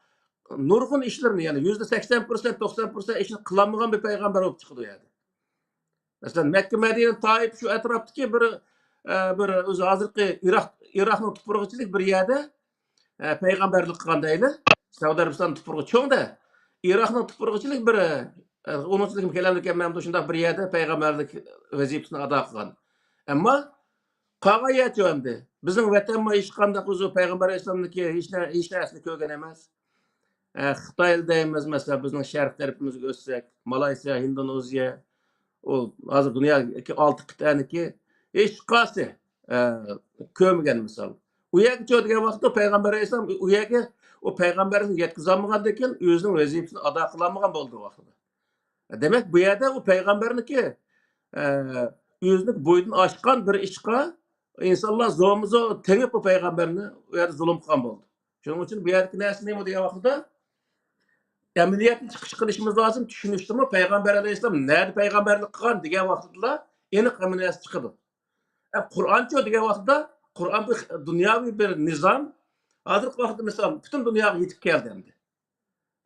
نۇرغۇن ئىشلىرىنى، يەنى يۈزدە سەكسەن پىرسەنت، توقسان پىرسەنت ئىشنى قىلالمىغان بىر پەيغەمبەر بولۇپ چىقىدۇ ئۇ يەردە. مەسىلەن، مەككە، مەدىنە، تائىپ شۇ ئەتراپتىكى بىر، ئە، بىر ئۆزى ھازىرقى ئىراق، ئىراقنىڭ تۇپرىقى ئىچىدىكى بىر يەردە، ئە، پەيغەمبەرلىك قىلغان دەيلى. سەئۇدى ئەرەبىستان تۇپرىقى چوڭ-دە، ئىراقنىڭ تۇپرىقى ئىچىدىكى بىر، ئە، ئۇنىڭ ئىچىدىكى كېلەمدىكەن مەن شۇنداق بىر يەردە پەيغەمبەرلىك ۋەزىپىسىنى ئادا قىلغان. ئەمما قالغان يەرچۇ ئەمدى؟ بىزنىڭ ۋەتەنمۇ ھېچقانداق ئۆزى پەيغەمبەر ئەلەيھىسسالامنىڭكى ھېچ نە-، ھېچ نەرسىنى كۆرگەن ئەمەس. ئە، خىتاي دەيمىز، مەسىلەن، بىزنىڭ شەرق تەرىپىمىزگە ئۆتسەك، مالايسىيا، ھىندونېزىيە، ئۇ ھازىر دۇنيادىكى ئالتە قىتئەنىكى ھېچقايسى، ئە، كۆرمىگەن مىسال. ئۇ يەرگىچۇ دېگەن ۋاقىتتا پەيغەمبەر ئەلەيھىسسالام ئۇ يەرگە ئۇ پەيغەمبەرلىكنى يەتكۈزەلمىگەندىكىن ئۆزىنىڭ ۋەزىپىسىنى ئادا قىلالمىغان بولدى ۋاقتىدا. دېمەك، بۇ يەردە ئۇ پەيغەمبەرنىڭكى، ئە، ئۆزىنىڭ بويىدىن ئاشقان بىر ئىشقا ئىنسانلار زورمۇزور تېڭىپ، بۇ پەيغەمبەرنى ئۇ يەردە زۇلۇم قىلغان بولدى. شۇنىڭ ئۈچۈن بۇ يەردىكى نەرسە نېمە دېگەن ۋاقتىدا، ئەمەلىيەتنى چىقىش قىلىشىمىز لازىم، چۈشىنىشتىمۇ پەيغەمبەر ئەلەيھىسسالام نەدە پەيغەمبەرلىك قىلغان دېگەن ۋاقتىدىلا ئېنىق ھەممە نەرسە چىقىدۇ. ئە، قۇرئانچۇ دېگەن ۋاقتىدا، قۇرئان بۇ دۇنياۋى بىر نىزام. ھازىرقى ۋاقىتتا مىسال پۈتۈن دۇنياغا يېتىپ كەلدى ئەمدى.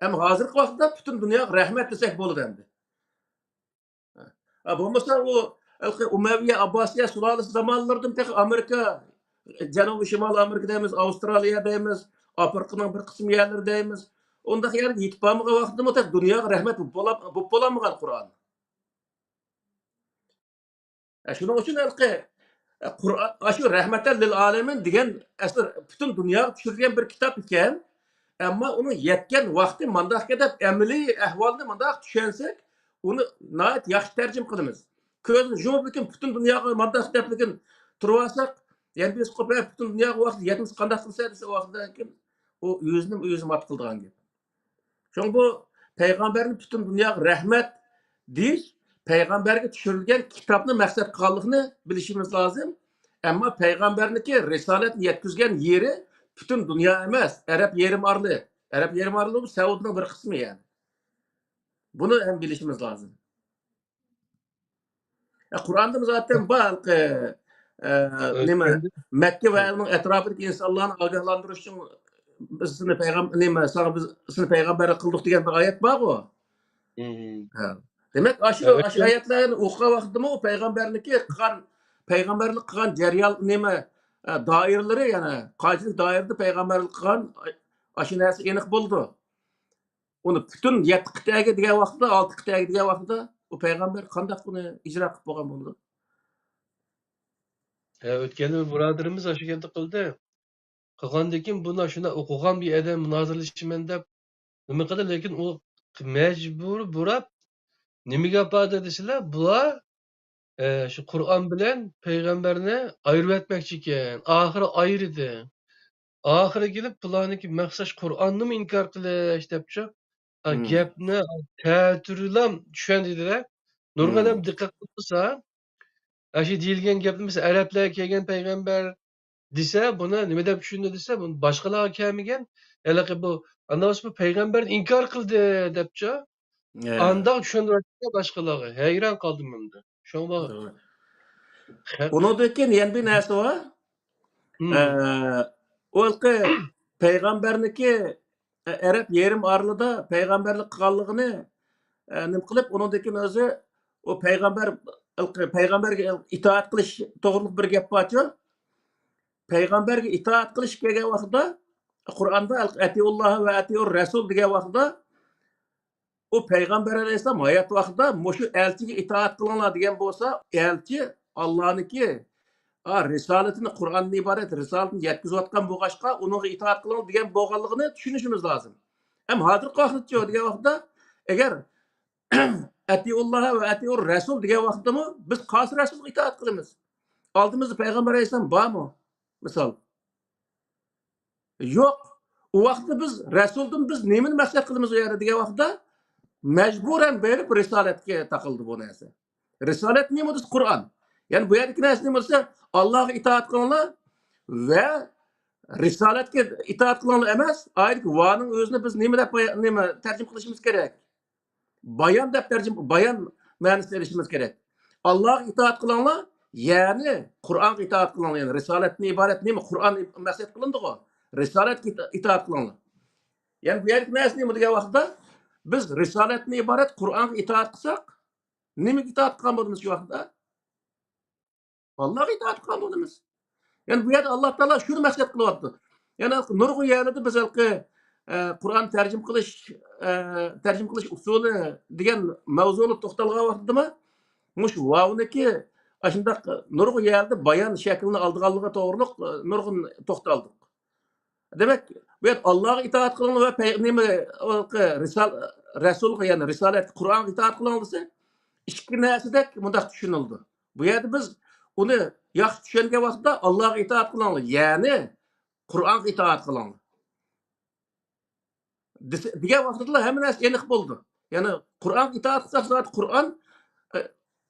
ئەمما ھازىرقى ۋاقىتتا پۈتۈن دۇنياغا رەھمەت دېسەك بولىدۇ ئەمدى. ھە، بولمىسا ئۇ ھېلىقى ئۇمەۋىيە، ئابباسىيە سۇلالىسى زامانلىرىدىن تېخى ئامېرىكا، جەنۇبىي شىمال ئامېرىكا دەيمىز، ئاۋسترالىيە دەيمىز، ئافرىقىنىڭ بىر قىسىم يەرلىرى دەيمىز. ئۇنداق يەرگە يېتىپ بارمىغان ۋاقتىدىمۇ تېخى دۇنياغا رەھمەت بولۇپ بولا-، بولۇپ بولالمىغان قۇرئان. ئە، شۇنىڭ ئۈچۈن ھېلىقى، ئە، قۇرئان، ئاشۇ رەھمەتەن لىل ئالەمىن دېگەن ئەسلى پۈتۈن دۇنياغا چۈشۈرۈلگەن بىر كىتاب ئىكەن. ئەمما ئۇنىڭ يەتكەن ۋاقتى مانداقكەن دەپ ئەمەلىي ئەھۋالنى مانداق چۈشەنسەك، ئۇنى ناھايىتى ياخشى تەرجىمە قىلىمىز. كۆزنى يۇمۇپ لېكىن پۈتۈن دۇنياغا مانداق دەپ لېكىن تۇرۇۋالساق، يەنە بىرسى قوپۇپ، پۈتۈن دۇنياغا ۋاقتى يەتمىسە قانداق قىلسا دېسە، ۋاقتىدىن كېيىن ئۇ ئۆزىنى ئۆزى مات قىلىدىغان گەپ. شۇڭا بۇ پەيغەمبەرنى پۈتۈن دۇنياغا رەھمەت دېيىش، پەيغەمبەرگە چۈشۈرۈلگەن كىتابنى مەقسەت قىلغانلىقىنى بىلىشىمىز لازىم. ئەمما پەيغەمبەرنىڭكى رىسالەتنى يەتكۈزگەن يېرى پۈتۈن دۇنيا ئەمەس، ئەرەب يېرىم ئارىلى. ئەرەب يېرىم ئارىلى بۇ سەئۇدىنىڭ بىر قىسمى يەنى. بۇنى ھەم بىلىشىمىز لازىم. ئە، قۇرئاندا زاتەن بار، ئە، ئە، نېمە، مەككە ۋە ئۇنىڭ ئەتراپىدىكى ئىنسانلارنى ئاگاھلاندۇرۇش ئۈچۈن بىز سېنى پەيغەم-، نېمە، ساڭا بىز سېنى پەيغەمبەر قىلدۇق دېگەن بىر ئايەت بارغۇ. ھە. دېمەك، ئاشۇ، ئاشۇ ئايەتلەرنى ئوقۇغان ۋاقتىدىمۇ ئۇ پەيغەمبەرنىڭكى قىلغان، پەيغەمبەرلىك قىلغان جەريان، نېمە، ئە، دائىرىلىرى، يەنى قانچىلىك دائىرىدە پەيغەمبەرلىك قىلغان، ئاشۇ نەرسە ئېنىق بولىدۇ. ئۇنى پۈتۈن يەتتە قىتئەگە دېگەن ۋاقتىدا، ئالتە قىتئەگە دېگەن ۋاقتىدا ئۇ پەيغەمبەر قانداق بۇنى ئىجرا قىلىپ بولغان بولىدۇ؟ ھە، ئۆتكەندە بىر بۇرادىرىمىز ئاشۇ گەپنى قىلدى. قىلغاندىن كېيىن بۇنى شۇنداق ئوقۇغان بىر ئادەم مۇنازىرىلىشىمەن دەپ نېمە قىلدى، لېكىن ئۇ مەجبۇر بۇراپ نېمىگە ئاپاردى دېسىلە، بۇلار، ئە، شۇ قۇرئان بىلەن پەيغەمبەرنى ئايرىۋەتمەكچى ئىكەن. ئاخىرى ئايرىدى. ئاخىرى كېلىپ بۇلارنىڭكى مەقسەت قۇرئاننىمۇ ئىنكار قىلىش دەپچۇ. ئا، گەپنى تەتۈرلەم چۈشەندى-دە. نۇرغۇن ئادەم دىققەت قىلمىسا، ئاشۇ دېيىلگەن گەپنى مەسىلەن، ئەرەبلەرگە كەلگەن پەيغەمبەر دېسە، بۇنى نېمە دەپ چۈشىنىدۇ دېسە، بۇنى باشقىلارغا كەلمىگەن، ھېلىقى بۇ، ئانداق بولسا بۇ پەيغەمبەرنى ئىنكار قىلدى دەپچۇ. ئانداق چۈشەندۈرۈۋەتكەن باشقىلارغا. ھەيران قالدىم ئەمدى. شۇڭا توغرا. ئۇنىڭدىن كېيىن يەنە بىر نەرسە بار. ئە، ئۇ ھېلىقى پەيغەمبەرنىكى، ئە، ئەرەب يېرىم ئارىلىدا پەيغەمبەرلىك قىلغانلىقىنى، ئە، نېمە قىلىپ، ئۇنىڭدىن كېيىن ئۆزى ئۇ پەيغەمبەر، ھېلىقى پەيغەمبەرگە ئىتائەت قىلىش توغرىلىق بىر گەپ بارچۇ. پەيغەمبەرگە ئىتائەت قىلىش كەلگەن ۋاقتىدا، قۇرئاندا «ئەتىئۇللاھە ۋە ئەتىئۇر رەسۇل» دېگەن ۋاقتىدا، ئۇ پەيغەمبەر ئەلەيھىسسالام ھايات ۋاقتىدا مۇشۇ ئەلچىگە ئىتائەت قىلىڭلار دېگەن بولسا، ئەلچى ئاللانىڭكى، ئا، رىسالىتىنى، قۇرئاندىن ئىبارەت رىسالىتىنى يەتكۈزۈۋاتقان بولغاچقا، ئۇنىڭغا ئىتائەت قىلىڭ دېگەن بولغانلىقىنى چۈشىنىشىمىز لازىم. ئەمما ھازىرقى ۋاقىتتىچۇ دېگەن ۋاقىتتا، ئەگەر «ئەتىئۇللاھە ۋە ئەتىئۇر رەسۇل» دېگەن ۋاقتىمۇ بىز قايسى رەسۇلغا ئىتائەت قىلىمىز؟ ئالدىمىزدا پەيغەمبەر ئەلەيھىسسالام بارمۇ؟ مىسال. يوق. ئۇ ۋاقىتتا بىز رەسۇلدىن بىز نېمىنى مەقسەت قىلىمىز ئۇ يەردە دېگەن ۋاقىتتا مەجبۇرەن بېرىپ رىسالەتكە تاقىلدى بۇ نەرسە. رىسالەت نېمە دېسە قۇرئان. يەنى بۇ يەردىكى نەرسە نېمە دېسە ئاللاغا ئىتائەت قىلىڭلار ۋە رىسالەتكە ئىتائەت قىلىڭلار ئەمەس، ئايەتتىكى ۋانىڭ ئۆزىنى بىز نېمە دەپ بايا-، نېمە تەرجىمە قىلىشىمىز كېرەك؟ بايان دەپ تەرجىمە، بايان مەنىسىنى ئېلىشىمىز كېرەك. ئاللاغا ئىتائەت قىلىڭلار، يەنى قۇرئانغا ئىتائەت قىلىڭلار. يەنى رىسالەتتىن ئىبارەت نېمە؟ قۇرئان مەقسەت قىلىندىغۇ. رىسالەتكە ئىتا-، ئىتائەت قىلىڭلار. يەنى بۇ يەردىكى نەرسە نېمە دېگەن ۋاقىتتا، بىز رىسالەتتىن ئىبارەت قۇرئانغا ئىتائەت قىلساق، نېمىگە ئىتائەت قىلغان بولىمىز شۇ ۋاقىتتا؟ ئاللاغا ئىتائەت قىلغان بولىمىز. يەنى بۇ يەردە ئاللا تائالا شۇنى مەقسەت قىلىۋاتىدۇ. يەنى نۇرغۇن يەرلەردە بىز ھېلىقى، ئە، قۇرئان تەرجىمە قىلىش، ئە، تەرجىمە قىلىش ئۇسۇلى دېگەن مەۋزۇنى توختالغان ۋاقتىدىمۇ مۇشۇ ۋاۋنىكى ئاشۇنداق نۇرغۇن يەردە بايان شەكلىنى ئالىدىغانلىقى توغرۇلۇق، ئە، نۇرغۇن توختالدۇق. دېمەك، بۇ يەردە ئاللاغا ئىتائەت قىلىڭلار ۋە پەي-، نېمە، رىسال-، رەسۇلغا، يەنى رىسالەتكە، قۇرئانغا ئىتائەت قىلىڭلار دېسە، ئىككى نەرسىدەك مۇنداق چۈشىنىلىدۇ. بۇ يەردە بىز ئۇنى ياخشى چۈشەنگەن ۋاقىتتا ئاللاغا ئىتائەت قىلىڭلار، يەنى قۇرئانغا ئىتائەت قىلىڭلار دېسە، دېگەن ۋاقتىدىلا ھەممە نەرسە ئېنىق بولىدۇ. يەنى قۇرئانغا ئىتائەت قىلساق، زادى قۇرئان، ئە،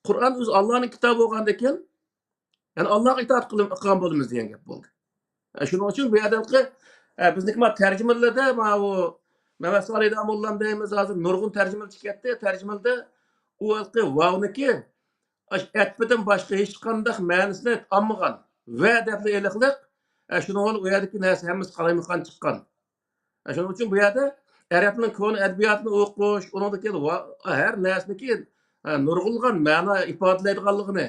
قۇرئان ئۆزى ئاللانىڭ كىتابى بولغاندىكىن، يەنى ئاللاغا ئىتائەت قىلىم-، قىلغان بولىمىز دېگەن گەپ بولدى. ئە، شۇنىڭ ئۈچۈن بۇ يەردە، ئە، بىزنىڭكى مانا تەرجىمىلەردە ماۋۇ، مەمەت سالى داموللام دەيمىز، ھازىر نۇرغۇن تەرجىمىلەر چىقىپ كەتتى. تەرجىمىلەردە ئۇ ھېلىقى ۋاۋنىكى ئەتپىدىن باشقا ھېچقانداق مەنىسىنى ئالمىغان. ۋە دەپلا ئېلىقلىق. ئە، شۇنىڭ بىلەن ئۇ يەردىكى نەرسە ھەممىسى قالايمىقان چىققان. ئە، شۇنىڭ ئۈچۈن بۇ يەردە ئەرەبنىڭ كونا ئەدەبىياتىنى ئوقۇش، ئۇنىڭدىكى ۋا-، ھەر نەرسىنىڭكى، ئە، نۇرغۇنلىغان مەنا ئىپادىلەيدىغانلىقىنى،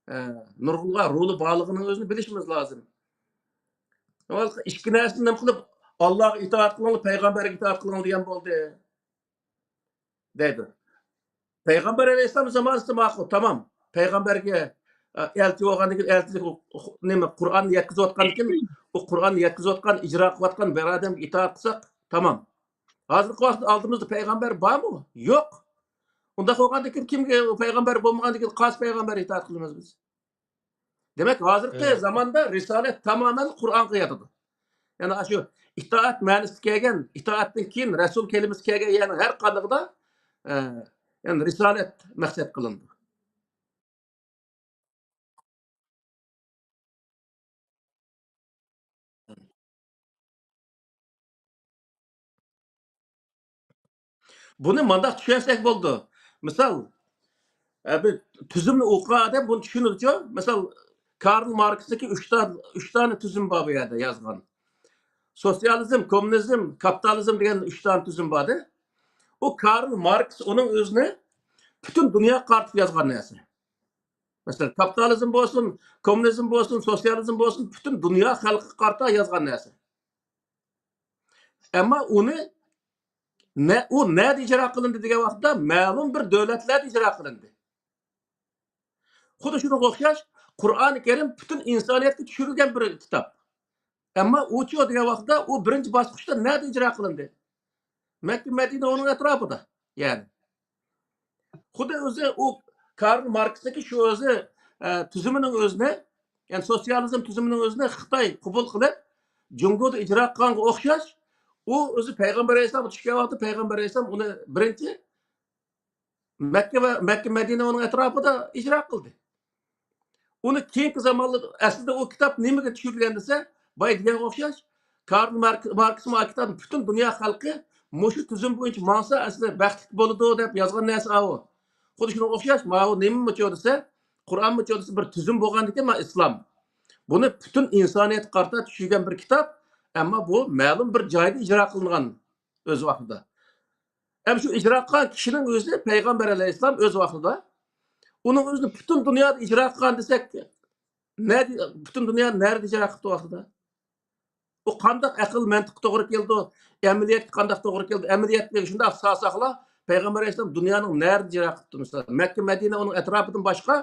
ئە، نۇرغۇنلىغان رولى بارلىقىنىڭ ئۆزىنى بىلىشىمىز لازىم. ئىككى نەرسىنى نېمە قىلىپ، ئاللاغا ئىتائەت قىلىڭلار، پەيغەمبەرگە ئىتائەت قىلىڭلار دېگەن بولدى، دەيدۇ. پەيغەمبەر ئەلەيھىسسالام زامانىسىدا ماقۇل، تامام. پەيغەمبەرگە، ئە، ئەلچى بولغاندىن كېيىن، ئەلچىلىك، نېمە، قۇرئاننى يەتكۈزۈۋاتقاندىن كېيىن، ئۇ قۇرئاننى يەتكۈزۈۋاتقان، ئىجرا قىلىۋاتقان بىر ئادەمگە ئىتائەت قىلساق، تامام. ھازىرقى ۋاقىتتا ئالدىمىزدا پەيغەمبەر بارمۇ؟ يوق. ئۇنداق بولغاندىن كېيىن كىمگە، پەيغەمبەر بولمىغاندىن كېيىن قايسى پەيغەمبەرگە ئىتائەت قىلىمىز بىز؟ دېمەك، ھازىرقى زاماندا رىسالەت تامامەن قۇرئانغا ياتىدۇ. يەنى ئاشۇ ئىتائەت مەنىسىگە كەلگەن، ئىتائەتتىن كېيىن رەسۇل كەلىمىسى كەلگەن، يەنى ھەر قاندىقىدا، ئە، يەنى رىسالەت مەقسەت قىلىنىدۇ. بۇنى مانداق چۈشەنسەك بولىدۇ. مىسال، ئە، بىر تۈزۈمنى ئوقۇغان ئادەم بۇنى چۈشىنىدۇچۇ. مىسال، كارل ماركسنىڭكى ئۈچ تا-، ئۈچ دانە تۈزۈم بار بۇ يەردە يازغان. سوتسىيالىزم، كوممۇنىزم، كاپىتالىزم دېگەن ئۈچ دانە تۈزۈم باردى. ئۇ كارل ماركس ئۇنىڭ ئۆزىنى پۈتۈن دۇنياغا قارىتىپ يازغان نەرسە. مەسىلەن، كاپىتالىزم بولسۇن، كوممۇنىزم بولسۇن، سوتسىيالىزم بولسۇن، پۈتۈن دۇنيا خەلقىگە قارىتا يازغان نەرسە. ئەمما ئۇنى نە-، ئۇ نەدە ئىجرا قىلىندى دېگەن ۋاقىتتا، مەلۇم بىر دۆلەتلەردە ئىجرا قىلىندى. خۇددى شۇنىڭغا ئوخشاش، قۇرئانى كەرىم پۈتۈن ئىنسانىيەتكە چۈشۈرۈلگەن بىر كىتاب. ئەمما ئۇچۇ دېگەن ۋاقىتتا ئۇ بىرىنچى باسقۇچتا نەدە ئىجرا قىلىندى؟ مەككە، مەدىنە، ئۇنىڭ ئەتراپىدا. يەنى خۇددى ئۆزى ئۇ كارل ماركسنىڭكى شۇ ئۆزى، ئە، تۈزۈمىنىڭ ئۆزىنى، يەنى سوتسىيالىزم تۈزۈمىنىڭ ئۆزىنى خىتاي قوبۇل قىلىپ، جۇڭگودا ئىجرا قىلغانغا ئوخشاش، ئۇ ئۆزى پەيغەمبەر ئەلەيھىسسالامغا چۈشكەن ۋاقتىدا پەيغەمبەر ئەلەيھىسسالام ئۇنى بىرىنچى مەككە ۋە، مەككە، مەدىنە ئۇنىڭ ئەتراپىدا ئىجرا قىلدى. ئۇنى كېيىنكى زامانلاردا، ئەسلىدە ئۇ كىتاب نېمىگە چۈشۈرۈلگەن دېسە، بايا دېگەنگە ئوخشاش، كارل مارك-، ماركس مۇ كىتابنى پۈتۈن دۇنيا خەلقى مۇشۇ تۈزۈم بويىچە ماڭسا، ئەسلى بەختلىك بولىدۇ دەپ يازغان نەرسە ئاۋۇ. خۇددى شۇنىڭغا ئوخشاش، ماۋۇ نېمىمۇ چۇ دېسە، قۇرئانمۇ چۇ دېسە، بىر تۈزۈم بولغاندىكىن، ما ئىسلام. بۇنى پۈتۈن ئىنسانىيەتكە قارىتا چۈشۈرگەن بىر كىتاب، ئەمما بۇ مەلۇم بىر جايدا ئىجرا قىلىنغان ئۆز ۋاقتىدا. ھەم شۇ ئىجرا قىلغان كىشىنىڭ ئۆزى پەيغەمبەر ئەلەيھىسسالام ئۆز ۋاقتىدا. ئۇنىڭ ئۆزىنى پۈتۈن دۇنيادا ئىجرا قىلغان دېسەك، نەدە، پۈتۈن دۇنيا نەدە ئىجرا قىپتۇ ۋاقتىدا؟ ئۇ قانداق ئەقىل مەنتىققە توغرا كېلىدۇ؟ ئەمەلىيەتكە قانداق توغرا كېلىدۇ؟ ئەمەلىيەتنى شۇنداق سالساقلا، پەيغەمبەر ئەلەيھىسسالام دۇنيانىڭ نەدە ئىجرا قىپتۇ؟ مىسال، مەككە، مەدىنە، ئۇنىڭ ئەتراپىدىن باشقا،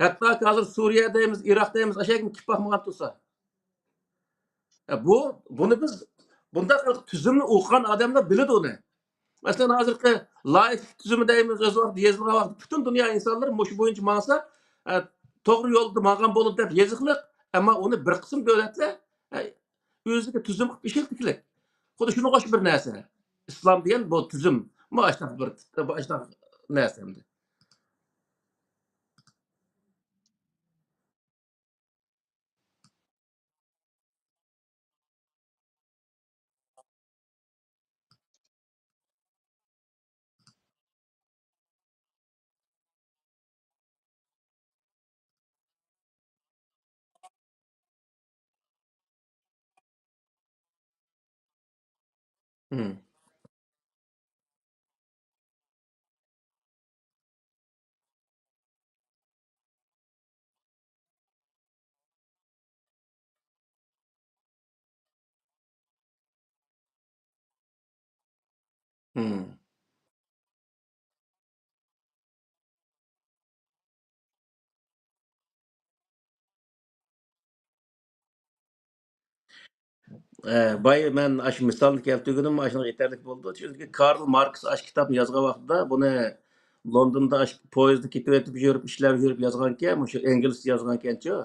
ھەتتا ھازىر سۈرىيە دەيمىز، ئىراق دەيمىز، ئاشۇ يەرگىمۇ كېلىپ باقمىغان تۇرسا. ئە، بۇ، بۇنى بىز، بۇنداق تۈزۈمنى ئوقۇغان ئادەملەر بىلىدۇ ئۇنى. مەسىلەن، ھازىرقى لائىك تۈزۈمى دەيمىز، ئۆز ۋاقتىدا يېزىلغان ۋاقىتتا پۈتۈن دۇنيا ئىنسانلىرى مۇشۇ بويىچە ماڭسا، ئە، توغرا يولدا ماڭغان بولىدۇ دەپ يېزىقلىق. ئەمما ئۇنى بىر قىسىم دۆلەتلەر، ئە، ئۆزىگە تۈزۈم قىلىپ ئىشلىتىكلىك. خۇددى شۇنىڭغا ئوخشاش بىر نەرسە. ئىسلام دېگەن بۇ تۈزۈم. مۇ ئاشۇنداق بىر، بۇ ئاشۇنداق نەرسە ئەمدى. مم. مم. ئە، بايا مەن ئاشۇ مىسالنى كەلتۈرگىنىم ئاشۇنىڭغا يېتەرلىك بولىدۇ. چۈنكى كارل ماركس ئاشۇ كىتابنى يازغان ۋاقتىدا بۇنى لوندوندا ئاشۇ پويىزدا كېتىۋېتىپ يۈرۈپ، ئىشلەپ يۈرۈپ يازغانكەن، مۇشۇ ئىنگلىزچە يازغانكەنچۇ.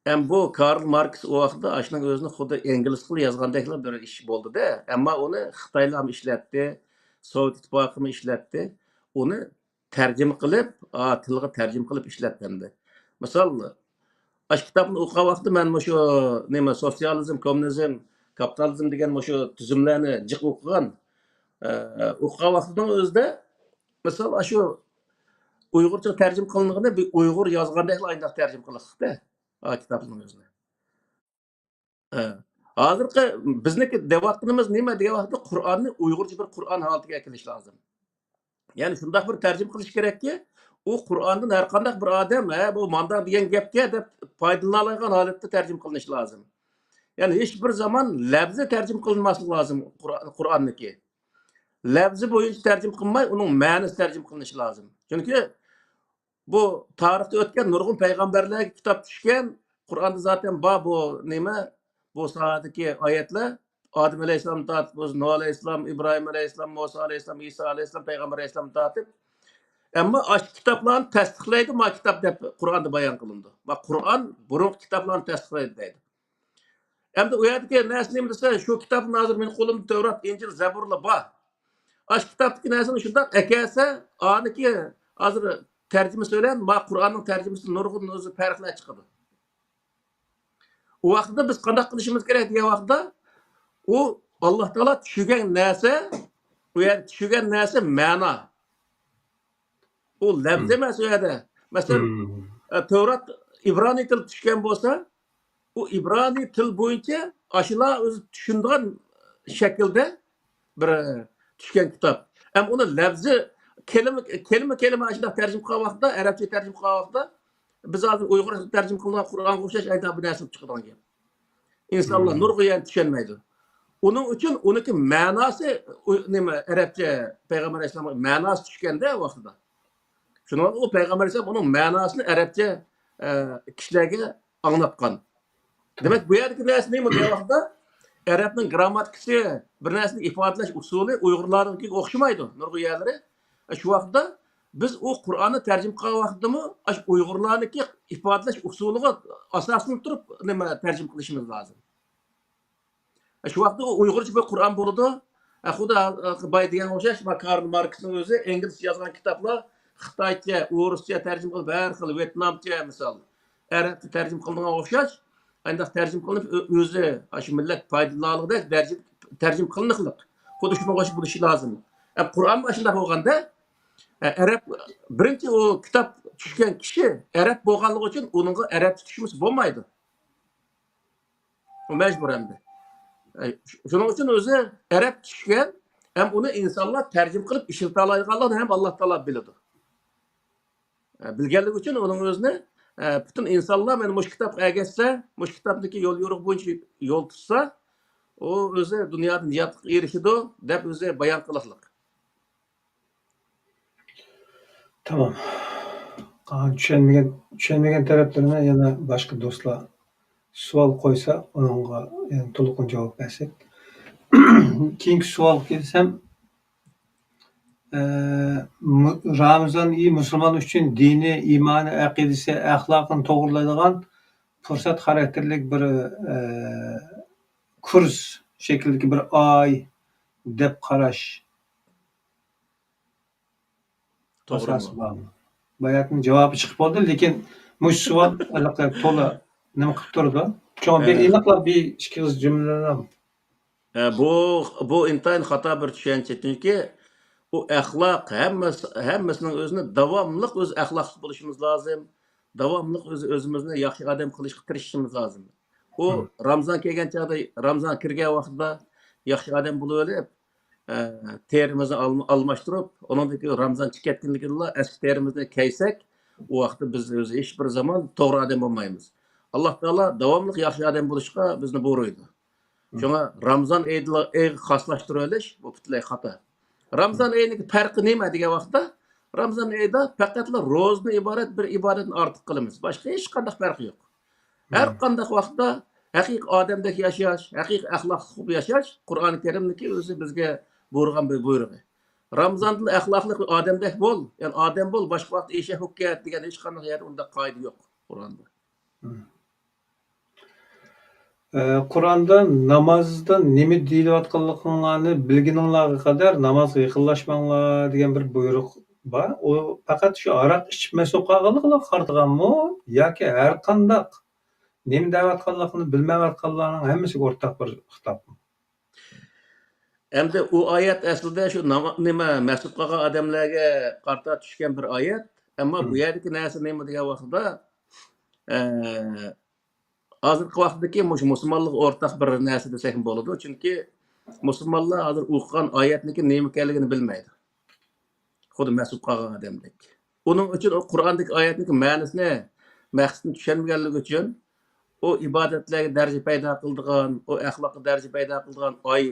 ئەم بۇ كارل ماركس ئۇ ۋاقىتتا ئاشۇنىڭ ئۆزىنى خۇددى ئىنگلىزچە يازغاندەكلا بىر ئىش بولدى-دە. ئەمما ئۇنى خىتايلارمۇ ئىشلەتتى، سوۋېت ئىتتىپاقىمۇ ئىشلەتتى. ئۇنى تەرجىمە قىلىپ، ئا، تىلغا تەرجىمە قىلىپ ئىشلەتتى ئەمدى. مىسال، ئاشۇ كىتابنى ئوقۇغان ۋاقىتتا مەن مۇشۇ نېمە، سوتسىيالىزم، كوممۇنىزم، كاپىتالىزم دېگەن مۇشۇ تۈزۈملەرنى جىق ئوقۇغان. ئە، ئوقۇغان ۋاقتىنىڭ ئۆزىدە، مىسال، ئاشۇ ئۇيغۇرچە تەرجىمە قىلىنغىنى بىر ئۇيغۇر يازغاندەكلا ئاينداق تەرجىمە قىلىقلىقتە، ئا، كىتابنىڭ ئۆزىنى. ئە، ھازىرقى بىزنىڭكى دەۋاتقىنىمىز نېمە دېگەن ۋاقىتتا، قۇرئاننى ئۇيغۇرچە بىر قۇرئان ھالىتىگە ئەكېلىش لازىم. يەنى شۇنداق بىر تەرجىمە قىلىش كېرەككى، ئۇ قۇرئاندىن ھەر قانداق بىر ئادەم، ھە، بۇ مانداق دېگەن گەپكە دەپ پايدىلىنالايدىغان ھالەتتە تەرجىمە قىلىنىشى لازىم. يەنى ھېچ بىر زامان لەۋزى تەرجىمە قىلىنماسلىقى لازىم قۇرئان، قۇرئاننىڭكى. لەۋزى بويىچە تەرجىمە قىلماي، ئۇنىڭ مەنىسى تەرجىمە قىلىنىشى لازىم. چۈنكى بۇ تارىختا ئۆتكەن نۇرغۇن پەيغەمبەرلەرگە كىتاب چۈشكەن، قۇرئاندا زاتەن بار بۇ نېمە، بۇ ساھەدىكى ئايەتلەر. ئادەم ئەلەيھىسسالامدىن تارتىپ، بۇ نۇھ ئەلەيھىسسالام، ئىبراھىم ئەلەيھىسسالام، مۇسا ئەلەيھىسسالام، ئىسا ئەلەيھىسسالام، پەيغەمبەر ئەلەيھىسسالامدىن تارتىپ. ئەمما ئاشۇ كىتابلارنى تەستىقلايدۇ، ما كىتاب دەپ قۇرئاندا بايان قىلىنىدۇ. ما قۇرئان بۇرۇنقى كىتابلارنى تەستىقلايدۇ دەيدۇ. ئەمدى ئۇ يەردىكى نەرسە نېمە دېسە، شۇ كىتابنى ھازىر مېنىڭ قولۇمدا تەۋرات، ئىنجىل، زەبۇرلا بار. ئاشۇ كىتابتىكى نەرسىنى شۇنداق ئەكەلسە، ئانىكى ھازىر تەرجىمىسى بىلەن ما قۇرئاننىڭ تەرجىمىسى نۇرغۇن ئۆزى پەرقلەر چىقىدۇ. ئۇ ۋاقىتتا بىز قانداق قىلىشىمىز كېرەك دېگەن ۋاقىتتا، ئۇ ئاللا تائالا چۈشۈرگەن نەرسە، ئۇ يەردە چۈشۈرگەن نەرسە مەنا. ئۇ لەپز ئەمەس ئۇ يەردە. مەسىلەن، ئە، تەۋرات ئىبرانىي تىلدا چۈشكەن بولسا، ئۇ ئىبرانىي تىل بويىچە ئاشۇلار ئۆزى چۈشىنىدىغان شەكىلدە بىر، ئە، چۈشكەن كىتاب. ھەم ئۇنى لەپزى، كەلىمە، كەلىمە، كەلىمە ئاشۇنداق تەرجىمە قىلغان ۋاقىتتا، ئەرەبچە تەرجىمە قىلغان ۋاقىتتا، بىز ھازىر ئۇيغۇرچە تەرجىمە قىلىنغان قۇرئانغا ئوخشاش ئەينى بىر نەرسە بولۇپ چىقىدىغان گەپ. ئىنسانلار نۇرغۇن يەرنى چۈشەنمەيدۇ. ئۇنىڭ ئۈچۈن ئۇنىڭكى مەناسى، ئۇ، نېمە، ئەرەبچە پەيغەمبەر ئەلەيھىسسالامغا مەناسى چۈشكەندە ۋاقتىدا. شۇنىڭ بىلەن ئۇ پەيغەمبەر ئەلەيھىسسالام ئۇنىڭ مەناسىنى ئەرەبچە، ئە، كىشىلەرگە ئاڭلاتقان. دېمەك، بۇ يەردىكى نەرسە نېمە دېگەن ۋاقىتتا، ئەرەبنىڭ گىرامماتىكىسى، بىر نەرسىنى ئىپادىلەش ئۇسۇلى ئۇيغۇرلارنىڭكىگە ئوخشىمايدۇ، نۇرغۇن يەرلىرى. شۇ ۋاقىتتا بىز ئۇ قۇرئاننى تەرجىمە قىلغان ۋاقىتتىمۇ ئاشۇ ئۇيغۇرلارنىڭكى ئىپادىلەش ئۇسۇلىغا ئاساسلىنىپ تۇرۇپ، نېمە، تەرجىمە قىلىشىمىز لازىم. شۇ ۋاقىتتا ئۇ ئۇيغۇرچە بىر قۇرئان بولىدۇ. ئە، خۇدا، ئە، باي دېگەن ئوخشاش، ما، كارل ماركسنىڭ ئۆزى ئىنگلىزچە يازغان كىتابلار خىتايچە، ئورۇسچە تەرجىمە قىلىپ، ھەر خىل، ۋيېتنامچە، مىسال، ئەرەبچە تەرجىمە قىلىنغان ئوخشاش. ئانداق تەرجىمە قىلىنىپ، ئۆ-، ئۆزى، ئاشۇ مىللەت پايدىلىنالىغۇدەك دەرىجىدە تەرجىمە قىلىنىقلىق. خۇددى شۇنىڭغا ئوخشاش بولۇشى لازىم. ئە، قۇرئان ئاشۇنداق بولغاندا، ئە، ئەرەب، بىرىنچى ئۇ كىتاب چۈشكەن كىشى ئەرەب بولغانلىقى ئۈچۈن ئۇنىڭغا ئەرەبچە چۈشمىسە بولمايدۇ. ئۇ مەجبۇر ئەمدى. ئەي، شۇنىڭ ئۈچۈن ئۆزى ئەرەب چۈشكەن، ھەم ئۇنى ئىنسانلار تەرجىمە قىلىپ ئىشلىتەلەيدىغانلىقىنى ھەم ئاللا تائالا بىلىدۇ. ئە، بىلگەنلىكى ئۈچۈن ئۇنىڭ ئۆزىنى، ئە، پۈتۈن ئىنسانلار مانا مۇشۇ كىتابقا ئەگەشسە، مۇشۇ كىتابتىكى يول يورۇق بويىچە يول تۇتسا، ئۇ ئۆزى دۇنيادا نىجاتقا ئېرىشىدۇ، دەپ ئۆزى بايان قىلىقلىق. تامام. قالغان چۈشەنمىگەن، چۈشەنمىگەن تەرەپلىرىنى يەنە باشقا دوستلار سوئال قويسا، ئۇنىڭغا يەنە تولۇقىنى جاۋاب بەرسەك. كېيىنكى سوئالغا كەلسەم، ئە، مۇ-، رامىزان ئېيى مۇسۇلمان ئۈچۈن دىنى، ئىمانى، ئەقىدىسى، ئەخلاقىنى توغرىلايدىغان پۇرسەت خاراكتېرلىك بىر، ئە، كۇرس شەكلىدىكى بىر ئاي دەپ قاراش توغرىمۇ؟ ئاساسى بارمۇ؟ باياتنىڭ جاۋابى چىقىپ بولدى، لېكىن مۇشۇ سوئال ھېلىقى تولا نېمە قىلىپ تۇرىدۇ. شۇڭا بىر ئە، ئېنىقلاپ بىر ئىككى ئېغىز جۈملىلەرنى ئە، بۇ، بۇ ئىنتايىن خاتا بىر چۈشەنچە. چۈنكى ئۇ ئەخلاق، ھەممىسى، ھەممىسىنىڭ ئۆزىنى داۋاملىق ئۆز ئەخلاقلىق بولۇشىمىز لازىم. داۋاملىق ئۆز-، ئۆزىمىزنى ياخشى ئادەم قىلىشقا تىرىشىشىمىز لازىم. ئۇ رامزان كەلگەن چاغدا، رامزان كىرگەن ۋاقتىدا ياخشى ئادەم بولۇۋېلىپ، ئە، تېرىمىزنى ئالما-، ئالماشتۇرۇپ، ئۇنىڭدىن كېيىن رامزان چىقىپ كەتكەندىن كېيىنلا ئەسكى تېرىمىزنى كەيسەك، ئۇ ۋاقىتتا بىز ئۆزى ھېچ بىر زامان توغرا ئادەم بولمايمىز. ئاللا تائالا داۋاملىق ياخشى ئادەم بولۇشقا بىزنى بۇيرۇيدۇ. شۇڭا رامزان ئېيىدىلا-، ئېيىغا خاسلاشتۇرۇۋېلىش، بۇ پۈتۈنلەي خاتا. رامزان ئېيىنىڭ پەرقى نېمە دېگەن ۋاقىتتا، رامزان ئېيىدا پەقەتلا روزىدىن ئىبارەت بىر ئىبادەتنى ئارتۇق قىلىمىز. باشقا ھېچقانداق پەرقى يوق. ھەر قانداق ۋاقىتتا ھەقىقىي ئادەمدەك ياشاش، ھەقىقىي ئەخلاقلىق بولۇپ ياشاش قۇرئان كەرىمنىڭكى ئۆزى بىزگە بۇيرۇغان بىر بۇيرۇقى. رامزاندىلا ئەخلاقلىق بىر ئادەمدەك بول، يەنى ئادەم بول، باشقا ۋاقىتتا ئېشەك بولۇپ كەت دېگەن ھېچقانداق يەردە ئۇنداق قائىدە يوق قۇرئاندا. ئە، قۇرئاندا نامازدا نېمە دېيىلىۋاتقانلىقىڭلارنى بىلگىنىڭلارغا قەدەر نامازغا يېقىنلاشماڭلار دېگەن بىر بۇيرۇق بار. ئۇ پەقەت شۇ ھاراق ئىچىپ مەست بولۇپ قالغانلىقىغا قارىتىلغانمۇ ياكى ھەر قانداق نېمە دەۋاتقانلىقىنى بىلمەيۋاتقانلارنىڭ ھەممىسىگە ئورتاق بىر خىتاب. ئەمدى ئۇ ئايەت ئەسلىدە شۇ ناما-، نېمە، مەسۇپ قالغان ئادەملەرگە قارىتا چۈشكەن بىر ئايەت. ئەمما بۇ يەردىكى نەرسە نېمە دېگەن ۋاقتىدا، ئە، ھازىرقى ۋاقىتتىكى مۇشۇ مۇسۇلمانلىققا ئورتاق بىر نەرسە دېسەكمۇ بولىدۇ. چۈنكى مۇسۇلمانلار ھازىر ئوقۇغان ئايەتنىڭكى نېمە ئىكەنلىكىنى بىلمەيدۇ. خۇددى مەسۇپ قالغان ئادەمدەك. ئۇنىڭ ئۈچۈن ئۇ قۇرئاندىكى ئايەتنىڭكى مەنىسىنى، مەقسىتىنى چۈشەنمىگەنلىكى ئۈچۈن، ئۇ ئىبادەتلەرگە دەرىجە پەيدا قىلىدىغان، ئۇ ئەخلاققا دەرىجە پەيدا قىلىدىغان ئاي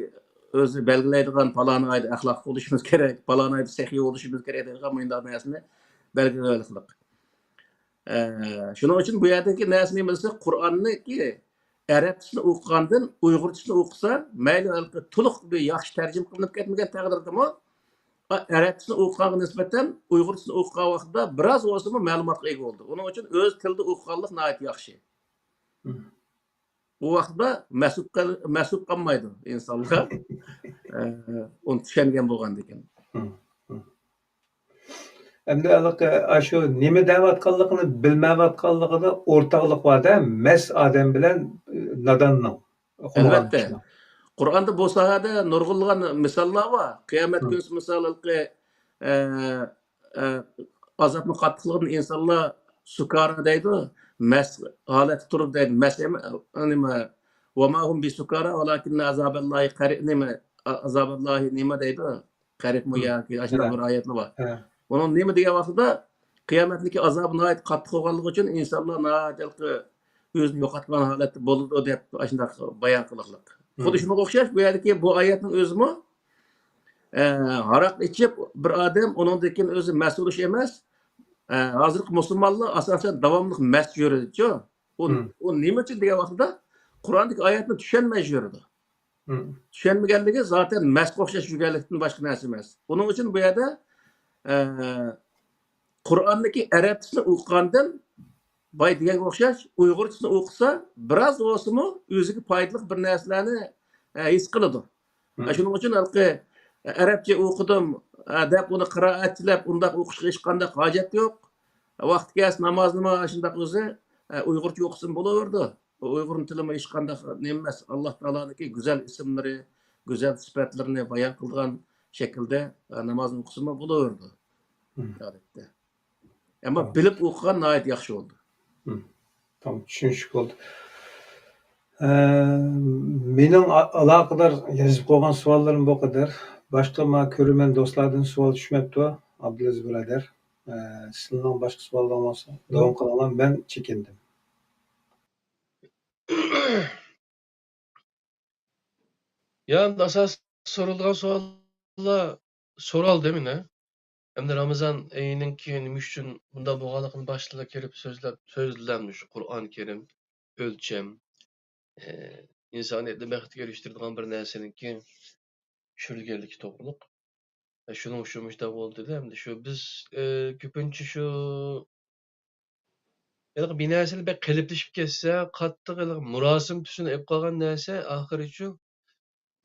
ئۆزى بەلگىلەيدىغان، پالان ئايدا ئەخلاقلىق بولۇشىمىز كېرەك، پالان ئايدا سېخىي بولۇشىمىز كېرەك دەيدىغان مۇنداق نەرسىنى بەلگىلەۋالغانلىق. ئە، شۇنىڭ ئۈچۈن بۇ يەردىكى نەرسە نېمە دېسە، قۇرئاننىكى ئەرەبچىسىنى ئوقۇغاندىن ئۇيغۇرچىسىنى ئوقۇسا، مەيلى ھېلىقى تولۇق بىر ياخشى تەرجىمە قىلىنىپ كەتمىگەن تەقدىردىمۇ، ئەرەبچىسىنى ئوقۇغانغا نىسبەتەن ئۇيغۇرچىسىنى ئوقۇغان ۋاقتىدا بىراز بولسىمۇ مەلۇماتقا ئىگە بولىدۇ. ئۇنىڭ ئۈچۈن ئۆز تىلىدا ئوقۇغانلىق ناھايىتى ياخشى. مم. ئۇ ۋاقىتتا مەسۇپ قال-، مەسۇپ قالمايدۇ ئىنسانلار. ئە، ئۇنى چۈشەنگەن بولغاندىكىن. مم. مم. ئەمدى ھېلىقى ئاشۇ نېمە دەۋاتقانلىقىنى بىلمەيۋاتقانلىقىدا ئورتاقلىق بار-دە، مەس ئادەم بىلەن، ئە، ناداننىڭ. ئوقۇمىغان ئەلۋەتتە. كىشىنىڭ. قۇرئاندا بۇ ساھەدە نۇرغۇنلىغان مىساللار بار. قىيامەت مم. كۈنى مىسال ھېلىقى، ئە، ئە، ئازابنىڭ قاتتىقلىقىدىن ئىنسانلار سۇكارا دەيدۇ، مەس ھالەتتە تۇرۇپ دەيدۇ. مەس ئەم-، نېمە، «وما هم بسكارى ولكن عذاب الله قريب»، نېمە، ئا-، «عذاب الله» نېمە دەيدۇ؟ قەرىبمۇ مم. ياكى ئاشۇنداق ھە. بىر ئايەتلا بار. ھە. ئۇنىڭ نېمە دېگەن ۋاقتىدا، قىيامەتنىڭكى ئازابى ناھايىتى قاتتىق بولغانلىقى ئۈچۈن ئىنسانلار ناھايىتى ھېلىقى ئۆزىنى يوقاتقان ھالەتتە بولىدۇ دەپ ئاشۇنداق بايان قىلىقلىق. خۇددى مم. شۇنىڭغا ئوخشاش بۇ يەردىكى بۇ ئايەتنىڭ ئۆزىمۇ، ئە، ھاراق ئىچىپ بىر ئادەم ئۇنىڭدىن كېيىن ئۆزى مەس بولۇش ئەمەس. ئە، ھازىرقى مۇسۇلمانلار ئاساسەن داۋاملىق مەس يۈرىدىچۇ. ئۇ، مم. ئۇ نېمە ئۈچۈن دېگەن ۋاقتىدا قۇرئاندىكى ئايەتنى چۈشەنمەي يۈرىدۇ. مم. چۈشەنمىگەنلىكى زاتەن مەس ئوخشاش يۈرگەنلىكتىن باشقا نەرسە ئەمەس. ئۇنىڭ ئۈچۈن بۇ يەردە، ئە، قۇرئاندىكى ئەرەبچىسىنى ئوقۇغاندىن باي دېگەنگە ئوخشاش ئۇيغۇرچىسىنى ئوقۇسا، بىراز بولسىمۇ ئۆزىگە پايدىلىق بىر نەرسىلەرنى، ئە، ھېس قىلىدۇ. مم. ئە، شۇنىڭ ئۈچۈن ھېلىقى، ئە، ئەرەبچە ئوقۇدۇم، ئە، دەپ ئۇنى قىرائەتچىلەپ ئۇنداق ئوقۇشقا ھېچقانداق ھاجەت يوق. ۋاقتى كەلسە نامازنىمۇ ئاشۇنداق ئۆزى، ئە، ئۇيغۇرچە ئوقۇسىمۇ بولۇۋېرىدۇ. ئۇيغۇرنىڭ تىلىمۇ ھېچقانداق نېمە ئەمەس. ئاللا تائالانىڭكى گۈزەل ئىسىملىرى، گۈزەل سۈپەتلىرىنى بايان قىلىدىغان شەكىلدە، ئە، نامازنى ئوقۇسىمۇ بولۇۋېرىدۇ. مم. ئادەتتە. ئەمما تامام. بىلىپ ئوقۇغان ناھايىتى ياخشى بولدى. مم. تامام، چۈشىنىشلىك بولدى. ئە، مېنىڭ ئا-، ئالاقىدار يېزىپ قويغان سوئاللىرىم بۇ قەدەر. باشقا ما كۆرۈرمەن دوستلاردىن سوئال چۈشمەپتۇ، ئابدۇلئەزىز بۇرادەر. ئە، سىلەرنىڭ باشقا سوئاللىرىڭ بولسا، داۋام قىلىڭلار، مەن چېكىندىم. يا، ئەمدى ئاساسىي سورىلىدىغان سوئاللار سورالدى مانا. ئەمدى رامىزان ئېيىنىڭكى نېمە ئۈچۈن بۇنداق بولغانلىقىنى باشتىلا كىرىپ سۆزلەپ، سۆزلەمدى شۇ قۇرئان كەرىم، ئۆلچەم، ئى، ئىنسانىيەتنى بەختكە ئېرىشتۈرىدىغان بىر نەرسىنىڭكى چۈشۈرۈلگەنلىكى توغرۇلۇق. ئە، شۇنىڭ ئۈچۈن مۇشۇنداق بولدى دېدى. ئەمدى شۇ بىز، ئى، كۆپىنچە شۇ ھېلىقى بىر نەرسىلەر بەك قېلىپلىشىپ كەتسە، قاتتىق ھېلىقى مۇراسىم تۈسىنى ئېلىپ قالغان نەرسە ئاخىرىچۇ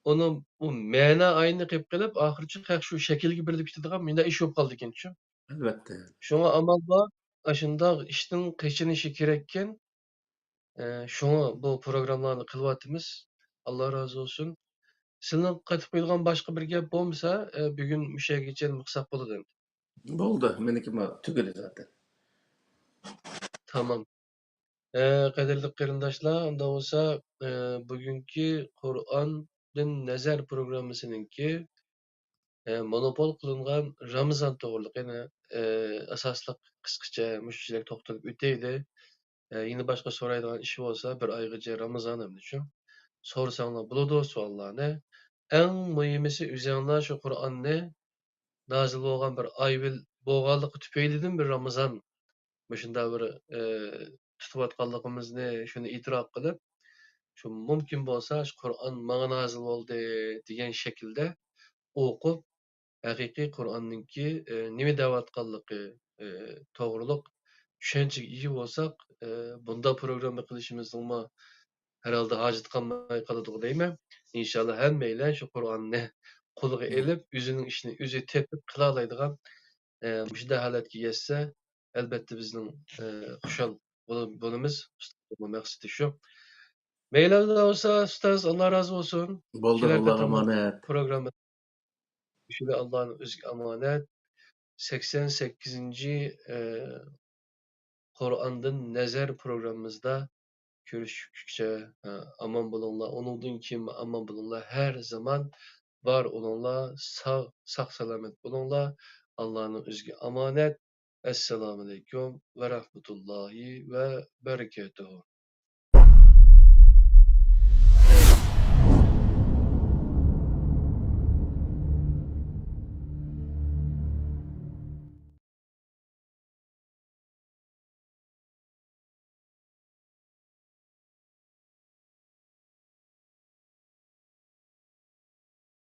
ئۇنىڭ بۇ مەنە ئاينى قېلىپ قېلىپ، ئاخىرىچۇ خەق شۇ شەكىلگە بېرىلىپ كېتىدىغان مۇنداق ئىش بولۇپ قالىدىكەنچۇ. ئەلۋەتتە. شۇڭا ئامال بار، ئاشۇنداق ئىشتىن قېچىنىشى كېرەككەن. ئە، شۇڭا بۇ پروگراممىلارنى قىلىۋاتىمىز. ئاللا رازى بولسۇن. سىلىنىڭ قېتىپ قويىدىغان باشقا بىر گەپ بولمىسا، ئە، بۈگۈن مۇشۇ يەرگىچە قىلساق بولىدۇ ئەمدى. بولدى، مېنىڭكىمۇ تۈگىدى زاتەن. تامام. ئە، قەدىرلىك قېرىنداشلار، ئۇنداق بولسا، ئە، بۈگۈنكى قۇرئاندىن نەزەر پروگراممىسىنىڭكى، ئە، مونوپول قىلىنغان رامىزان توغرىلىق يەنە، ئە، ئاساسلىق قىسقىچە مۇشۇ يەرگە توختىلىپ ئۆتەيلى. ئە، يەنە باشقا سورايدىغان ئىش بولسا، بىر ئايغىچە رامىزان ئەمدىچۇ. سورىساڭلار بولىدۇ سوئاللارنى. ئەڭ مۇھىمىسى ئۆزۈڭلار شۇ قۇرئاننى نازىل بولغان بىر ئاي بىل-، بولغانلىقى تۈپەيلىدىن بىر رامىزان مۇشۇنداق بىر، ئى، تۇتۇۋاتقانلىقىمىزنى شۇنى ئېتىراپ قىلىپ، شۇ مۇمكىن بولسا شۇ قۇرئان ماڭا نازىل بولدى دېگەن شەكىلدە ئوقۇپ، ھەقىقىي قۇرئاننىڭكى، ئى، نېمە دەۋاتقانلىقى، ئى، توغرۇلۇق چۈشەنچىگە ئىگە بولساق، ئى، بۇنداق پروگرامما قىلىشىمىزنىڭمۇ ھەر ھالدا ھاجىتى قالماي قالىدىغۇ دەيمەن. ئىنشاللا ھەممەيلەن شۇ قۇرئاننى قولىغا ئېلىپ، ئۆزىنىڭ ئىشىنى ئۆزى تېپىپ قىلالايدىغان، ئە، مۇشۇنداق ھالەتكە يەتسە، ئەلبەتتە بىزنىڭ، ئە، خۇشال بول-، بولىمىز. ئۇستازنىڭ مەقسىتى شۇ. مەيلى بولسا، ئۇستاز، ئاللا رازى بولسۇن. بولدى، كېلەر ئاللاغا قېتىملىق ئامانەت. پروگرامما مۇشۇلا ئاللانىڭ ئۆزىگە ئامانەت. سەكسەن سەككىزىنچى، ئە، قۇرئاندىن نەزەر پروگراممىمىزدا كۆرۈشكۈچە، ئە، ئامان بولۇڭلار. ئۇنىڭدىن كېيىنمۇ ئامان بولۇڭلار. ھەر زامان بار بولۇڭلار. ساغ، ساق-سالامەت بولۇڭلار. ئاللانىڭ ئۆزىگە ئامانەت. ئەسسالامۇئەلەيكۇم ۋە رەھمەتۇللاھى ۋە بەرىكاتۇھۇ.